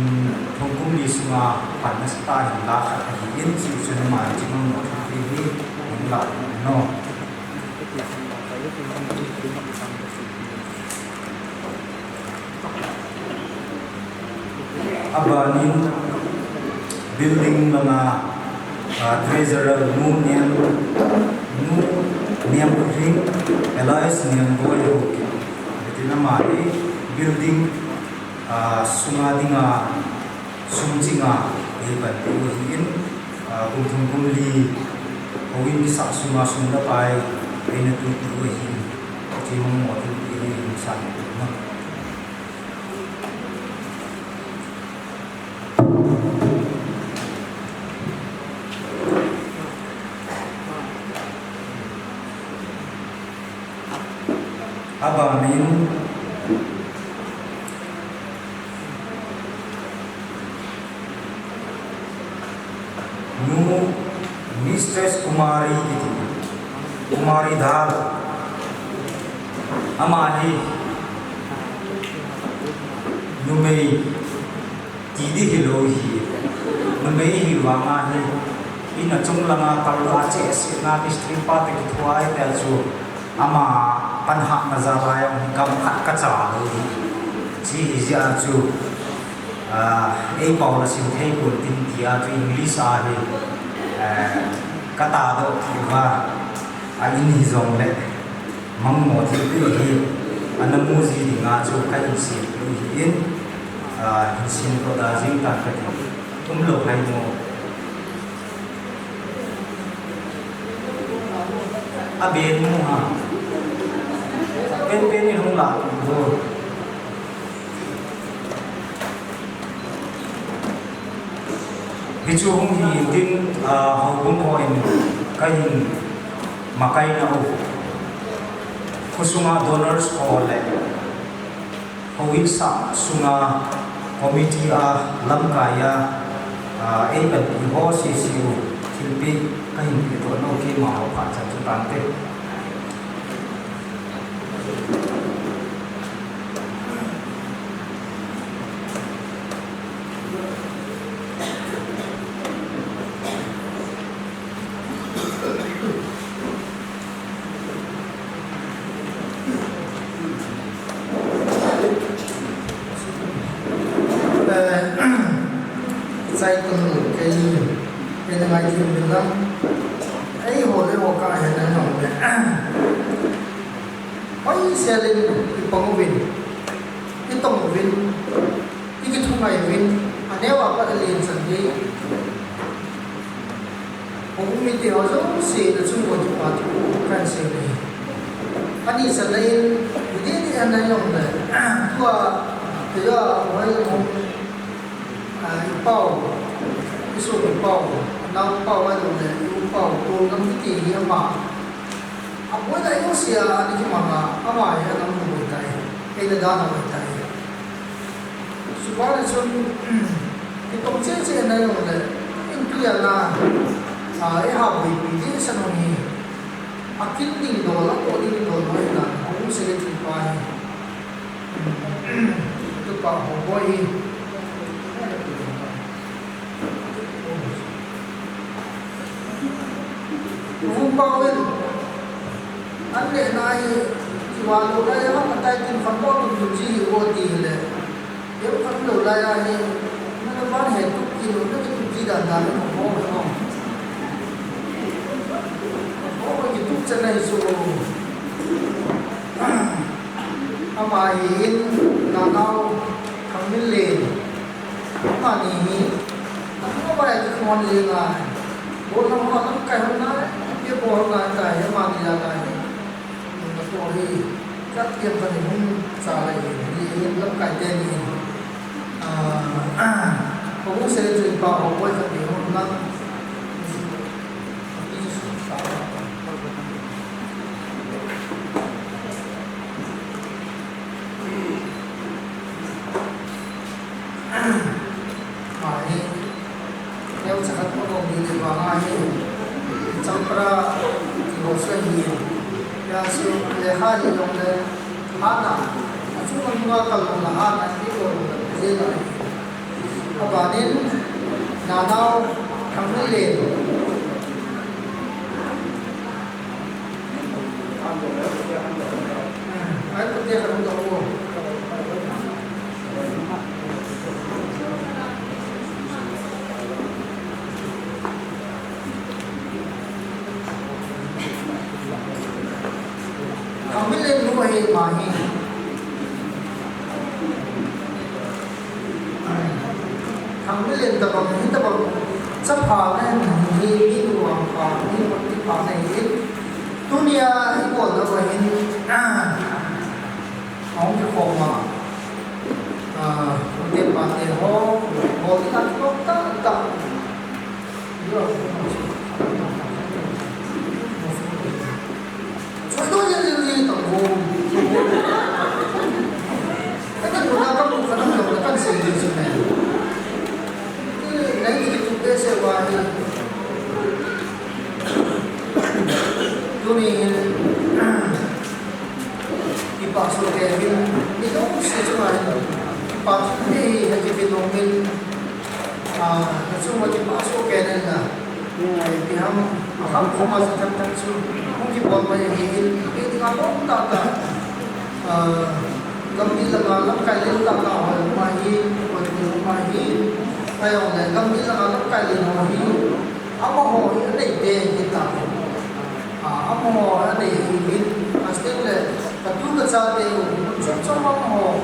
thum kum li sunga pan na sa ta hin la khat ahi in, si chun ama jing ang mo thum ti hi hung la no. Abanin building langa, ah, treasurer Nu Niam, Nu Niam Ring, alias Niam Boi ho. Hitin ama hi building, ah, sunga dinga, sum chinga, ei pan pi u hi in, ah, kum thum kum li, ho in kisa sunga sum la pai, ei na tu pi u hi in, ti mong mo thil pi hi in san. Abanin Nu Mistress Kumari kiti, Kumari Dhar. Ama hi numei ti di hilou hi. Numei hi vanga hi. Ina chung langa kal a che si na mistri pa te kithuai tel chu. Ama pan hahna jal a jong gam khat ka cha lou hi. Chi hi jeh a chu, ah, ei pau la sim thei pon tin ti a chu English a hi, eh, ka ta doh ti uva, a in hi jong le, mang mo thil pi hi, ana mu ji ding a chu ka in sim pi hi in, ah, in sim ko da jing ta ka ti. Um lou hai mo. A ben mu ha. Pen pen in hung la tu. Hichu hung hi tin, ah, houbung ho in ka hin makai na u. Khosunga donors ho le. Houin sah sunga committee a lamkai a, a, ei panpi ho sese u thilpeh kahin pe doh nau keima ho phat chan chu tante. Eh, chai tun lu kei, kei na ngai thim min lang. Ei ho le ho ka he na nong le. Hoi sia lin i pang uvin, i tong uvin, i kithungai uvin, a neo a pat a lin chan hi. Houin mite ho jouse na chung ko tu pa tu kan se le. Ani sa na in, ni ni an na yong le. Tua, tua, wai mo. Ah, i pau, i su i pau, nau pau wai lo le, i u pau, tu nam ti ti hi ama. A boi la i u sia, ani ki mama, ama hi a nam boi tai. Ei le da na boi tai. Suba le chun, kitong che che na yong le, in clear na, a, e ha boi pi di sa no ni, a kin ding do la, ko ding do no na, home secretary pa hi. Tu pa ho boi hi. Vung pau in, an le na hi, kiwa lo lai a, a tai tin fan pau tu tu ji hi o ti le. Em fan lo lai a hi, na na van he tu ki lo, na tu ji dan dan lo mo mo. Mo ki tu chan nai so. Ama hi in, na nau, khang min le. Ama ni hi, a, ama ba ya ki khon le ngai. Bol na ho, lamkai ho ngai, ye bol ngai kai, ama ni la ngai. Ni na ko hi, kat ye pa ni hung cha lai hi, ni lamkai te ni. Ah, ko hung se chu pa ho boi ka ni hung na. Su le ha ni long le ha na. Achu man ma kal long la ha na ni long le je na. Abanin nanao Thangminlen. Ai ko te ka long da ko. Thangminlen nu ahi ma hi. Thangminlen tabang hi tabang chapha na hin hi mi nu ang pha, mi nu ti pha na hi. Tunia i bol na va hin, ah, hong ki khom ma. Ah, te pa te ho, bol ti ta ta ta. Tuni hin, kipa soh kei hin, mi jouse chunga hin, kipa soh kei hi, hiti pi nung min, ah, na chung ma kipa soh kei nen na. Ipi ham, aham khoma sa thak thak chu, hung kibol mai hi hin, ipi dinga bol ta ta. Ah, gamgi langa lamkai len ta ta ho ma hi, ma hi, ma hi. Ahi jong le, gamgi langa lamkai len ho hi, amaho hi anei te, ti ta. Ah, amaho anei hi hin, asting le, katu kachate u, chom chom amaho.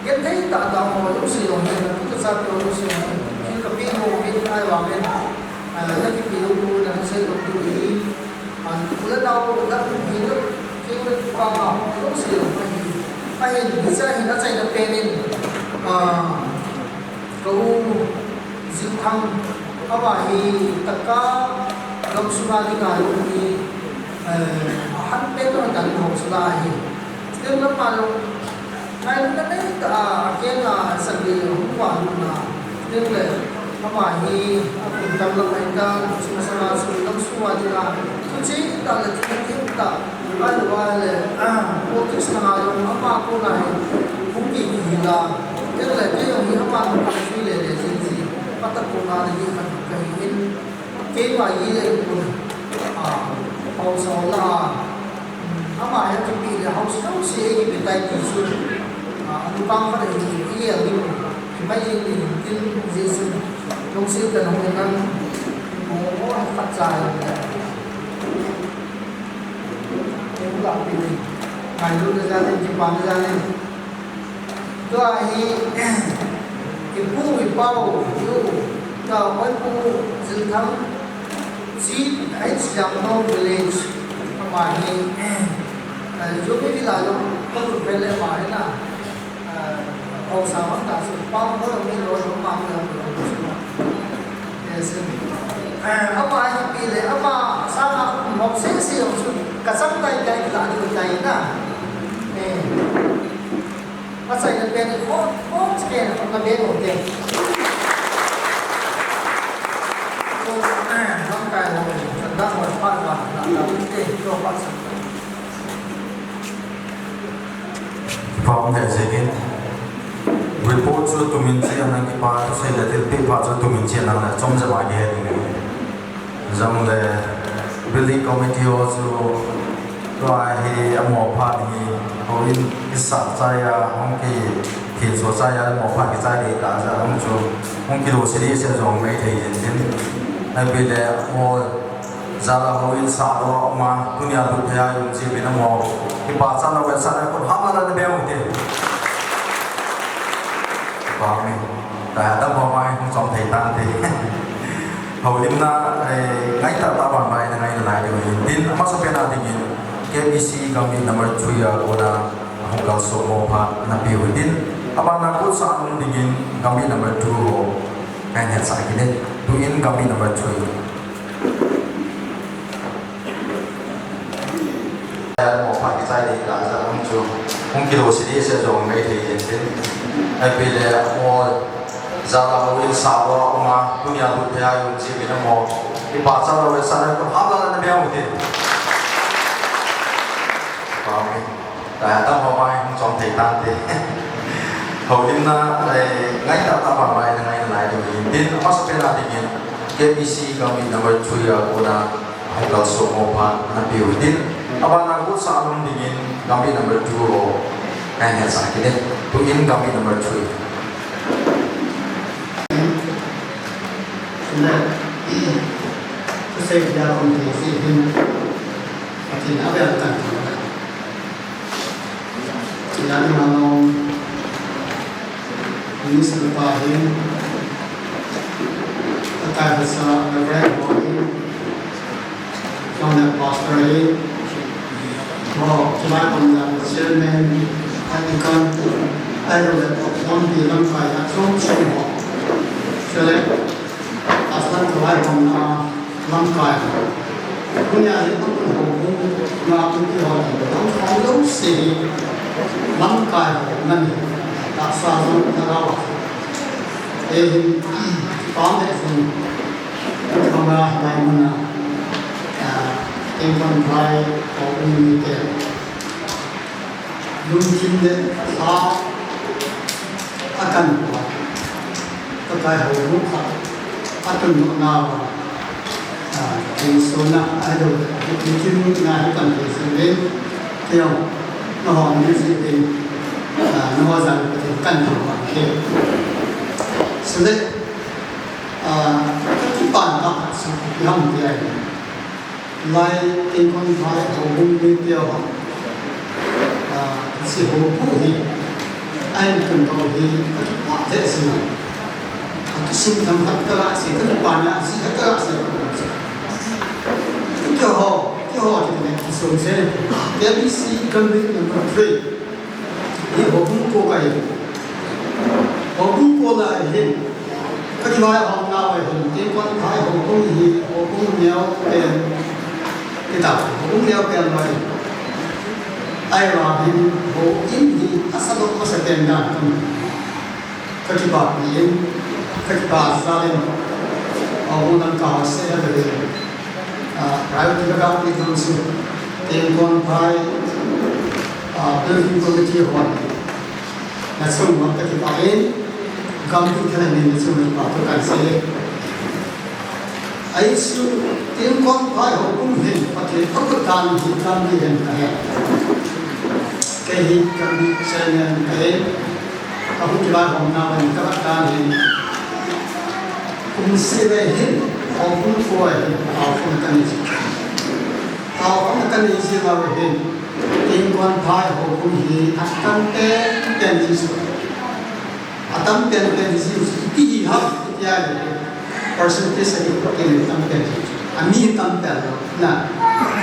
Genthei tah tah ho jouse jong hin, katu kachate ho jouse jong hin, thil kapeh ho hin, ahivangin, ah, nakipe u, nasei u tu hi, ah, u le nao, u le hi, thil le pa ho jouse jong hin, ahin, hiche hin achaina pen in, ah, ka u Zilthang, ama hi taka gamsunga dinga jong hi, eh, ahan pen jong dan ho sala hi. Sten lam ma jong, ngailutna nei tah a, akeng a, asan gei a, hung vah lutna. Sten le, ama hi, akum tam lam ahi tan, chungchang a, chungchang sung a dinga, thuchih tah le, thil thim tah, Ahivang le, ah, politics langa jong ama kona hi, hung kihil a. Kei le, kei jong hi ama kona hi le le jing jing. Pata kona le hi khat kahi in. Keima hi le kun. Ah, haosa la. Ama hi kipe le haosa jouse kipe tai ti chu. Ah, anu kang khat hi, hi le ni. Mai jing ni tin jing sun. Jong se kan hung nan. Oh, oh, khat cha le. Ngailutna jal in, kipana jal in. Tua hi, ipu, ipau, iu, tua Hoipu Zilthang, Chief, H Jamno Village, ama hi, eh, Jubilee la jong, ka lut pen le ama hi na. Ah, haosa man ta chu, pa mo mi lo lo ma mi lo lo. Yes. Ah, ama hi pi le, ama sanga mo se se lo chu, ka chang tai tai la ni tai na. Eh. Achaina pen ko, ko ke na be lo te. So, ah, lamkai lo, chan da mo pa la, la, la, te, to pa sa. Kipa um lheh jengin. Report chu tumin che nang, kipa thusei le thilpeh pha chu tumin che nang le chom jep a kihe ding. Jong le building committee ho chu tua hi amo pha ding hi, houin kisah chai a, hung kithilsoh chai a, amo pha kichai ding tah jeh a hung chu, hung kilo sidi se jong mei thei jin tin. Ahi le amo Jala houin sah lou a um a, tunia lut thei a um chi vin amo. Kipachat lou vet sah le khut ham la la be u te. Kipa mi. Ta ya ta ba mai hung chom thei tan te. Houlimna, eh, ngai ta ta ban mai na ngai na nai de. Tin, amasapen a dingin, K B C Gambih number three a kona, hung kalson mo pha na pe u tin. Abana kut sa nung dingin, Gambih number two ho. Kahin hetsah kit e. Tuin Gambih number three. Mo pha kichai ding tah jeh a hung chu, hung kilo sidi se jong mei thei jin tin. Ahi le amo jala houin sah lou a um a, tunia lut thei a um chi vin amo. Kipachat lou vet sah le khut ham la la be u tin. Amen. Tua hi atahsa ho mai hung chom thei tante. Houlimna, eh, ngai tahtah bang lai, ngai nalai diu ahi. Tin, amasapen a dingin, K B C Gambih number three a kona, hung kalson mo phat napeh u hitin. Abana gosa a um dingin, Gambih number two ho, ngai ngai sa kit e. Tuin Gambih number three. Tusei dia kon te si hin. Pathen a bel tan. Ina ni ma long. Minister pa hin. Pakai hasa Reverend ho hin. Song le pastor hi, ho, chulai pon le chairman, a deacon, ahilou le lampi lamkai a chom chom ho. Chule, a san chulai pon a lamkai. Tunia hi a pun ho pun, na pun ki ho ti, tong tong lou se hi, lamkai ho nan hi, tahsa jong na lou a. E hin, pam le jong, Kama lai muna, ah, Tengkon phai, Houbung mite. Lungthim le tha a kan pua. Pakai houbung khat a tun nau a, ah, Tengkon a, a do, lungthim na hi kan pe sin le, keo, na ho ni si le, ah, na ho jan kan thang ba ke. Sule, Ah, ka kipan ka khat chu ipi ham ti ahile. Lai Tengkon phai houbung mite ho. Ah, hiche houbung hi. Ahin tun ho hi, ka kipa jeh jeh a. Ka kisim thang khat ka la se, ka kipa na se, ka la se. Keiho, keiho kiti le kisum se. K B C Gambih number three. Hi houbung ko ka hi. Houbung ko la hi. Ka kivai hom nau ahin, Tengkon phai houbung hi, houbung neo pen, kita, houbung neo pen lai. Ahivangin, houin hi, asadoh masapen dan kan. Ka kipapi in, ka kipa jal in, houbung dang ka hose a ve. Ah, priority ka kap ni thang su. Tengkon phai, ah, building committee hon. Na chung uva ka kipa in, Gambih thalheng in na chung uva kipa thu kan sei. Ahi chu, Tengkon phai houbung hin, Pathen thupha dan hi Gambih hin ka he. Kei hi Gambih chairman ka he. Ka hung kivai hom nau a hin ka vat dan hin. Kum seh le hin, houbung ko a hin, houbung ka ni. Tao kong ka ni si la ve hin, Tengkon phai houbung hi atam pen pen ji chu. Atam pen pen ji chu, ipi hi ham, ipi ahile, percentage a kipat in atam pen ji chu. Ami tam pen lou, na,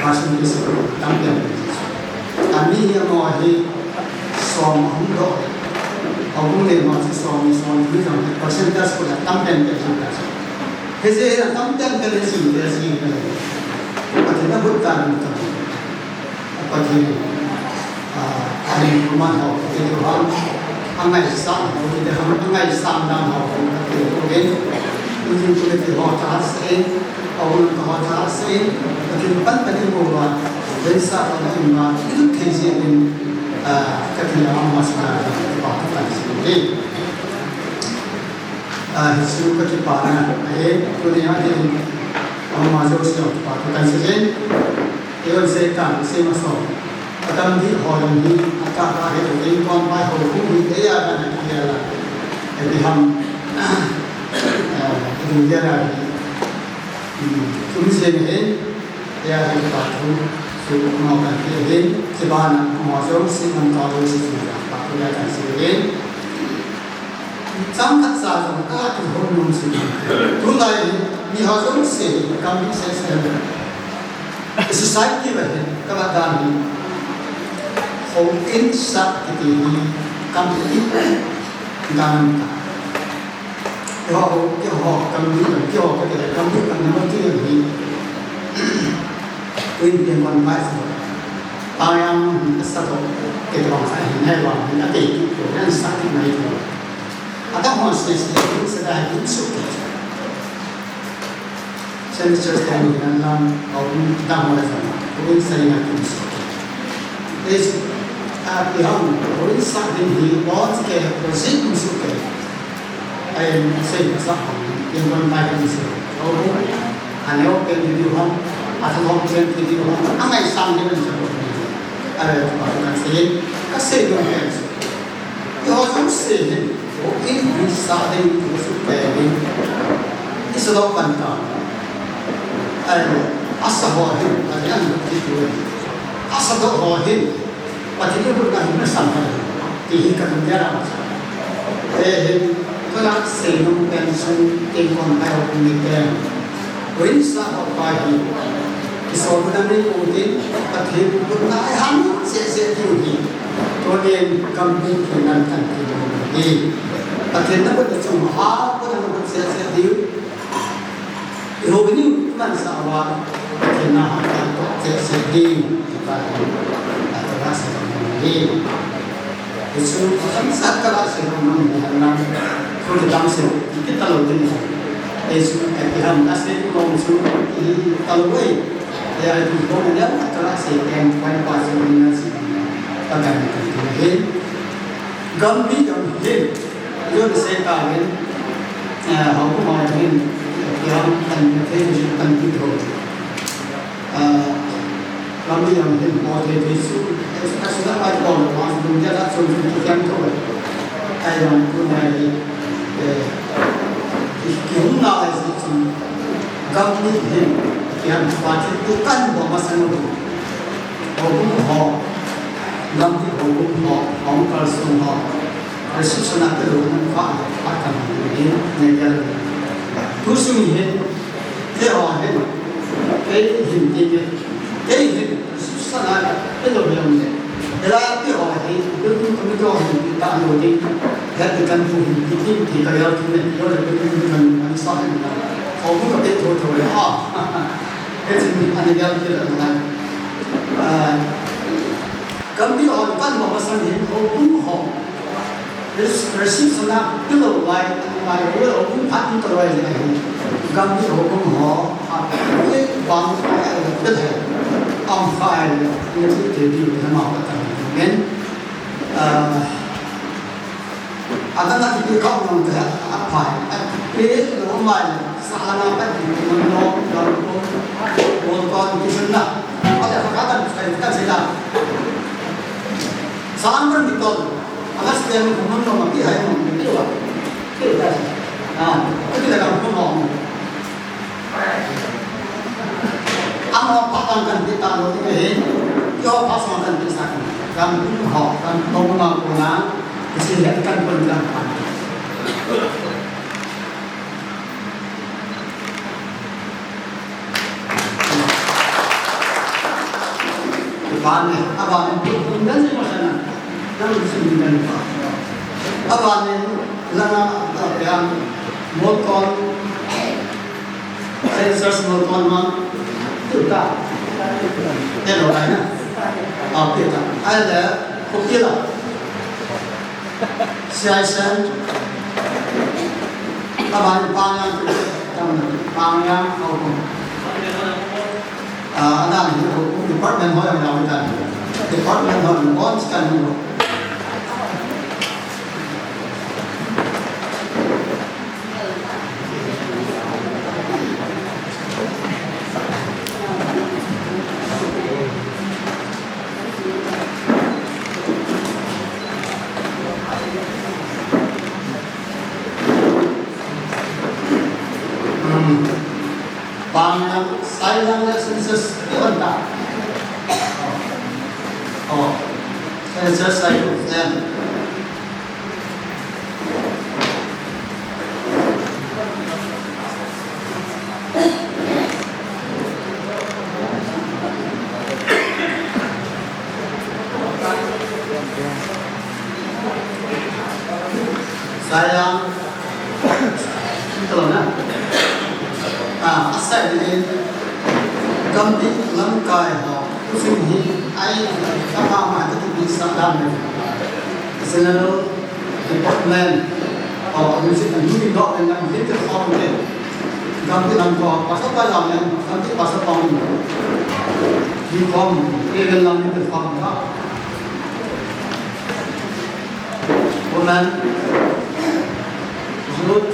percentage a kipat tam pen pen ji chu. Ami hi amaho hi, som ahung doh. Houbung le amaho chu som ni, som ni jong, percentage ko la tam pen pen ji chu. Hijeh hin atam pen pen ji chu, ji pen. Pathen a bul tan tam. Pathen, ah, amin kuman ho, kiti ho, angaisang ho, kiti ho, angaisang dan ho, kiti ho, kiti ho, kiti ho, tha sei, ho, ho, tha sei, kiti pan, kiti ho, ba, ben sa, ho, ho, ba, kiti thei sei, ah, kiti ho, ma sa, ba, kiti ho, ah, hichu ka kipana, eh, tuni a, eh, ama jouse, pa, ka sei, Eiho sei tan, sei ma song. Atam di ho hi, ata ka he to, Tengkon phai houbung hi, eia ka na kia la. Ebi ham, eh, ebi ya la hi. Hmm, tum sei ne he, eia ka pa thu, su ma ka he he, se ba na, ma so, si ma ka lo, si ma ka, pa thu ya ka sei he. Chang khat cha jong ka kihou nom se. Tulai hi, mi ho jouse hi, Gambih sei sei. Society va hi, ka va dan hi. Houin sa kiti hi, Gambih dan ta. Keiho, keiho, Gambih, keiho, kati le, Gambih, Gambih, Gambih hi. Tuin Tengkon phai sa. Tayang, sa to, kiti bang sa hi, nai bang hi, ati, kiti, sa kiti nai to. Atahsa ho sei sei, sei dai kin su ke. Saint Church te ni nan lam, au kin ta ho la jama, ko kin sai na kin su ke. Is, a, iham, Odisha din hi, bon ke, Brazil din su ke. Ai, sei, sa, in bon mai din su. O, a neo pen di hon, a thong pen di hon, a ngai sang din su. Ai, pa kan sei, ka sei don pen su. Yo, su sei hin. O, in, in sa ding, tu su pe ding. I sa do pan ta. Ai, a sa ho hin, a di an lu ki tu. A sa do ho hin. Pa ti lu ka hin na sam ha. Ti hi ka dun ya ra. E hin, ko la se no pen sun, te kon hai o ni pen. Rinsa ho pa hi, kisopna nei u tin, Pathen gutna i ham sese diu hi. Tunin gambih hi nan kan ti u hi. Pathen na gutna chung ha, gutna na gut sese diu. I ho ni man sa wa, Pathen na ha kan to sese diu. Ti pa hi, a to ra se diu hi. Hichu, a khamsat kala se lo mang ni han lang, khu le dam se, ki ta lo din. Hichu, a ki ham na se, kong chu, ki ta lo wei. E a ki kong ne, a kala se, em, pai pa se, ni na se, pa kan ni kan ni hin. Gambih, gambih hin. Yo de se ka hin. E, hau ko ma hin. Ki ham, kan ni, kan ni, kan ni, Ah, lampi jong hin po thei thei chu, ka suna pai po lo, ma suna dia la chu chu chu kiam tho. Ai jong tu nai, eh, ki, ki hung na lai si chu, gambih hin, kiam pa chu tu kan bo ma sanu. Houbung ho, gambih houbung ho, hung kal sung ho. Reception a pelo nang kha le, pa kan din, ne gel. Tu sung hin, te ho hin, kei hin ti me, kei hin, reception a pelo yang ne. Ela te ho hin, building committee ho hin, ti ta lo ding, he te kan pu hin, ti ti ti ka yau ti ne, yo le building committee kan ani sa hin na. Ho bu ka pe tho tho le, ha. He chin ani gel ti le na. Ah, Gambih ho kan ma masang hin houbung ho. Res-, reception a pelo lai, lai, houbung phat ni to lai ni. Gambih houbung ho, a, ye bang, a, pelo. Am file, ye tu te di, ye ma ka ta. Men, ah, Adang a kipe kha nang te a phai. A kipe lo mai. Sahana ka kipe nang lo, lo ko. Ko ko kisun na. A le ka ka ka se la. Sahana ni to. Alas te ni ko nang lo ma ki hai mo ni wa. Ki da. Ah, ko ki da ka ko mo. Ama pha kan kan ti ta lo ti hin, yo pha sa kan ti sa kan. Kan ho, kan tong ma ko na, isi le kan pon kan pha. Ba ne, aba ne, pun dan ni ma sa na. Nang sing dan pa. Aba ne, langa, ta, ya, mo kon, Census mo kon ma, tu ta. Hello, ai na. Ah, tu ta. Ai le, ko ki la. Si ai sen. Aba ne, pa ya, ta, pa ya, ko ko. Ah, adan hi, department ho jong jao hitan. Department ho jong bon chikan ho. Hmm. Bang yang, sai yang le census tu anta. Oh. Census sai tu, ya. Sai yang. Ito na. Ah, asai ni. Gambih lamkai ho. Kusing hi ai kama ma tu ni sa dam ni. General department. Ho, ni si ni ni do ni ni te ho ni. Gambih lamkai ho. Pasal pa jam ni. Gambih pasal pa ni. Ni kom. Ni lam ni te ho ni. Amen. Good.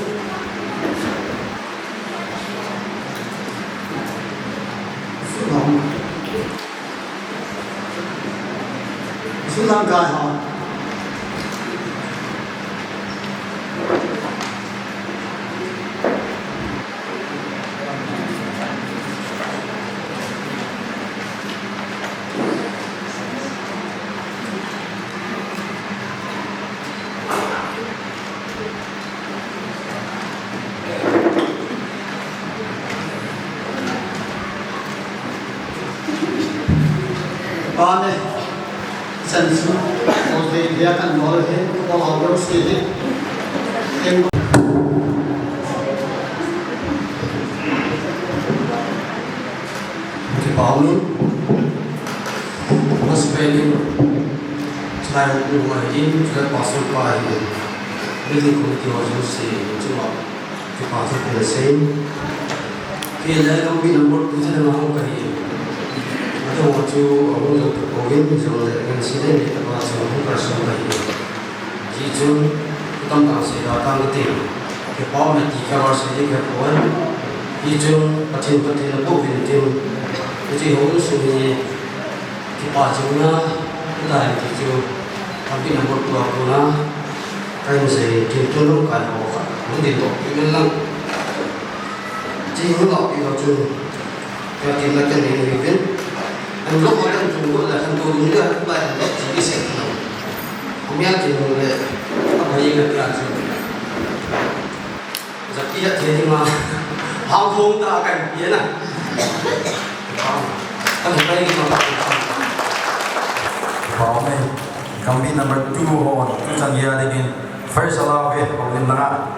Sudong. Sudong kai ha. Amen. Sensu, Jose, dia kan bol he, bol algo sini. Kipah um in, gospel in, chulai um in, chulai pastor pa hi, building committee ho jouse, chunga, kipah thu kahin sei. Kei le Gambih number two chule nga hung kahi. Adang chu, ahung jong kapo in, jong le, ngan si le, ni tapa chu, hung karsong kahi. Hichun, thutam tang seida tang kati. Kipah um e ti kha var sei ding kapoi. Hichun, Pathen, Pathen abou vin tin. Hiche houin sung hi kipah chunga, hitia hi ti chu, Gambih number two a kona, kahin sei tin, tun lamkai ho kha, hung ding doh kit in lang. Hiche hung lampi ho chun, Ka tin la ka nei ni vin. An lo ma kan tung lo la kan to dun la ba an lo ti ki se na. Amia tin lo le. Apa ye ka ka chu. Za ki ya te ni ma. Hao thong ta kan ye na. Kan pai ni ma. Wow, man. Gambih number two ho, tu chan ya de ni. First allow ve, ho ni na.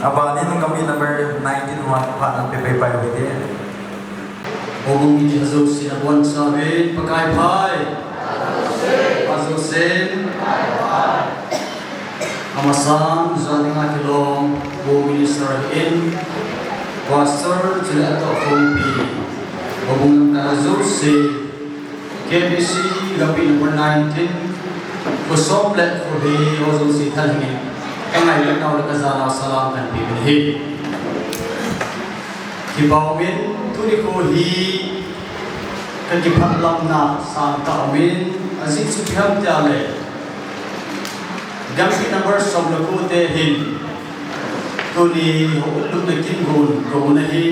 Abanin Gambih number nineteen one pa nan pe pe pa yo de. Houbung mi ajouse nabonchauvin Pakai pha e. Ajouse. Amasan, jan dinga kilom, houbung minister in, pastor, chule atoh khompi, houbung lamkai ajouse, K B C, Gambih number nineteen, kho som le kho li, ajouse thalheng in, ka ngailutnau le ka janau salam kahin pe uvin ahi. Kipah um in, tuni kho hi ka kipah lamna sangtah um in, ajeh chu ipi ham tia le, Gambih number som le ko te hin, tuni houin lutna kin gon kamu na hi,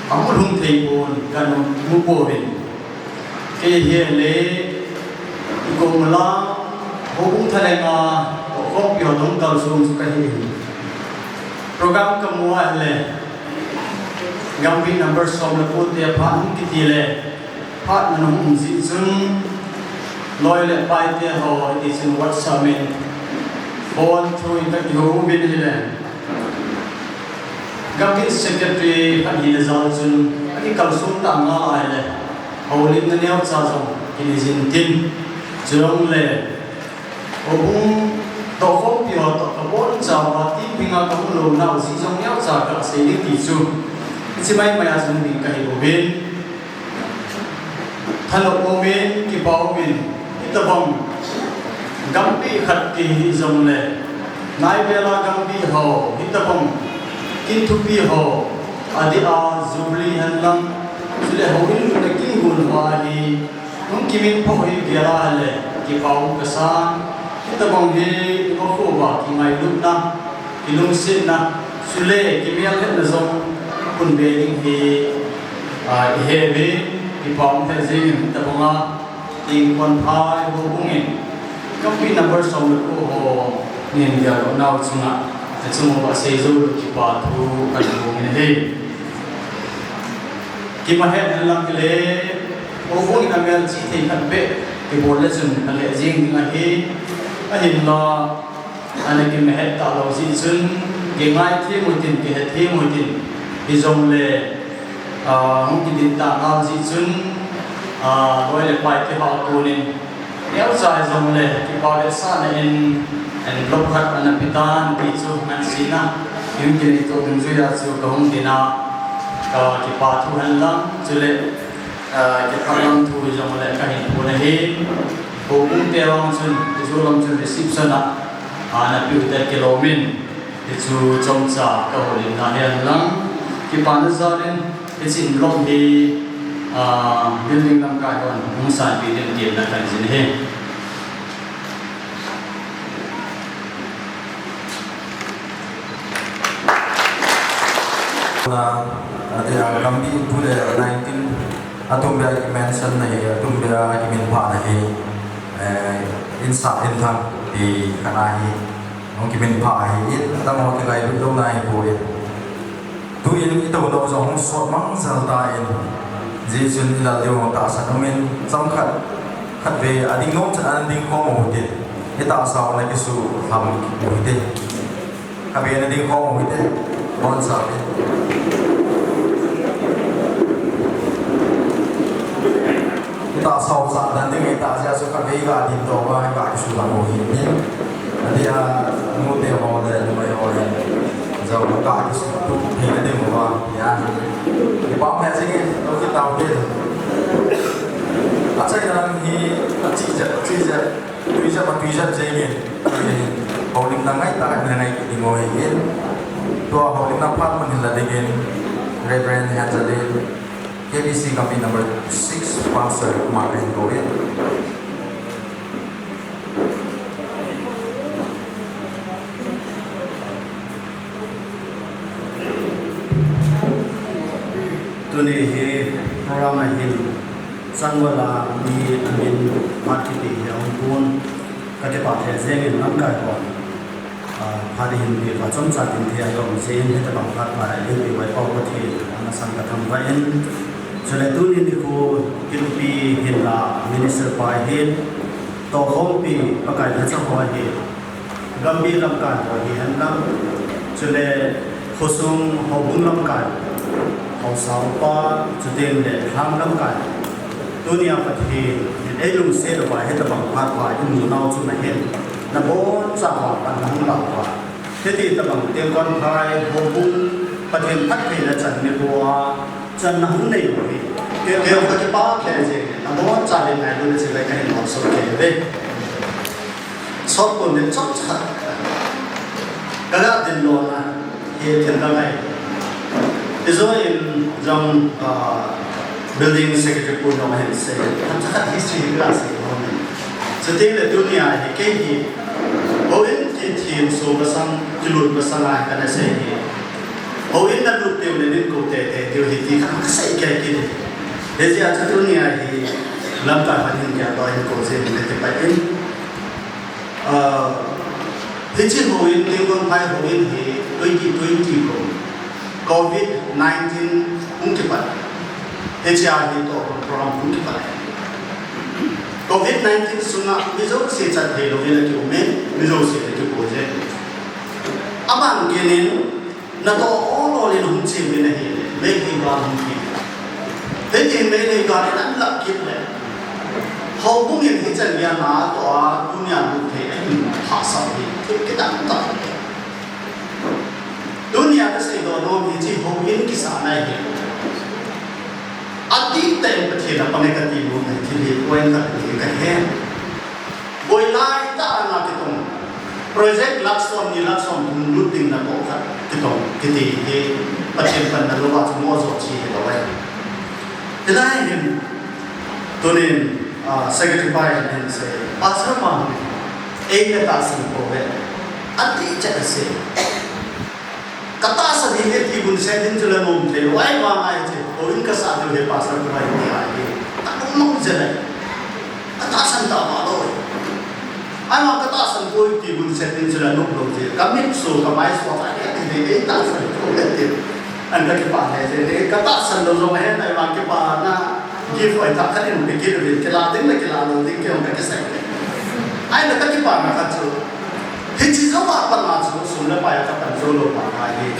ahung lhung thei pon kamu pouvin. Kei hi le, i kong la, houbung thalenga, tohkhompi ho dong kalsong chu kahi. Program kamu a le, Gambih number som le ko te phat hung kiti le, phat na hung um jeh chun, loi le pai te ho, hiti chun WhatsApp in, phone through in kakihou uvin ahi le. Gambih secretary khat hina jal chun, akikalsong tah ngal a le, houlimna neocha jong kinei jin tin, chujongle, houbung tohkhompi ho toh kabonchauva, team dinga kahung lounau jeh jong neocha kasei ding ti chu, hiche maimai a jong ding kahi bouvin. Thanop umin, kipah umin, hitobang Gambih khat kihi jongle, naivela Gambih ho, hitobang kin thupi ho, adeh a Jubilee hen lang, chule houin lutna kin gon ho hi, hung kimin pha hi gel a le, kipah um kasan, hitobang hi, iva kho uva kingailutna, kilungsetna, chule kimelhetna jong, pun be ding hi, a, ihe uvin, kipah um lheh jengin, hitobanga, Inkompha houbung in, Gambih number som le ko ho, nin dia lo nau chunga, achung uva sei jou lou kipah thu kahin phong in ahi. Kimahet hen lang kile, houbung in amelchih thei khat beh, kibol le chun alheh jeng ding ahi, ahinla, Ana kimahet talou jeh chun, kingai thim u tin, kihe thim u tin, hijongle, ah, hung kidin tah ngal jeh chun, ah, loi le pai kihal tunin, neocha hijongle, kipa vetsahna in, envelope khat ana pe tan ti chu ngan sina, hung kinei to dungjuia chu kahung dina, ka kipa thu hen lang, chule, ah, kipah lam thu hijongle kahin phon ahi. Houbung te vang chun, hichu lam chun reception a, a, na piu te kilom in, hichu chomcha ka houlimna hihen lang, kipana jal in, hiche envelope hi, a, building lamkai hon, hung sanpeh ding tin na kan jin hi. Na, ati a, Gambih tu le nineteen, atum bia ki mention na hi, atum bia ki minphah na hi, eh, insa in thang, ti kana hi, hung ki minphah hi, in, atam ho ki gailut lou na hi poi. Tu in i tou lou jong hung sot mang jal ta in, jeh chun i lal diu hung tahsan um in, chomkhat, khatvei, a ding nom chan a ding khom u hite, i tahsa u na kisuhlam u hite. Khatvei na ding khom u hite, boncha u hite. I tahsa u sah dan ding i tah jeh a chu khatvei ga ding tou va, ga kisuhlam u hite. Ati a, nu te ho le, numei ho le, jong ga kisuhtup thei na ding uva, ya. Kipah um e jing e, tou kit tau hite. Achaina lang hi, achi jep, achi jep. Tui jep a tui jep jeng in, houlimna ngai tah in na ngai kit ding u ahi in. Tua houlimna phat mun hin la ding in, Reverend Henzelin, K B C Gambih number six, Pastor, ama kahin kou in. Tuni hi program a hin changval a mi amin phat kiti hi ahung pun, ka kipah lheh jeng in lamkai hon, ah, phat hin peh uva chomcha tin thei a ka um jeh in, hitabang phat pha a eipeh uva i Pau Pathen a masang ka thangvah in, chule tuni nikho kilupi hin la minister pa hin, tohkhompi Pakai lhacha ho hi, Gambih lamkai ho hihen lang, chule khosung houbung lamkai, haosa upa, chuteng le lhang lamkai, tunia Pathen in eilungset uva hitabang phat pha imu nau chu nahin, nabonchauva pan nahung lah uva, hiti tabang Tengkonphai houbung Pathen phattheina chan nikho a, chan nahung nei u hi, kei, kei jong ka kipah lheh jeng in, nabonchauvin ngailut le chibai kahin bol soh kei uve. Sot pon ding chomcha khat ka ga ding lona hi thil ka ngai. Hiche in jong, ah, building secretary pu jong ahin sei, themcha khat history hi ka sei lhon in. Chuteng le tunia hi kei hi houin kithin so masang, kilut masang a kana sei hi. Houin na lut diu le nin kou teitei diu ahi ti khat ka sei kei kit in. Hijeh a chu tunia hi lamkai hon hin kei a tou hin kou jeng in ka kipah in. Ah, hiche houin, Tengkonphai houin hi twenty twenty kum, covid nineteen hung kipat, hiche a hi toh program hung kipat. Covid nineteen sunga mi jouse chat thei louvin akium in, mi jouse le kiboi jeng. Abang kit in, natoh ol ol in hung chim in ahile, Meitei gal hung kit. Hitin Meitei gal in ahin lah kit le, houbung in hichan geiya natoh a tunia lut thei ahin hahsat hi thil kidang tah. Tunia kasei doh nom hi hiche houin kisahna hi, adih tah in Pathen a pang e kati nom hi, thil hi point khat hi kahe. Boi lai tah a na kitong, project lakh som ni lakh som thum lut ding natoh khat kitong kiti hi Pathen panna louva chu mo jo chi hilou ahi. Hilai hin tunin, ah, secretary pa in ahin sei, Pastor pa hung in, eina tahsan pouve, adih chet asei. Ka tahsan hih e ti hun set ding chu la nom thei lou, ahivang a hiche houin kasah diu hi Pastor pu ahi ti ahi, ka nom nom jeng e. Ka tahsan tah vah lou. Ahivang ka tahsan poi ti hun set ding chu la nom lou jeng e. Ka mit so, ka mai so, ka he ti ding, ei tahsan poi ti. An ka kipah lheh jeng e, ka tahsan lou jong ahen, ahivang kipana gift oi tah khat in pe kit uvin, kila ding le kila lou ding kei jong ka kisei. Ahile ka kipana khat chu, hiche jouva pat a chu sum le pai a ka pan jou lou pa ahi.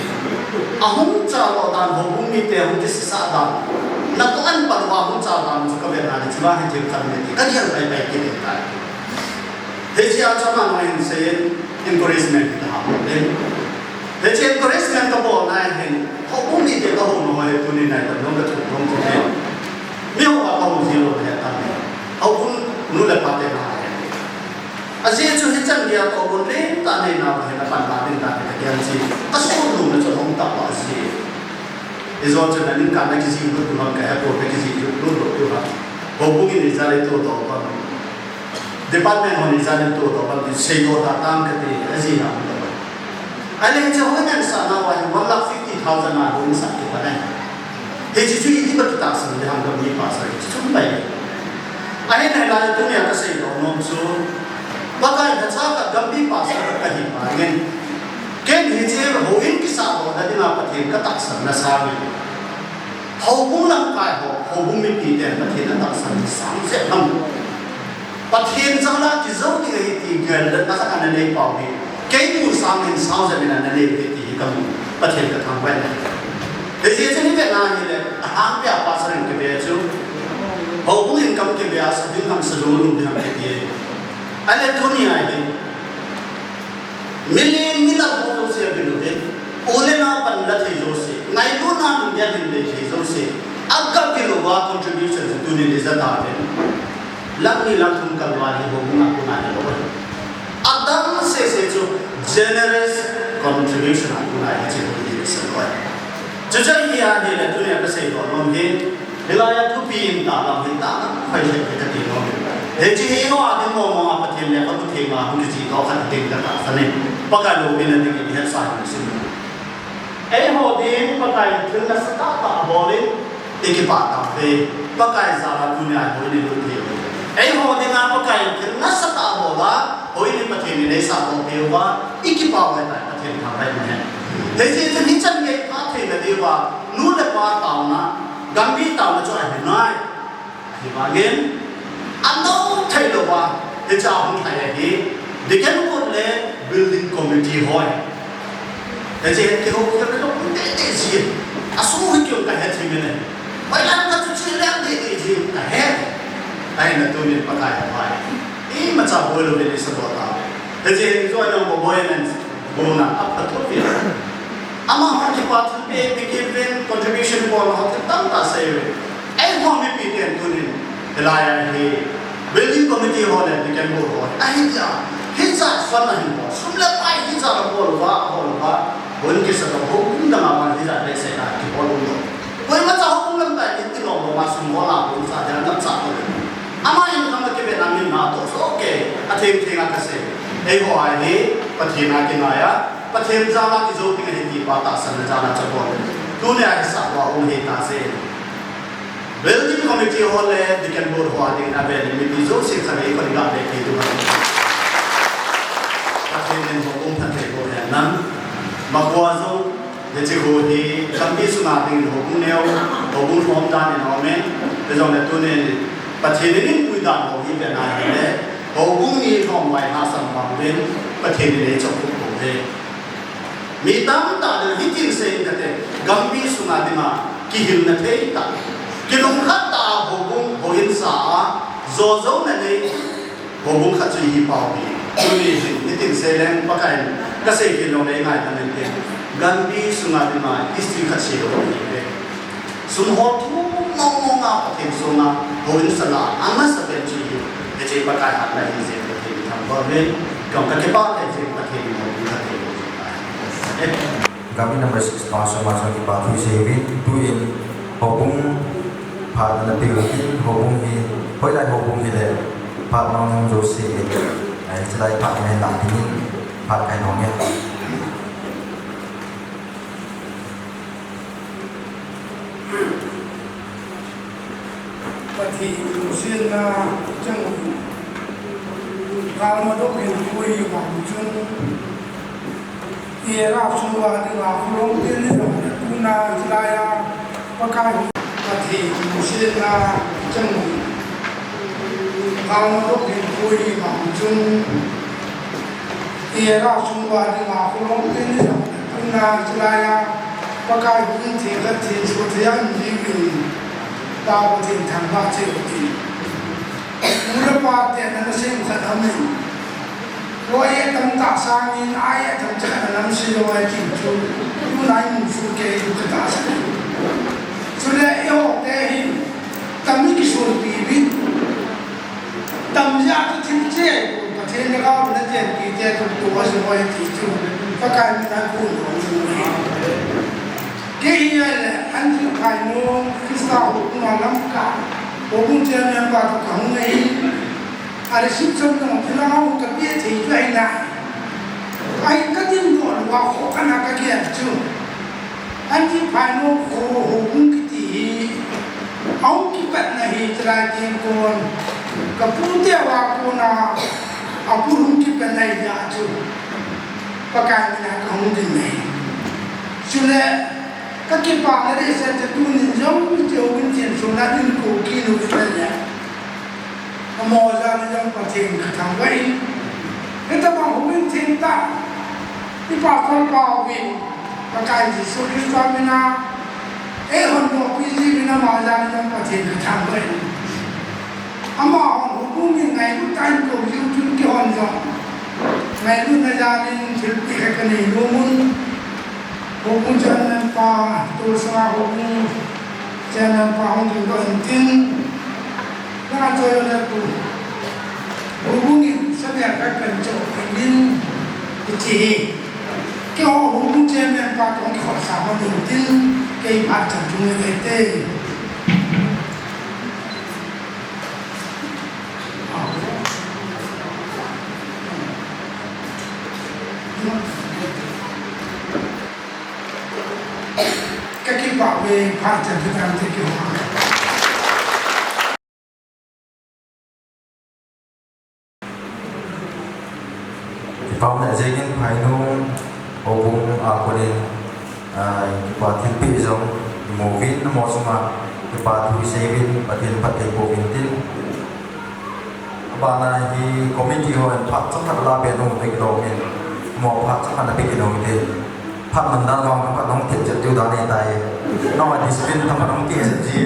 Ahung cha lou dan, houbung mite ahung kisisah dan, natoh a pan uva hung cha dan chu ka vet na le, hiche vang hi thil khat ahi ti ka gel pai pai kit in tai. Hiche a chu ama jong ahin sei in, encouragement hi ka hah in. Hiche encouragement ka bolna hin, houbung mite ka hou nau hi tuni nai tam jong ka thum jong thum in. Mi hou a ka hou ji lou na hi tam in. Houbung nu le pa te na hi. Ajeh chu hichan gei a tohgon lentah neina uva hin apan ta ding tia kiang chu, asoh lona chu ahung tah uva ahi. Ijou chun aning kah a kijih lut u ham kahe poi, kijih lut lut lou u ham. Houbung in ijat a atoh doh ham, department hon ijat a atoh doh ham ti seidoh ta tang kati, ajihna um lou. Ahile hiche houin sahna uva hi one lakh fifty thousand a houin sah kit ahi. Hiche chu iti ba kitahsan ding ham, gamgi pastor, hiche chu um pai. Ahin hilai a tunia kaseidoh nom chu, Pakai lhacha khat, gamgi pastor khat kahi vangin, ken hiche houin kisahdohna dinga Pathen katahsanna sangin, houbung lamkai ho, houbung mipiten Pathen atahsan hi sang jep ham. Pathen jal a kijou ding ahi ti geldohna khat ana nei pau hi, kei mu sangin sang jep in ana nei u ahi ti hi kamu, Pathen kathangvah in ahi. Hijeh chun ivet na hile, alhangpi a pastor in kive chu, houbung in kam kive a, sa ding ham, sa jou lou ding ham kiti ahi. Ahile tunia hi, milen milal ho jouse avil uvin, u le nao panla thei jouse, ngailutna lunggel in dei thei jouse, aga vil uva contribution chu tunin ija tauvin. Lakh ni lakh thum kal uva hi houbung a kon a hilou ahi. Adang sese chu generous contribution a kon a hiche hi kisah lou ahi. Chuche hi ahile tunia kaseidoh nom hi, hilai a thupi in tahlang hi tahlang hoi lheh kati nom e. Hiche hi eiho a ding mong mong a Pathen lekhabu theng a hung kijih doh khat ding katahsan e. Pakai loupina dingin ihetsa hinsei. Eiho ding Pakai in thil nasatah tah abol in, ikipah tauve. Pakai jal a tunia houin ilut thei uve. Eiho dinga Pakai in thil nasatah abol a, houin hi Pathen in eisahdoh peh uva, ikipah uve tai, Pathen thangvah in ahi. Hijeh chun hichan gei phattheina diuva, nu le pa taona, gamgi taona chu ahi nai. Ahivangin, anou thei louva, hiche a hung lhai ahi, Deacon Board le Building Committee ho ahi. Hiche hi kihou kihou le lou tete ji. Asoh hi kihou kahe thei mene. Hoilai khat chu che le tete ji kahe. Ahina tunin Pakai avai. Imacha boi louvin isadoh tauve. Hiche hi joh a nang bo boi nan. Buna, aphatah pi. Amaho kipa thilpeh, pe kit uvin, contribution bol ho thil tamtah sei uve. Eiho mipiten tunin, hilai a hi, building committee ho le, deacon board ho, ahi tia, hijat fund ahin bol, sum le pai hijat abol uva, abol uva, houin kisadoh, houbung dang a vang hijat behseh a kibol um lou. Koimacha houbung lamkai in tilou lou ma sum bol a, houin sa dia lamcha lou. Ama in kama kivet na min na toh so ke, atheng theng a kasei. Eiho a hi, Pathen a kingai a, Pathen jal a kijou ding ahi ti pa tahsanna jal a chabol. Tunia hi sah uva um hita se. Building committee ho le, deacon board ho a ding a vel in mipi jouse khat le khat ga le ki tu ba. Pathen in houbung phatthei boh hen lang. Makua jong, Hiche ho hi, lampi sunga ding houbung neo, houbung lhom dan in aume, hijongle tunin, Pathen in eipui dan ho hi vena hile, houbung mi lhom vai hahsat bang uvin, Pathen in eichop khuh pouve. Mi tamtah ding hitin seiyin kate, gampi sunga dinga, kihilna thei tah, kilungkhat tah a houbung, houin sa a, jojouna nei, Houbung khat chu ihi pau hi. Tuni hin, nitin seileng Pakai in, kasei kit jongle eingaidam inte. Gampi sunga dinga history khat seilou ahiuve. Sum hol thum mong mong a Pathen sunga houin sa la, amasapen chu ihi. Hiche Pakai hatna ahi jeh in Pathen thangvah uvin, kakipah lheh jeh in Pathen in houbung khat thei. Gampi number six pastor ma chun kipa thu isei uvin, tuin houbung phat ana peh u hitin, houbung hi, hoilai houbung hile, phat nung nung jouse in, eh, chulai phat in lang dingin, phat kai nung e. Pathen lungsetna chang u. Galmadon hinkho hi vang chun, i era sung uva dinga khulom teni jong le tuna chulai a Pakai Pathen lungsetna chang u. Galmadon hinkho hi vang chun, i era sung uva dinga khulom teni jong le tuna chulai a Pakai houin theng khat theng soh thei a um jiuvin, Pa Pathen thangvah cheh u hite. Nu le pa te nana sei u khat aum in. Loi e tamtah sangin, ai e tamtah khat ana um sei lou ahi ti chu, tunai mun chu kei u katahsan. Chule eiho te hi, tam i kisolpi uvin. Tam jeh a chu thil che ahi poi. Pathen lhagao na chenpi te tu tu a jong oi ti chu Pakai min a kon dong chu hi. Kei hi ahile Andrew Phainong Christa houbung a Lamka houbung chairman pa toh kahung ahi. A reception jong thilha ho kapeh thei chu ahi nai. Ahin kadindoh lou a kho kana kagel chu. Andrew Phainong kho houbung kiti hi ahung kipatna hi chulai teng kon, kapute uva kona abu hung kipatna hi a chu Pakai min a kahung ding ahi. Chule kakipana lhehsel chu tunin jong hiche houbung chengsunga in kou kit u ahile, amaho jal in jong Pathen kathangvah in, hitobang houin thengtah, i pastor pa uvin, Pakai Jesu Christa min a eihondohpi jiuvin, ama jal in jong Pathen kathangvah in. Amahon houbung in ngailut tah in kou jiu chun keihon jong ngailutna jal in thilpeh khat kanei nom un. Houbung chairman pa, tolsanga houbung chairman pa hung dingdoh intin, nanga choi le tu. Houbung in sabia ka kan cho in, hiche hi keiho houbung chairman pa toh kikhohsah hon intin, kei phat chan chung le te. Kakipah uve, phat chan chu tante keiho. Kipah um lheh jengin Phainong houbung a konin, ah, kipa thilpeh jong imu uvin, amaho chunga kipa thu isei uvin, Pathen phatthei boh uvin tin. Abana hi committee hon phat chomkhat la pe nung te kilom in, amaho phat chomkhat na pe kit nung te. Phat man dan vang phat nung te chet diu dan ahitai. Nangho discipline tam nung te chet ji.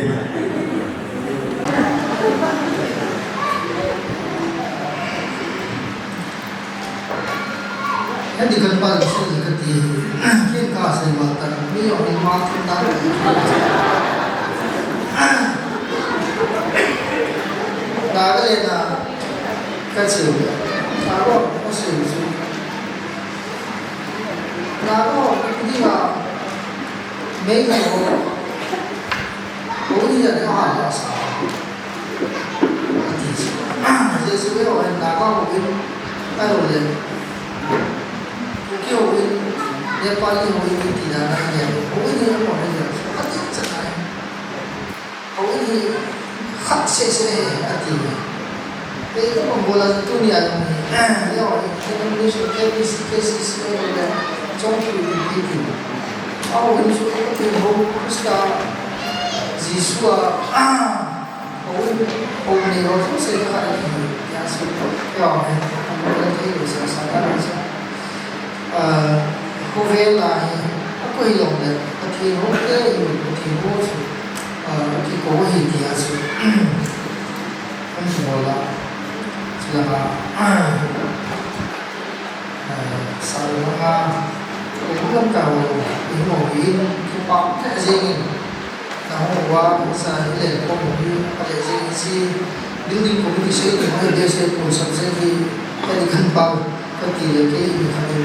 Hiti kan pa sin kati, kin ka sei ma ta, mi jong in ma thum ta. Nagaland a ka cheu, Nagaland ka cheu chu. Nagaland ka ti a, mei ho, ho ni ya ha ya sa. Ati chu. Jesu ve ho hin Naga houin, ahilou le Kuki houin, Nepali houin ti dan a hi, houin hi amaho hi, ati chu nai. Houin hi khat seh seh ahi, ati. Kei ka bol a tunia jong hi, denomination K B C, K C C ahilou le, Chongkhu ti ti. Ahouin chu, Pathen hou, Christa, Jesu a, Hou, hou nei ho jouse kha ahi, tia chu, keiho hin, amu thei lou sa sa ta sa. Ah, khovel a hi, akoi lou le, Pathen hou te, Pathen hou chu, ah, kikou ahi tia chu. Hung bol a, chulanga, ah, Salanga, Lamka ho, imu hi, kipa te jengin, nahung uva, sa ile ko hi, ale jeng si, building committee sei ni, ma ile sei ko sam sei ki, kani kan pa, kati le ke, ni kani,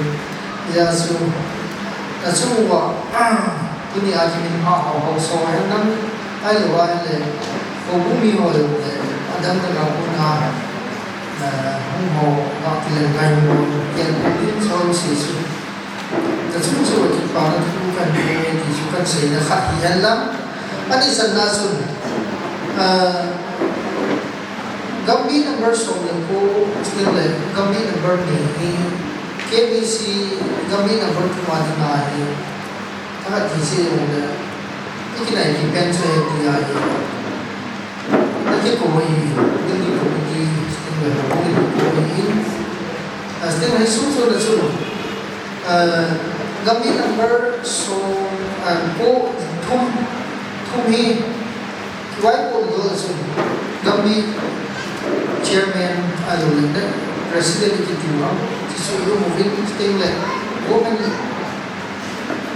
ya su, na su uva, tuni a kimin pha ho, ho so, hen nam, ai lo uva, ile, ko bu mi ho le, adam na ko na, eh, hung ho, na ti le ngai mo, ken ko din so si su. Ka chung chu kipana thu kan pe ti chu kan seina khat hi hen lang. Ani channa chun, ah, Gambih number som le ko, still le, Gambih number ni hi, K B C, Gambih number thum a dinga hi, ka ti se le, ikinai kipen chu hi ti a hi. Naki ko hi, naki ko hi, sting le ko hi ko hi. Ah, sting le su su le su. Ah, Gambih number so, ah, ko thum, thum hi, wai ko do le su. Gambih chairman, ah, lo le, president ki tu ha. Su lo mo vin sting le. Ko kan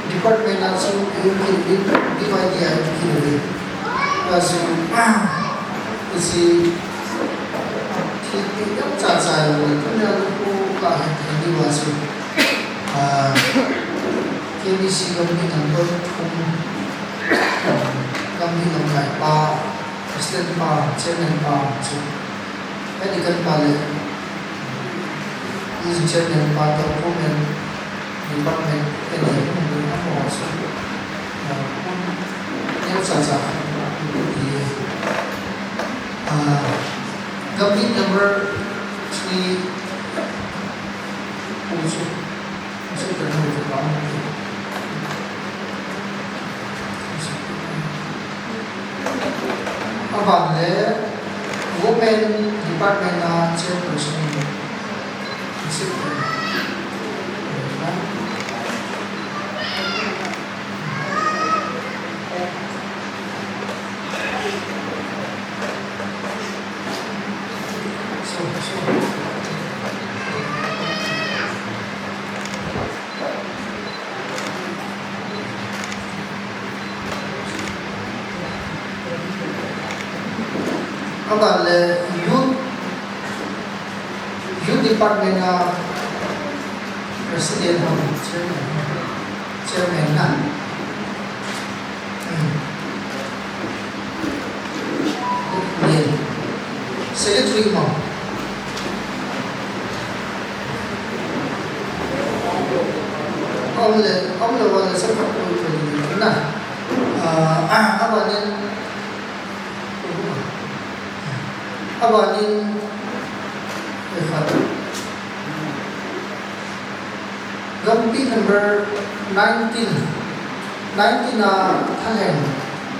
Department a chu, U K, U K, U K, U K, U K. A chu, ah, isi, Ti deuh chacha lou le, tuni a lukhu kahin thei diu a chu, ah, K B C Gambih number thum, Gambih lamkai pa, President pa, Chairman pa chu, Deacon pa le, Youth Chairman pa toh, Women Department, N A, Women, amaho chu, ah, neocha cha, ah, Gambih number three, pu chu, chu ka nu chu pa. Aban le, Women Department a Chairperson. Aban le youth, youth department a president ho, chairman, chairman na. Hmm. Len. Secretary mo. Aum le, aum le, aum le, secretary na. Ah, abanin, abanin, eh, Gambih number nineteen. Nineteen a thalheng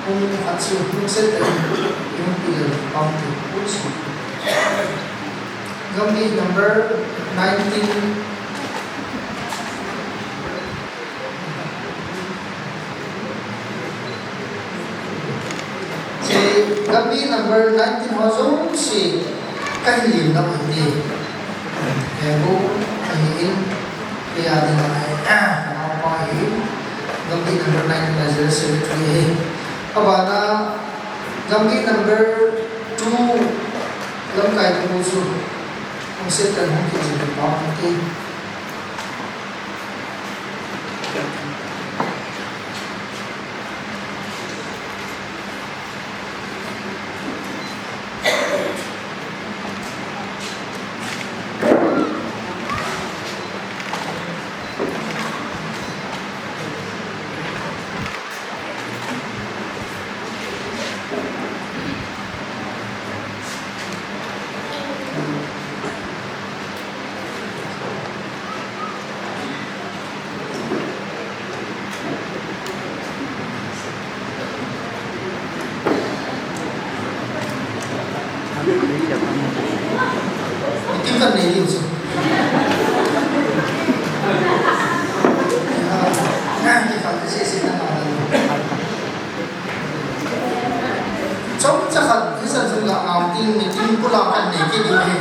hung khat chu hung set in hung pi le pam te pu chu. Gambih number nineteen. Hiche Gambih number nineteen ho jouse kahin lim nau ahi. He bu ahin, kei a dinga hi, ka naopa hi, Gambih number nineteen a General Secretary ahi. Abana, Gambih number two, lamkai pu chu, hung set in hung kit jing pa ahi. Meeting kan nei diu chu. Chomcha khat, hisan jong la ngau tin, meeting pula kan nei kit diu ahi.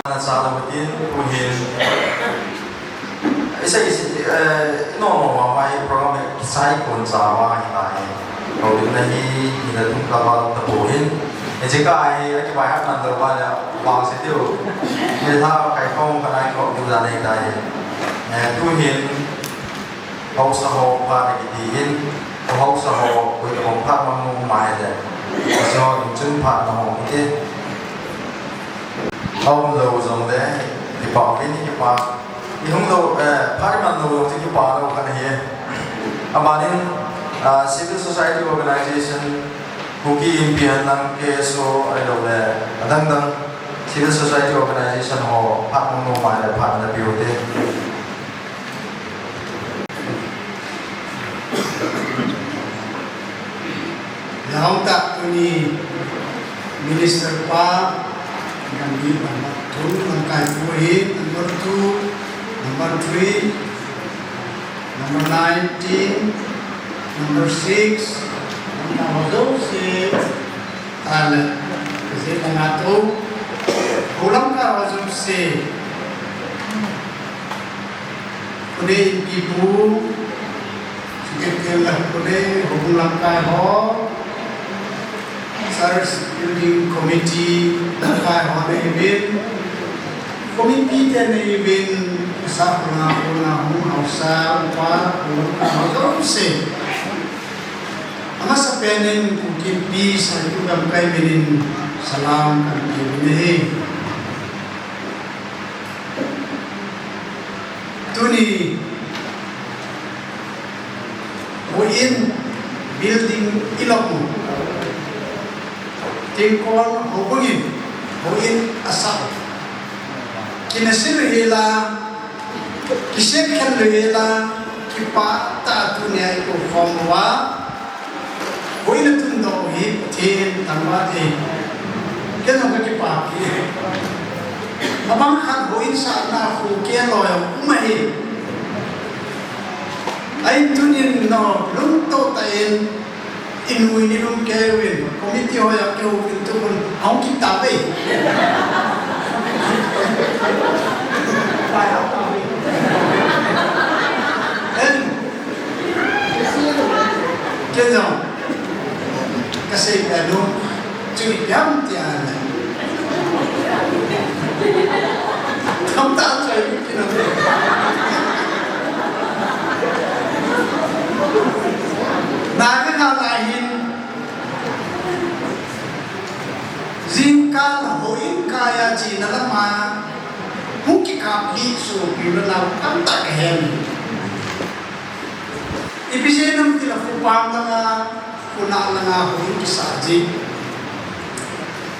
Ana sa la meeting, pu hin. Isei, isei, eh, i nom mama mai program e, kisai kon cha va hi tai. Ko din na hi, hi na tum ka va ta po hin. E je ka ai, a ki vai hap nan lo va ya, va se tiu. Ni tha kai phong ka nai ko du da nei tai. Eh, tu hin, haosa ho pha na ki ti hin, haosa ho, ko haosa ho pha ma mu mai de. Haosa ho chun pha na ho ki. Aum lou jong le, kipa uvin, kipa. I hung lou, eh, phat i man lou jong chu kipa lou khat ahi. Amanin, ah, civil society organization, Kuki Inpi henlang K S O ahilou le, adang dang civil society organization ho, phat hung lou mai le, phat na pe u te. Lhang tah tuni Minister pa, Gambih number two, lamkai pu hi, number two, number three, number nineteen, number six, number jouse, tale, kasi mga to, kulang ka jouse. Pune Inpi pu, Secretary la pune, houbung lamkai ho, Church Building Committee, kai ho nei uvin, committee te nei uvin, sa khuna khuna hung hausa, upa, khuna hausa, se. Amasa penin, Kuki Inpi Saikul Gamkai minin, salam kan pe uvin ahi. Tuni, houin building ilou u. Tingkol houbung in, houin asah u. Kinasi lou hela, kisep khen lou hela, kipah tah a tunia i kou khom uva. Houin a tun doh hi Pathen thangvah e. Ken jong ka kipah e. Abang khat houin sahna khu ken loi um ahi. Ahin tunin nao lungto tah in, i nu in i lungkei uvin, committee ho a kihou uvin tu hun, ahung kit tave. Pai hao tave. En. Ken jong. Kasei peh nom, chu ipi ham tia le. Tamtah choi kina. Na ka na la hin. Jingkah houin kai a chena lama. Hung kikap hi sopi le nao tamtah kahen. Ipi jeh ham itile khopam langa, khonung langa houin kisah ji.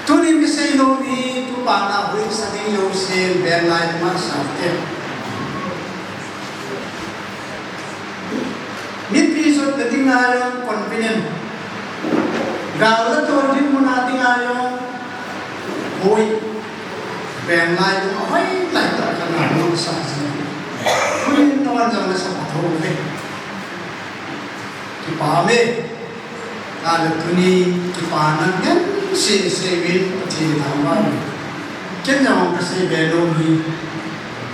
Tunin kasei nom hi, tupan a houin sa ding jousen, Benglai ma sa te. Mipi jotna dinga jong convenient. Gal le tol dinmun a dinga jong hoi. Benglai ding a hoi lai tah kana hung sa ji. Tunin nao jong nasa pha thou ve. Kipah e. Ahile tuni kipana ngen sese uvin Pathen thangvah uve. Ken jong kasei be nom hi,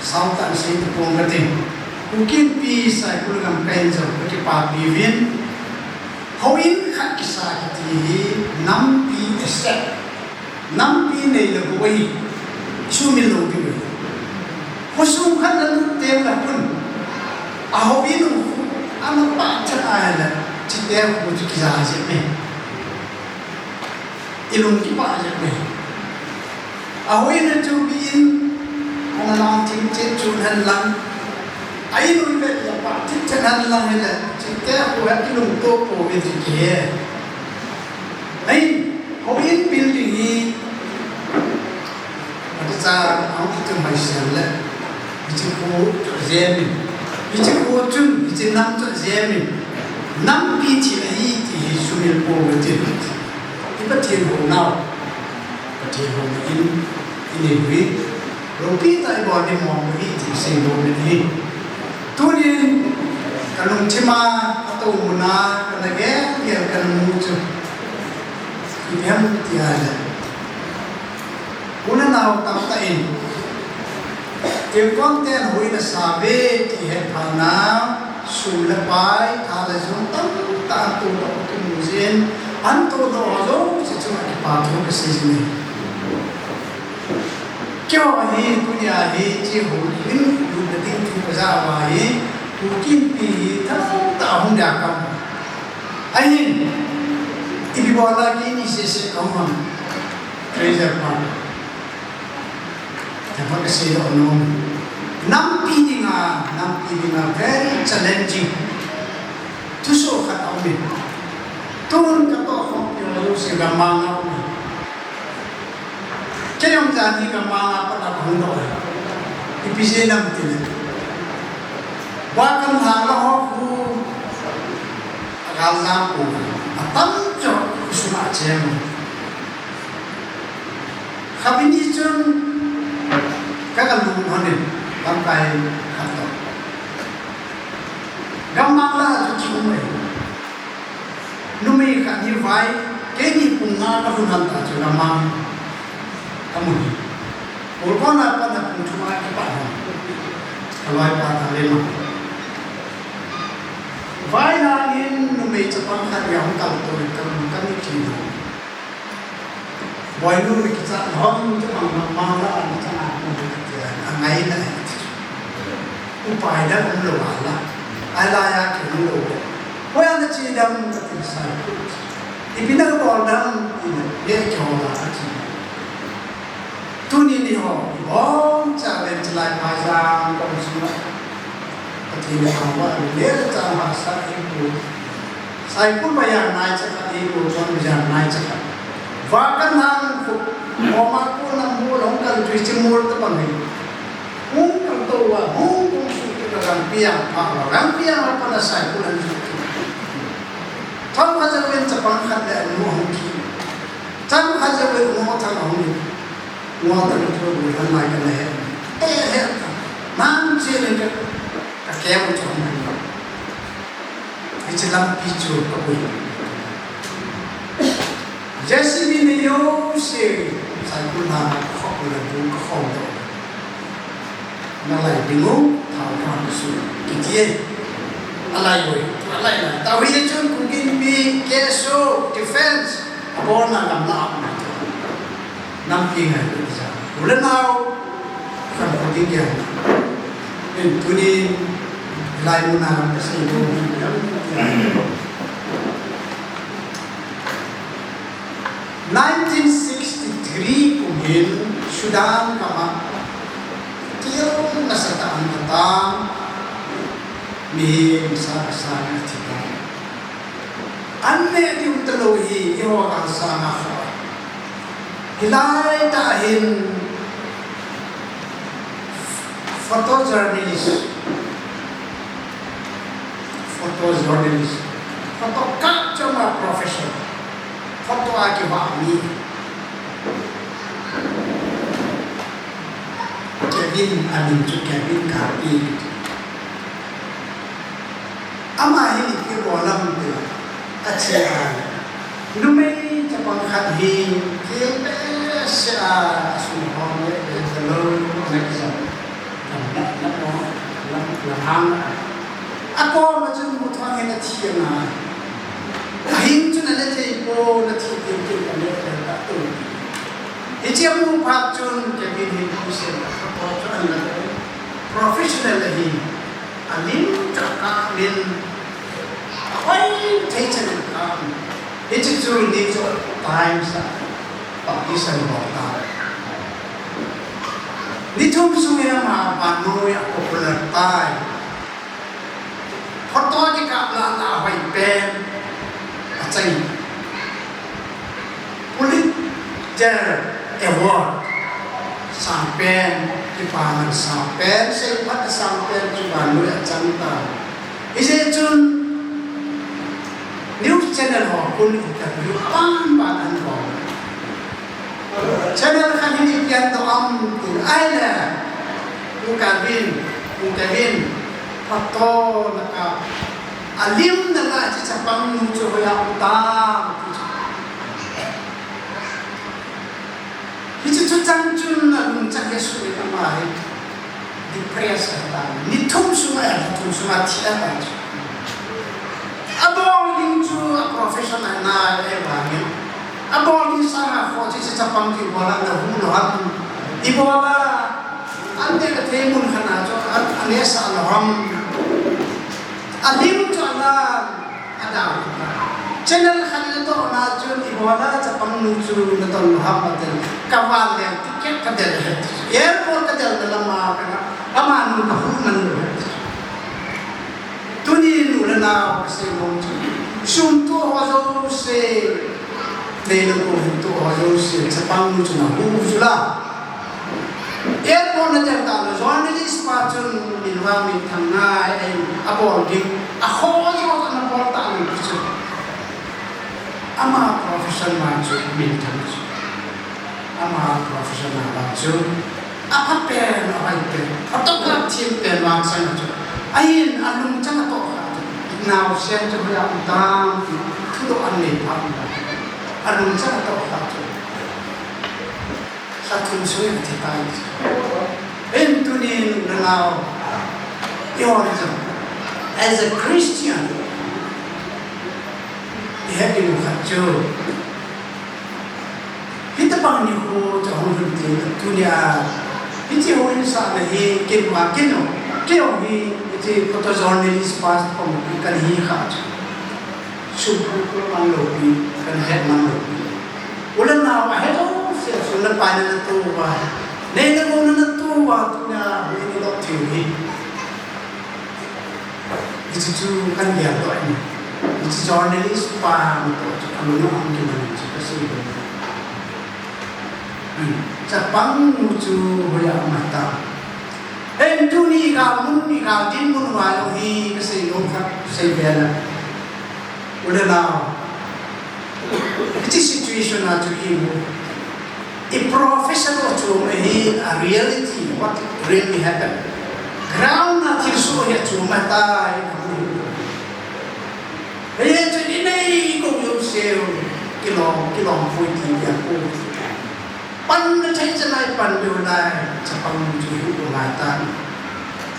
sao tah in sei tapong kate. Kuki Inpi Saikul Gamkai in jong kakipapi uvin. Houin khat kisa kiti hi nampi asset. Nampi nei le gou ahi, sumil lou ding ahi. Khosung khat na lut teng le khun, a houin u khu, ana pah chet ahile, chite khu chu kija jep e. I lung kipah jep e. A houin u chu bi in, ana lang thim chet chun hen lang. A in u vet le pah thim chet hen lang hile, chite khu hi kilungto pouve ti kihe. Ahin, houin building hi, ati cha, ahung kitum mai sem le, hiche khu chu jem in, hiche khu chun, hiche nam chu jem in, nampi thil ahi ti hi sumil pouve ti. I Pathen hounau, Pathen houna in, i nei u hi. Loupi tah a ibol ding mong ahi ti seidoh in ahi. Tunin kalungthim a, atou muna, kana gel gel kana mu chu ipi ham tia le, u le nao tamtah in, tingkol ten houin asah uve ti hetphatna, sum le pai, tha le jung tamtah atou doh kimu jin, atou doh jouse chunga kipa thu kasei jin ahi. Keiho hi, tunia hi, hiche houin lutna ding thu kaja uva hi, Kuki Inpi hi, thanop tah a hung dia kam. Ahin, ipi bola kei ni sese kaum ham. Treasure pa. Tapa kasei doh nom. Nampi dinga, nampi dinga, very challenging. Thusoh khat aum in. Tun katoh khom kei jouse gammang a um in. Kei jong jani gammang a pat a kahung doh e. Ipi jeh ham itile, Vakan lhang la ho khu agal jam pou. Atam jo khosung a chem. Khatvei ni chun ka, kalung lhon in lamkai khat toh. Gammang la chu kium e. Numei khat hi vai, keini pung nga kalhun hon ta chu gammang kamu hi. Pulkon a pat a pung thum a kipat hon. Kaloipa Thanglema. Vai langin numei chapang khat hi ahung kaltou in kalung kani kit lou. Boinu mi kicha hom tu mang mang mang la an cha na ko ti a ngai la. Upai da um lo la. Ai la ya ki um lo. Ko ya na chi dam ka ti sai. Ipi na ko dam i ne ki ho la ka chi. Tuni ni ho, bom cha ven chilai phai jang ko sung la. Ka ti ni ha wa le cha ma sa i ku. Saikul ba yang nai cha khat, i ko chon ba yang nai cha khat. Va kan hang ko, ko ma ko na mu long kan tui chi mu ta bang ni. Hung kan to wa, hung kung su ki ka gang piang, ma wa gang piang ma pa na saikul an su ki. Thang ha ja wen cha pang khat le mu hung ki. Thang ha ja wen mu thang hung ni. Mu ta ni to bu han lai kan he. He he. Nang chi ni ka, ka ke mu chong ni. Hiche lampi chu ka pui. J C B ni yo se, saikul na ka khop na bu ka khom to. Na lai ding u, thao thao ka su. Kiti e. A lai oi, a lai lai. Tao hi chun ku gin pi, K S O, defense, a bol na lam la. Nampi ngai ko ti sa. U le nau, kan ko ding kei. Ken tuni lai mun a ka sei ko. Nineteen sixty-three kum hin Sudan gam a kil nasa tah a um khat a, mihem sa ka sa na thi ta. An neh diu talou hi, eiho ka sa na kha. Hilai tah hin photojournalist, photojournalist, photo kap chama profession, photo a kivah mi. Kevin, a min chu Kevin Karpi. Ama hi ipi bol ham ti a, a che a. Numei chapang khat hi, kil behseh a, a sung hom le, le, le, lo, na ki jam. Lam, lam, lam, lam, lam hang a. A kom a chun mu thang hin a thi a ngai. A hing chun a le thei pon, a thi tin tin a le thei ta tu. Hiche a mu phat chun Kevin hi Christian a pho chun a le professional a hi. A lim chu a kap in, a hoi thei chan in a kap in. Hiche chu ni chu Times a publish a bol ta. Ni thum sung in ama vannoi a popular tai. Photo kikap na a hoi pen a chang. Pulitzer Award, sang pen, kipa man sang pen, seiphat a sang pen chu vannoi a chang ta. Hijeh chun news channel ho khun interview ban ban an bol. Channel khat hin ipi ahin doh ham ti ahile, U Kevin, U Kevin, photo na kap, a lim na la, hiche chapang nu chu hoiya um tam ti chu. Hiche chu chang chun a lungchang he suh in ama hi depress a ta. Ni thum sunga, ni thum sunga thi a ta chu. A bol ding chu a profession a na e vangin. A bol ding sanga kho hiche chapang chu ibola na hu lou ham. Ibola an te ka thei mun khat a chu an, an e sa lou ham. A lim chu a la A dau. Channel khat na tohna chun ibola chapang nu chu na ton lou ham ati. Ka van leng ticket ka del ahi. Airport ka del na lama ka na. Ama nu ka hu man lou ahi. Tuni nu le nao ka sei nom chu. Sum tu ho jouse. Nei lou ko hu tu ho jouse. Chapang nu chu na hu chu la. Airport na del ta lou, journalist pa chun min vang minthang ngai, ei, a bol ding, a kho jo ana bol ta lou chu. Ama profession vang chu minthang chu. Ama profession vang chu. A pha pen, a vai pen, a tokah thim pen vang sang chu. Ahin, a lungchang a toh kha chu. Naosen chu hoiya um tam, thudoh an nei pha um. A lungchang a toh kha chu. Kha thum sung in thi tai. Hin tunin na nao. Eiho chu. As a Christian. I het ding khat chu. Hita Pang ni ho cha hung hun ti tunia. Hiche houin sahna hi kei ma kei no. Kei hi hiche photojournalist pass pang kan hi kha chu. Sum pu pu man lou pi, kan het man lou pi. U le nau ahe jouse, sum le pai na na to uva. Nei le gou na na to uva, tunia, nei ni lou thei hi. Hiche chu kan gel doh in. Hiche journalist pa na to chu, a lung a hung kiman chu ka sei doh. Hmm. Chapang nu chu hoiya um ta. Em, tuni ka mun, i ka dinmun uva jong hi ka sei nom khat sei ve na. U le nau. Hiche situation a chu i mu. I profession u chu hi a reality, what really happened. Ground a thil soh hi chu ma ta i ka mu. Hei chu i nei ko jouse u, kilom, kilom poi ti dia ko. Pan na thei cha nai pan be u nai, chapang nu chu hu ko ngai ta.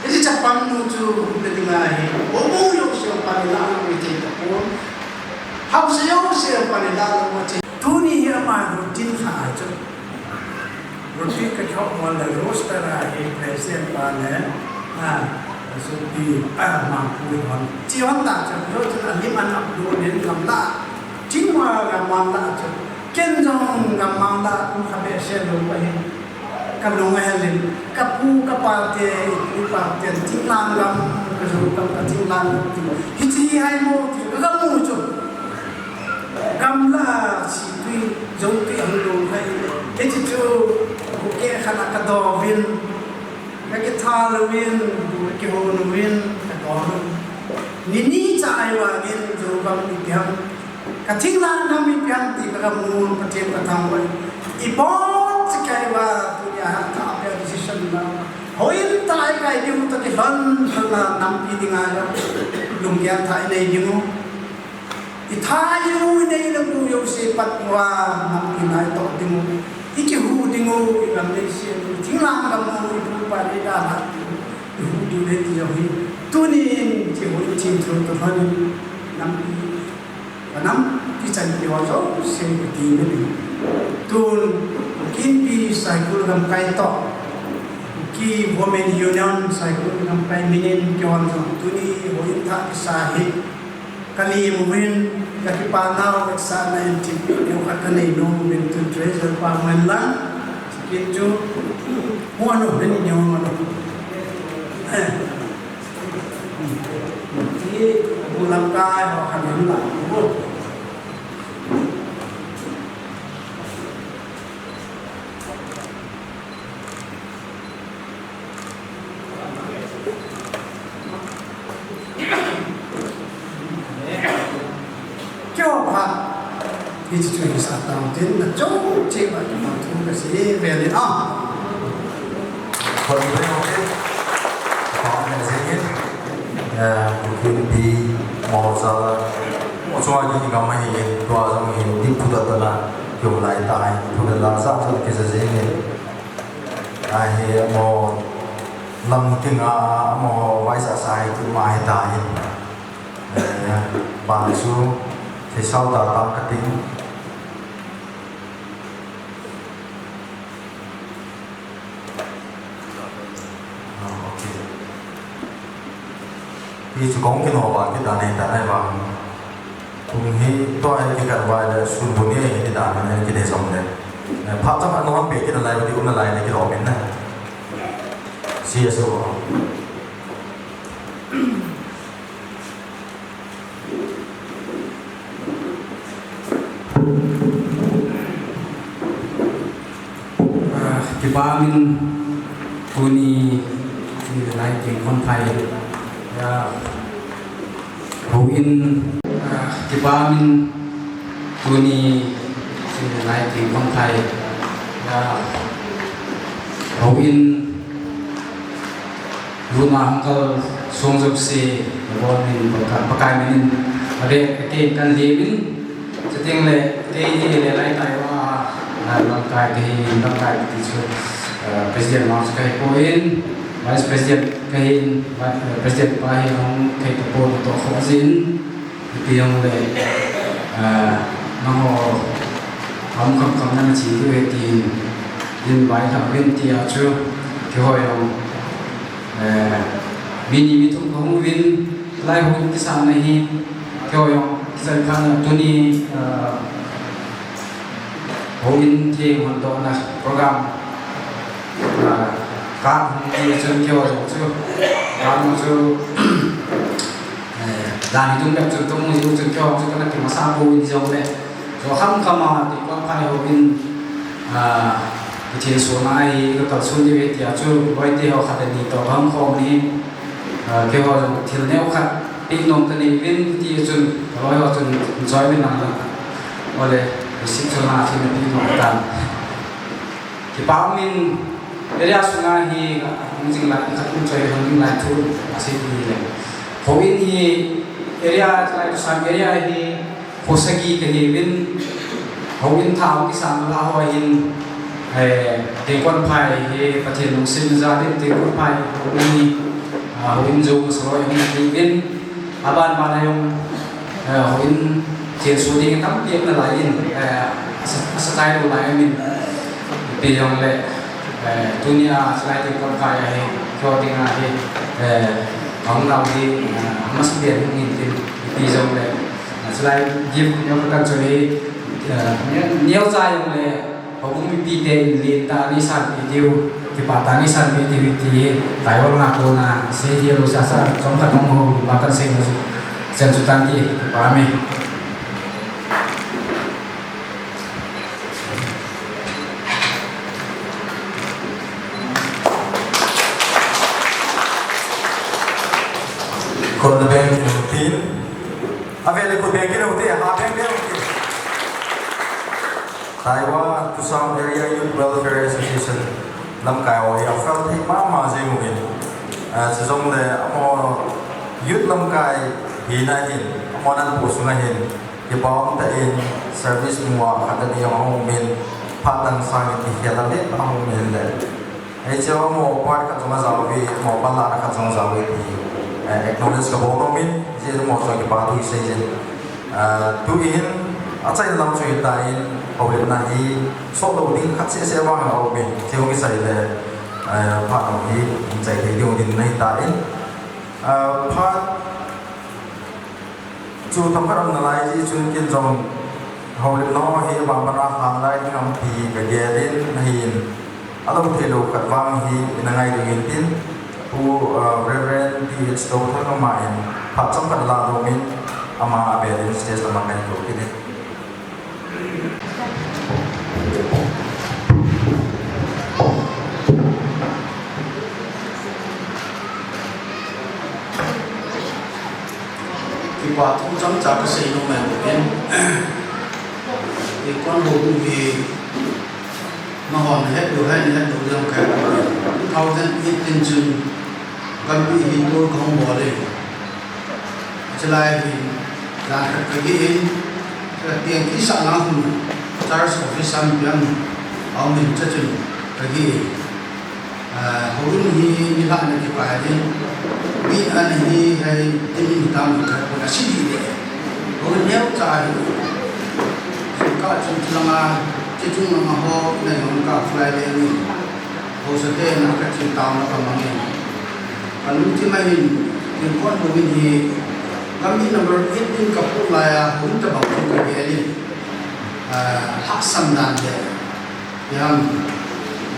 Hiche chapang nu chu hu le ding ahi, o mo jouse u pan la na ui thei ta pon. Hausa jouse u pan la na ui thei. Tuni hi ama routine kha chu. Routine ka thau mo le roster a hi president pa le, a, so pi, a, ma pu hon. Chi hon ta chu, routine a lim an ap do nen gamla. Chingwa gammang la chu. Ken jong gammang la kum kha behseh lou pa hi. Ka lung a hel in. Ka pu ka pa te, i pu i pa te, Chinglang gam, ka jou gam, ka Chinglang gam ti. Hiche hi hai mo ti, ka gam mu chu. Gamla, si tui, jou tui hung lou hai. Hiche chu, ku ke kha na ka do vin. Ka kitha lou vin, ka kihou lou vin, ka do lou. Ni ni cha ai vangin, jou gam ni piang. Ka Chinglang gam ni piang ti ka gam mun, Pathen ka thangvah. I bol chi kai va, tunia ha tha pia decision la. Houin tha i kai diu ta kilhon, lhon la nampi ding a ya. Lunggel tha i nei diu. I tha i u i nei le u jouse pat uva, nampi nai toh diu. I kihu diu, i gam nei se u, Chinglang gam u, i pu pa nei da la. I hu diu le ti jong hi. Tunin, ti hu i chin thu to lhon in, nampi. Ka nam kichan keo jouse kati min. Tun Kuki Inpi Saikul gamkai toh, Kuki Women Union Saikul gamkai minin kihon jong tuni houin tha kisa hi ka lim uvin, ka kipa nau ka sa na in thil neo khat ka nei nom uvin tun treasurer pa man lang. Kin chu mu anu hin neo anu. Eh. Ti, bu lamkai ho khan hin la. Kio pha. Hiche chu hi sa tau tin na chong che ba ki ma thu ka sei ve le a. Kon ve o ke. Pa ne se ke. Eh, Kuki Inpi mo sa la. Mo chua ki gam a hi tua jong hi ti phu ta ta na. Kio lai ta hi phu ta la sa sa ke se se ke. Ahi mo lam ting a mo vai sa sa hi tu ma hi ta hi. Eh, bang chu, thei sao ta ta ka ting. Ah, okay. Hi chu kong kino ba, kita nei ta nei ba. Kong hi, tua hi kikat vai le, sun bu ni hi kita nei kine som le. Eh, phat chang a nuam pe kita lai, di un lai ne kilo min na. C S O. Ah, kipa min tuni ni lai kin kon thai. Ya, houin, ah, kipa min tuni ni lai kin kon thai. Ya, houin Luna hung kal sung jouse, nabon min Pakai, Pakai min in, ave, kei kan lim in, chuteng le, kei hi le lai tai va, na lamkai kei, lamkai ti chu, eh, President ma chu kahi poi, Vice President kahi, eh, President pa hi hung kei ta poi to kho jin, Ti jong le, ah, nangho Ham kham kham nana che diu ahi tin, invite lhah uvin tia chu, keiho jong, eh, mi ni mi thum kahung uvin, lai houin kisatna hi, keiho jong, kisai khan tuni, eh, houin theng hondohna program, eh, ka hung ti chun keiho jong chu, ka hung chu, eh, dan hi dum bep chun tum mu jing chun keiho jong chu kana kimasa pou in jong le, Chu kham kham a Tengkonphai houin, ah, Pathen sohna hi ka kalson diu ahi tia chu, loite ho khat le ni toh ka hung khom in, ah, keiho jong thil neo khat pe nom kanei uvin ti chun, ka loi ho chun enjoy uvin lang lang. Ole, receipt chu na thil na pe nom tan. Kipa umin, area sunga hi, hung jing lai, khat hung choi hung jing lai thu asei ni le. Houin hi, area, lai tu sang area hi, Kho sagi kahiuvin, houin thah kisang lah ho hin, eh, Tengkonphai hi Pathen lungset jal in Tengkonphai houin hi, ah, houin jou masa loi hung hiuvin, aban ban a jong, eh, houin chenso ding tampi um nalai in, eh, asa, asa chai lou lai umin, ipi jong le, eh, tunia chulai Tengkonphai a hi, kho ding a hi, eh, hung lau hi, eh, masa pen hung hin tin, ipi jong le, Chulai gift neo khat chu hi, eh, neo, neocha jong le, houbung mipite in lentah neisanpeh diu, kipah tah neisanpeh diu ti hi, taiwal nga kona, sei thei lou sasa, chomkhat hung hou, ba kan sei na chu, chen chu tan ti, kipah me. Khut beng kit u tin. Avel le khut beng kit u te, ha beng beng u te. Taiwan Tusam Area Youth Welfare Association lamkai ho hi afel thei mama jeng uvin. Ah, chujongle amaho youth lamkai hina hin, amaho nan po sunga hin, kipa umtah in service mu a khat ani jong ahung umin, phat dang sangin kikhel a len ahung umin le. Hiche amaho part khat jong ajao uve, amaho panlahna khat jong ajao uve ti, eh, acknowledge kabol nom in, hiche amaho jong kipa thu isei jin. Eh, tuin, achaina lam chu hitan, houlimna hi, sotlou ding khat seh seh vang aum in, hiche hung kisei le, eh, phat ho hi, hung chai thei ding ding ahitan. Eh, phat Chu themkhat um nalai jeh chun ken jong houlimna ho hi abang banga lhan lai ding ham ti kagel in ahin, alou theilou khat vang hi ina ngai ding in tin, Pu, uh, Reverend T H Touthang ama in phat chomkhat la dom in ama avel in stage lama kahin kou kit in. Kipa thu chomcha kasei nom e, Pu Ken. Tengkon houbung hi nahon nahet lou, nahet lou jong kahe. Two thousand eighteen chun Gambih hi tour kahung bol e. Chulai hin, jan khat kagin, chulai tengkisahna hun, church office a mi piang, aum in chuche chun kagin. Ah, houin hi, nilhah na kipai din, mi ana hi, hei, tin tam khat, khat asi di de. Houin neocha hi, ka chun chulanga, chuche chunglanga ho, na jong ka fly le ni. Haosa te na ka chin taona ka mang in. Ka lungthim a hin, Tengkon houin hi, Gambih number eighteen ka pu lai a, houin tabang chu kagel in. Ah, lhahsam dan le, ipi ham,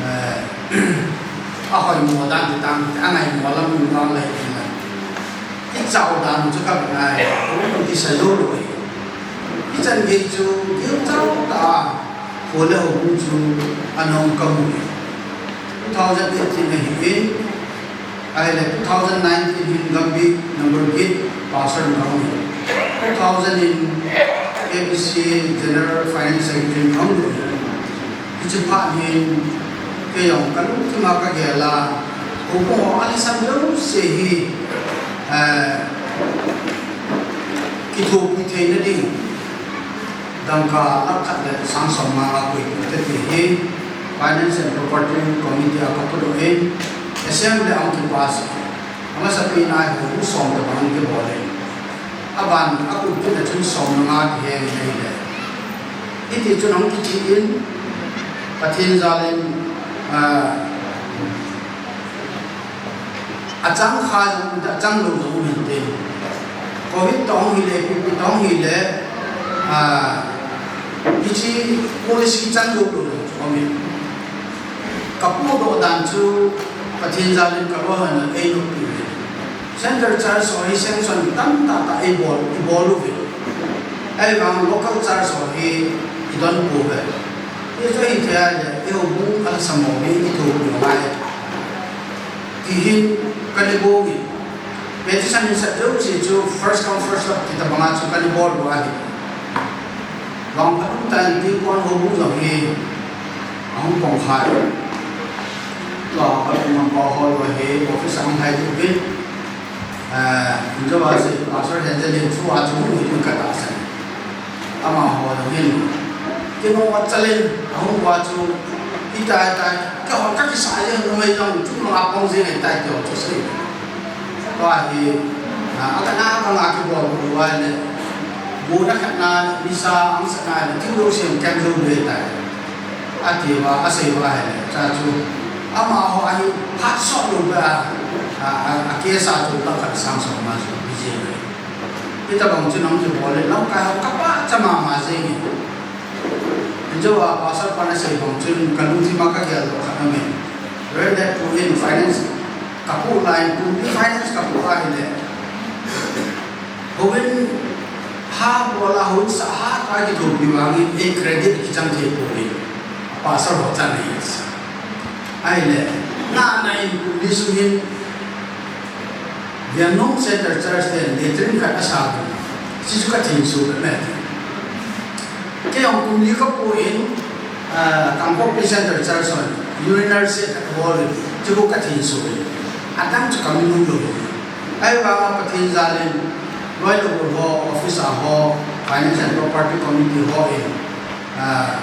eh, ahoimo dan ti tang, angaimo lam in vang lai in. Ichao dan chu kangai, houin kisa jou lou. Ichan gei chu, geichao tah a, Kho le houbung chu ana um kamu e. Two thousand eighteen ahin, ahile two thousand nineteen hin Gambih number eight pastor in kahung e. Two thousand in K B C General Finance Secretary in kahung e. Hiche phat hin kei jong kalungthim a kagel a, houbung ho alhasam jouse hi, eh, kithopi theina ding. Dangka lakh khat le sang som nga nga koi kit te ti hi Finance and Property Committee a kapudoh in, Assembly a hung kipass. Amasapen a hi houin som tabang kibol in. Aban a kum kit a chun som nga nga kiheng in ahile. Hiti chun hung kichi in, Pathen jal in, ah, achang kha jong, achang lou jong um inte. Covid toh hung hile, ipi toh hung hile, ah, hiche policy chang lou lou jong um in. Ka pudoh dan chu Pathen jal in ka loi hon in ei noppi uve. Center church ho hi sanction tamtah tah ei bol, ei bol uve. Ahivang local church ho hi i don pouve. Hichu ahithei a le, i houbung alhasam ho hi i thoh u ngai. Ti hin ka nei bou uve. Petition in sat jouse chu first come first serve ti tabang a chu ka nei bol u ahi. Vangphat umtah in Tingkon houbung jong hi ahung pang khai. Tua ka kum a pa ho loi hi office a hung hai diu vin. Eh, injo a si Pastor Henry Lin chu a chu hung hi ding ka tahsan. Amaho jong hin kinung a challenge ahung uva chu, hitia, hitia, keiho ka kisa jeng, numei jong chunglanga pang jeng ahitai ti ho chu sei. Tua hi, ah, a kana kanga kibol bol uva le, bu na khat na, nisa angsat na le, thil jouse kem jou ding ahitai, ati uva, asei uva ahile, cha chu, amaho ahi, phat sot lou peh a, a, a, a case a chu lakh khat sang som ma chu, B J P. Hitabang chu nang chu bol le, lamkai ho ka pachat mama jeng e. Injo a pastor pan asei bang chun ka lungthim a ka gel doh khat aume. Reverend Pu in finance ka pu lai, pu in finance ka pu ahile. Houin ha bol a houin sa ha ta kithopi vangin ei credit kichang thei poi. Pastor ho chan ahi. Ahile, na na in kum li sung hin, Viannong Center Church ten latrine khat asa u. Hichu ka thinsuh bep e. Kei jong kum li ka pu in, ah, Kangpokpi Center Church hon urinary set khat abol in, hichu ka thinsuh in. Adang chu ka mi nom lou. Ahivanga Pathen jal in, loi le gol ho, office a ho, Finance and Property Committee ho in, ah,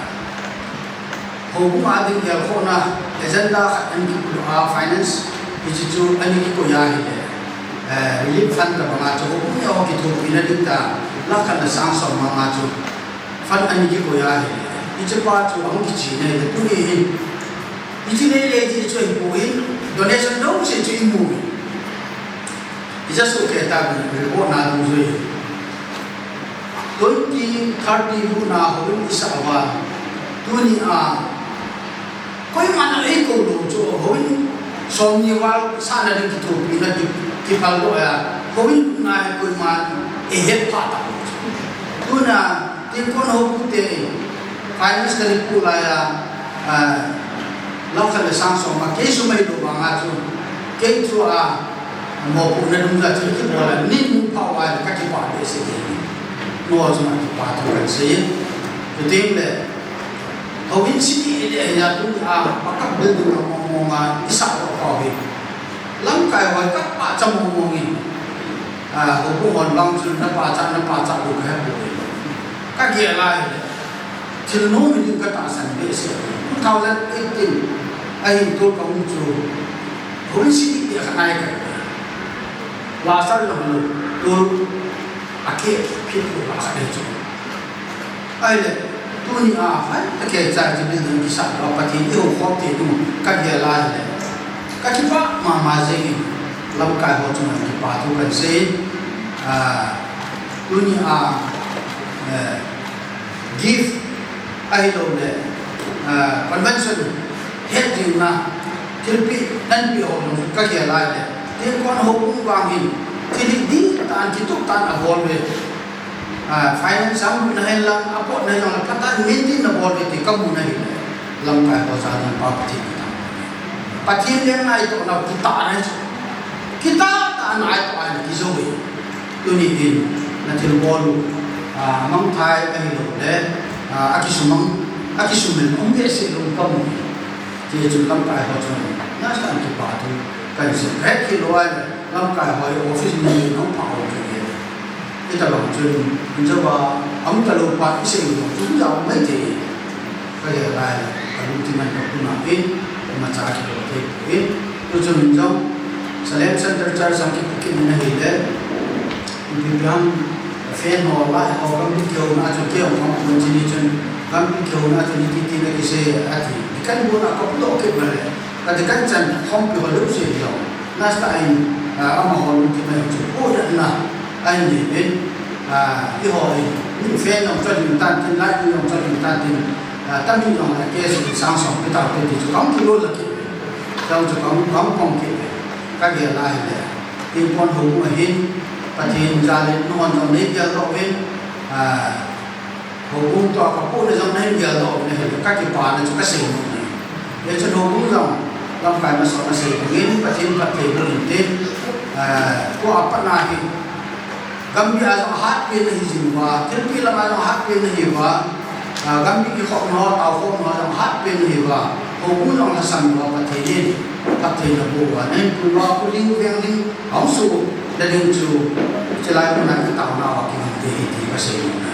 houbung a ding gelkhohna agenda khat ana kipui a, finance, hiche chu ana kikoi ahile, eh, relief fund tabang a chu houbung ho kithopina ding tah, lakh khat le sang som mama chu fund ana kikoi ahile, hiche pa chu ahung kichen ahile, tuni hin, hiche nei le hiche chu ahipoi, donation jouse chu imu in. Ija sohkei tauve, report na dungjuiyin. Twenty, thirty lutna houin isah uva. Tuni a, koiman eikou lou chu, houin somni val sahna ding kithopina ki, kiphal doh a. Houin lutna hi koiman eihet pha talou chu. Tuna, Tingkon houbung te, finance ka nei pu lai a, ah, lakh khat le sang som a, kei sum ahilou vang a chu, kei chu a, mopohna dungjuiya chu kibol a, nei mu pha uva ka kipah behseh e. Nangho chunga kipathu kahin sei. Chuteng le, houin sini e le ya tu a, backup building a mong mong a, isah doh pau hi. Lamkai ho ka pachat mong mong in. Ah, houbung hon vang chun na pachat, na pachat lou ka hepoi. Ka gel a ahile, thil nom hi ding ka tahsan behseh. Two thousand eighteen a hin tol ka hung chu, houin sini e khat nai ka. Last year lang lou, tol a ke, ke lou la khat ahi chu. Ahile, tuni a, hai, ta kei cha chu building kisah a Pathen in eiho khom thei ding ka gel a ahile, ka kipah mama jeng in, lamkai ho chunga kipathu kahin sei. Ah, tuni a, eh, gift ahilou le, ah, convention het dingna thilpeh, nanpeh ho jong ka gel a ahile, Tingkon houbung vang hin, thil hi ding tah in kitup tah in abol uve. Ah, finance a um na hen lang, apot na hen lang, phatah in maintain na bol uve ti ka mu na ahile, lamkai ho jal in Pa Pathen kitah. Pathen lengngai toh na kitah na chu. Kitah tah in aitoh a na kijou uve. Tuni in na thilbol u, ah, mangthai ahilou le, ah, akisumang, akisumil um behseh lou ka mu uve. Hiche chun lamkai ho chun nasatah in kipathu kahin sei. Ka het khel lou ahile, lamkai ho office mi nung pha ho chu e. Hitabang chun, injo a, aum talou pa isei u chu jao mai thei. Ka gel a ahile, ka lungthim a ka puna in, imacha kibol thei poi. Tuchun injo, Salem Center Church a kipu kit na ahile, ipi ipi ham, fan ho, light ho, gam kihou na chu kei jong ka mu chini chun, Gampi kihouna chu ni titi na kisei ati. Deacon buna ka pulo kit male. Ka deacon chan khompi ho lou sei diu. Nasta in, ah, amaho lungthim a chu pudohna ahin nei in, ah, eiho in, ni fan jong chading tan tin, light jong chading tan tin, ah, tampi jong a case in sang song pi tau te ti chu kahung kilo la kit. Jong chu kahung, kahung pong kit. Ka gel a hile. Tin pon ho ma hin, Pathen jal in nuhon jong nei gel doh in, ah, Houbung toh kapohna jong nahin geldoh uvin ahile, kakipana chu kasei nom ahi. Hichun houbung jong lamkai masa a sei bangin Pathen phatthei boh in tin, eh, tua pat na hi gamgi a jong ahatpen nahi jing uva, thilpeh lam a jong ahatpen nahi uva, ah, gamgi kikhopna, taokhomna jong ahatpen nahi uva, houbung jong lhasam uva Pathen in phatthei naboh uva, nahin pui uva, Pu Ling, Veng Ling, ahung soh na ding chu, chulai mun a kitaona uva kingam te ahi ti kasei nom ahi.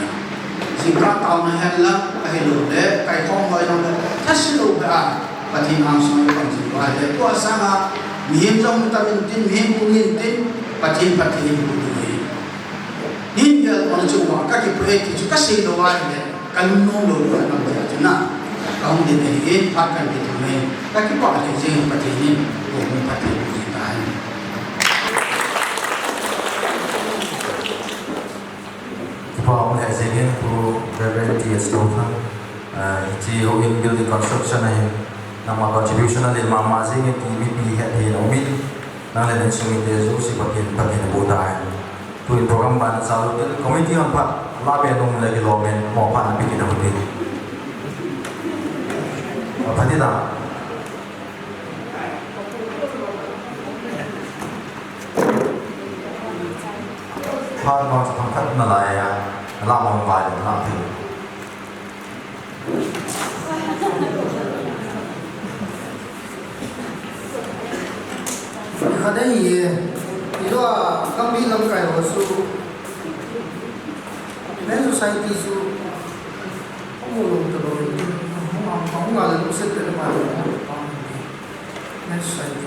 Jingkah taona henlang, ahilou le, kaikhom hoi lang le, thase lou beh a, Pathen angsunga ipang jing uva ahile, tua sanga, mihem jong tam intin, mihem pung intin, Pathen phatthei in boh ding ahi. Hin gel kona chu uva, kakipah e ti chu kasei lou ahile, kalungnom lou uva, nam jeh a chu na, kahung ding ahi, phat kan pe thei mai, kakipah lheh jeng, Pathen in, houbung phatthei boh jing tahen. Kipa um lheh jengin Pu Reverend T S Touthang, ah, hiche houin building construction a hin, nangma contribution alel mama jengin ti mipi hetthei in aumin, nang le na insung mite jouse Pathen, Pathen in boh tahen. Tuin program ban chalou tin, committee hon phat la be nung le kilom in, mo phat na pe kit u hitin. Phat ita. Phat vang chu themkhat nalai a, la mong vai le la thei. Khat ahi e, ilo a gamgi lamkai ho chu, Men Society chu, hung lou ta lou, hung a, hung a le lungset te le ma le, Men Society.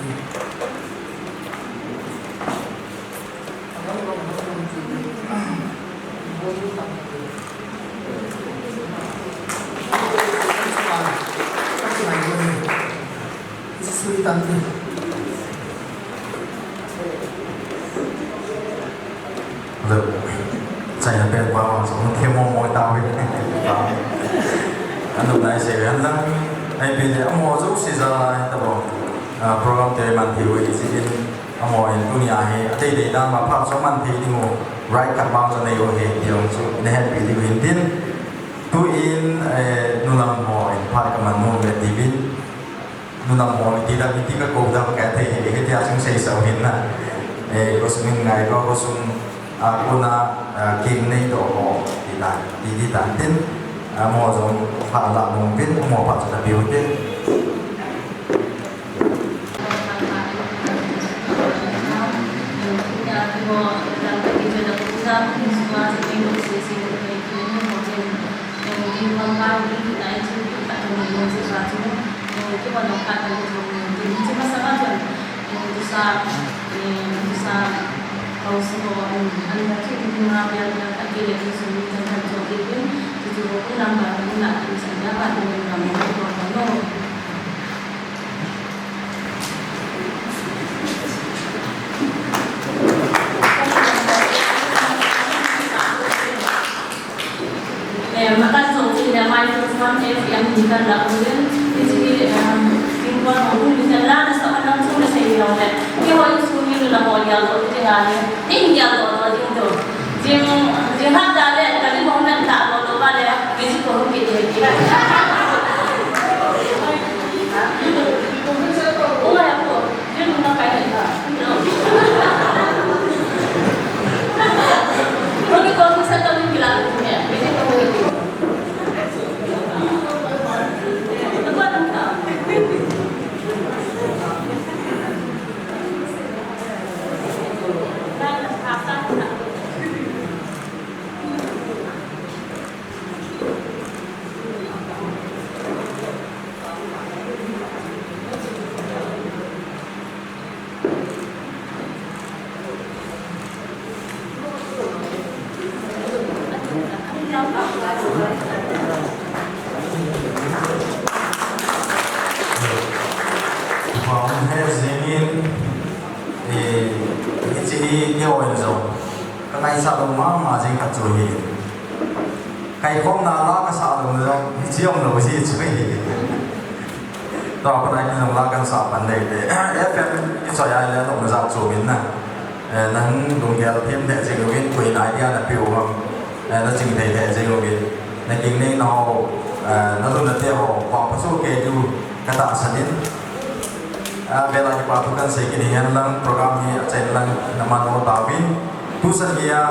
Chaina pen pa ma so, themmo mo ta ve. Anu nai se ve, anlang, ai pe le, amaho jouse jal a, tabang, ah, program te man thei u ahi jeh in, Amaho in tunia hi, ateitei dan ma phat chu aman thei diu, right khat vang chu anei u ahi, ti jong chu, nahetpi diu hin tin. Tuin, eh, nulam ho in phat kaman nom uve tiuvin. Nulam ho iti dam, iti kakou dam kathei hi, hitia chung seisa u hin na. Eh, khosung in ngai ko, khosung a kona, ah, keng nei to ho, ti dan, ti, ti dan tin. Amaho jong phat la nom uvin, amaho phat chu nape u tin. Eh, makan jong chu le mai chu F M ni kan la u le, ti chu le, eh, tin ko no ni kan la na sa na chu le sei lo le. Keiho insung mi la ho ya lo ti ha le. Ni ya lo lo ding to. Jing, jing hapta le, ka ni hong nan ta lo lo ba le, visit ko hong kit he kit. O ya ko, jing na kai le ta. Ko ni ko sa ta ni kila ko ne, visit ko hong kit. Hung he jingin, eh, hiche hi keiho in jong ka ngaisah lou mama jing khat chu ahi. Kaikhomna la kasah lou jong hiche um lou ji chu ahi. Tua pat a kei jong la kahin sah pan ding te. F M kichoi a le nopna jat chu min na. Eh, nahung lunggel them lheh jing uvin, koiin idea napeh u ham, eh, naching thei lheh jing uvin. Naging neina ho, eh, nalung nate ho, vangpha soh kei diu katahsan in. Ah, vel a kipa thu kahin sei kit in, hihen lang program hi achaina lang naman ho tauvin. Tusan geiya,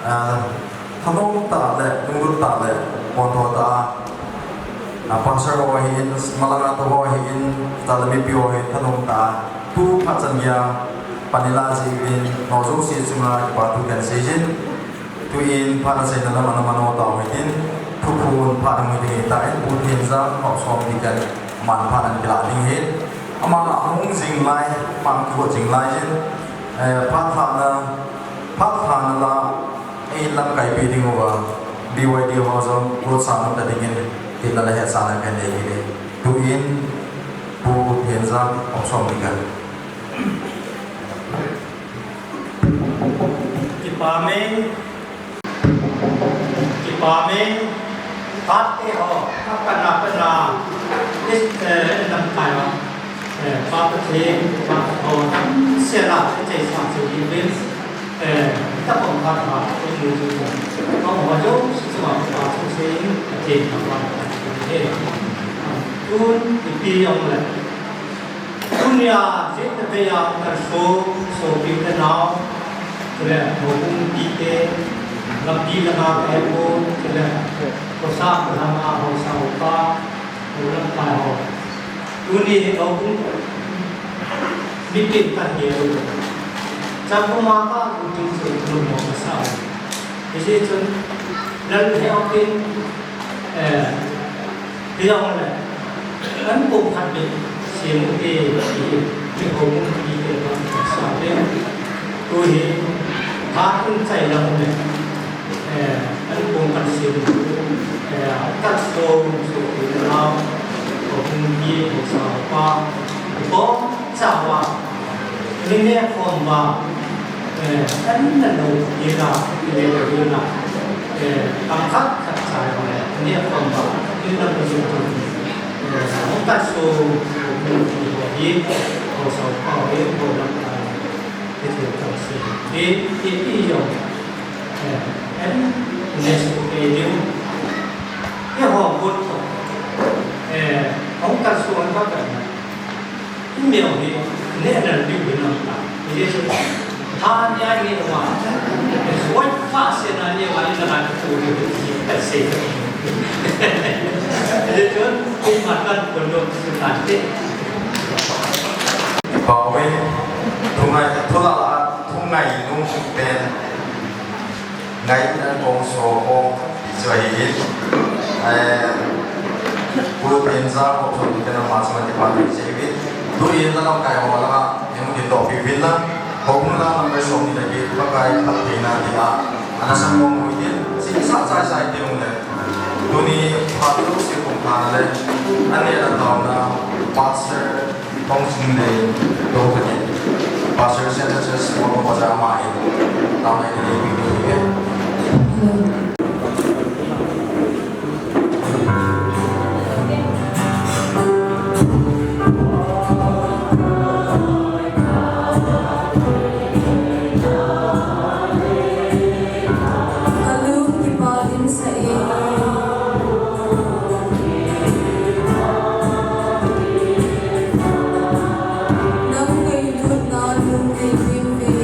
ah, thanom tah le, lunglut tah le, pontho tah a, ah, pastor ho ahin, malanga tou ho ahin, tah le mipi ho ahin, thanom tah a, tu phat chan geiya, pan ila jiuvin, nao jouse chunga kipa thu kahin sei jin. Tuin phat achaina lam a naman ho tauhitin, thuphon phat namu ding ahitan, Pu Thenjang Haoksom Deacon aman phat ahin kilah ding ahin. Ama ahung jing lai, ama kigot jing lai jin, eh, phat lhahna, phat lhahna la, eilamkaipi dinguva, B Y D ho jong gotsa nom ta dingin, tin la hetsahna kahin nei kit e. Tuin, Pu Thenjang Haoksom Deacon. Kipah e, kipah e, phat te ho, phat na, phat na, is, eh, lamkai ho, eh, Pa Pathen, Pa ho, sela, chei sa, chei bin, eh, ta pom phat ha, chei bin, pa ho jo, si sa, pa, chei, chei, pa, pa, chei, tun, ipi jong le. Tunia, jing te pei a, kalson, sopi te nao, chule, houbung mipite, lampi langa ka hepon, chule, khosa, kholhanga, haosa, upa, houlamkai ho. Tuni, houbung, mipi ka hepon. Chapuma ka, utin chu, lungmong kasa. Hijeh chun, lal he opin, eh, Hijongle, an pumkhat beh sem u hite, ti hi, mi houbung mipite toh kisah le, tu hi, phat in chai lang le, eh, an pumkhat sem u, eh, kalson, sopi le nao, houbung mipi, haosa, haopa, ipo, Chauva, ni neh khom uva, eh, an na lou ding a, ni neh lou ding a, eh, pang khat khat chai uva, ni neh khom uva, ni na lou ding a, eh, hung kalson, hung kalson hi, haosa ho hi, houlamkai, ti thil khat sei. Ti, ti, ti jong, eh, an neh soh kei diu. Keiho pon toh, eh, hung kalson uva ka Email hi, neh nal diu hi nam ta. Hijeh chun, tha nia neh uva, oi, pha se na neh uva, ina la ka tu diu hi, ka sei. Hijeh chun, kei ma kan kon lo su ta te. Pau ve, thungai, thula la, thungai nung pen. Ngai in an kong so kong, ti chu ahi in. Eh, Pu Thenjang Haoksom Deacon ama chunga kipa thu sei uvin. Tuin na lamkai ho langa, eimu dindoh pi uvin lang. Houbung la number som ni le get, Pakai phattheina dia, ana sang mong u hitin, sisa chai chai te ung le. Tuni, phat lu si kum pha le, an neh le taona, Pastor, Tongching le, Tongching. Pastor Saint Joseph Molo Bazaar ma in, tao na in le, video ke. Ka lung kipa in sa e. Nang ngailutna lungdei ding ve.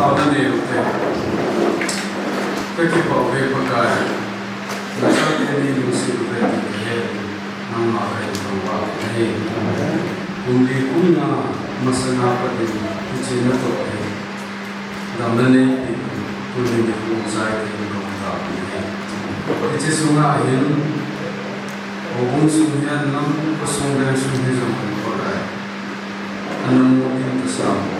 Taona nei ute. Kakipah uve Pakai. Nachate nei lungset uve ti kahe. Nangma kahin thangvah u ahi. Kum li kum nga masanga pat in hiche natoh hi damna neipeh in, tuni nikho chai tah in kahung tao u ahi. Hiche sunga hin, houbung sung hihen lang, khosung veng sung hijongle Pakai, ana mu ding tasam ho,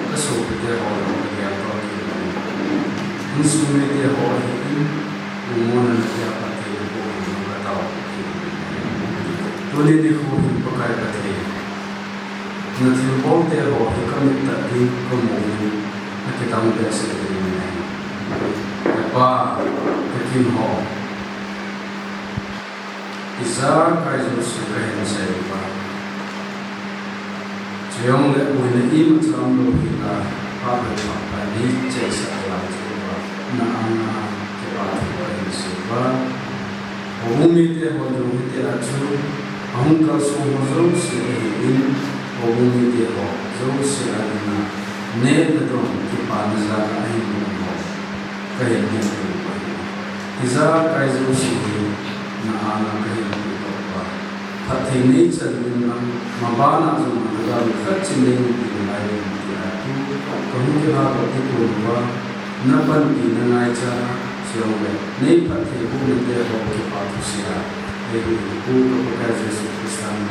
kasopite ho jong kagel to kit in, insung mite ho ahin, Pu Mona nati a Pathen in Pu Mona katao kit in. Tuni nikho hin Pakai Pathen, nathilbol te ho hi kamit tah in kamu in, nakidang behseh jeng in ahi. He Pa, kakim ho, ijakai jouse kahin sei uva, chujongle boina imacha umlou hel a, phat le phat a neichehsah lai jeh uva, na anga kipathu kahin sei uva. Houbung mite ho jong hitia chu ahung kalsong ho jouse ahin, houbung mite ho jouse a dinga neh le dong kipana jal a ahin lhung ho kahin hetpeh u ahi. Ijakai jouse hi na anga kahin pehdoh uva, phatthei neichan uvin lang, mabana jong nagal khat cheh neimu ding lai uvin tia tu kahung kilhadoh kit uva, napanpina ngaicha, chujongle neiphattheibohna te ho kipathu sei a, eihuhhingpu ka Pakai Jesu Christa min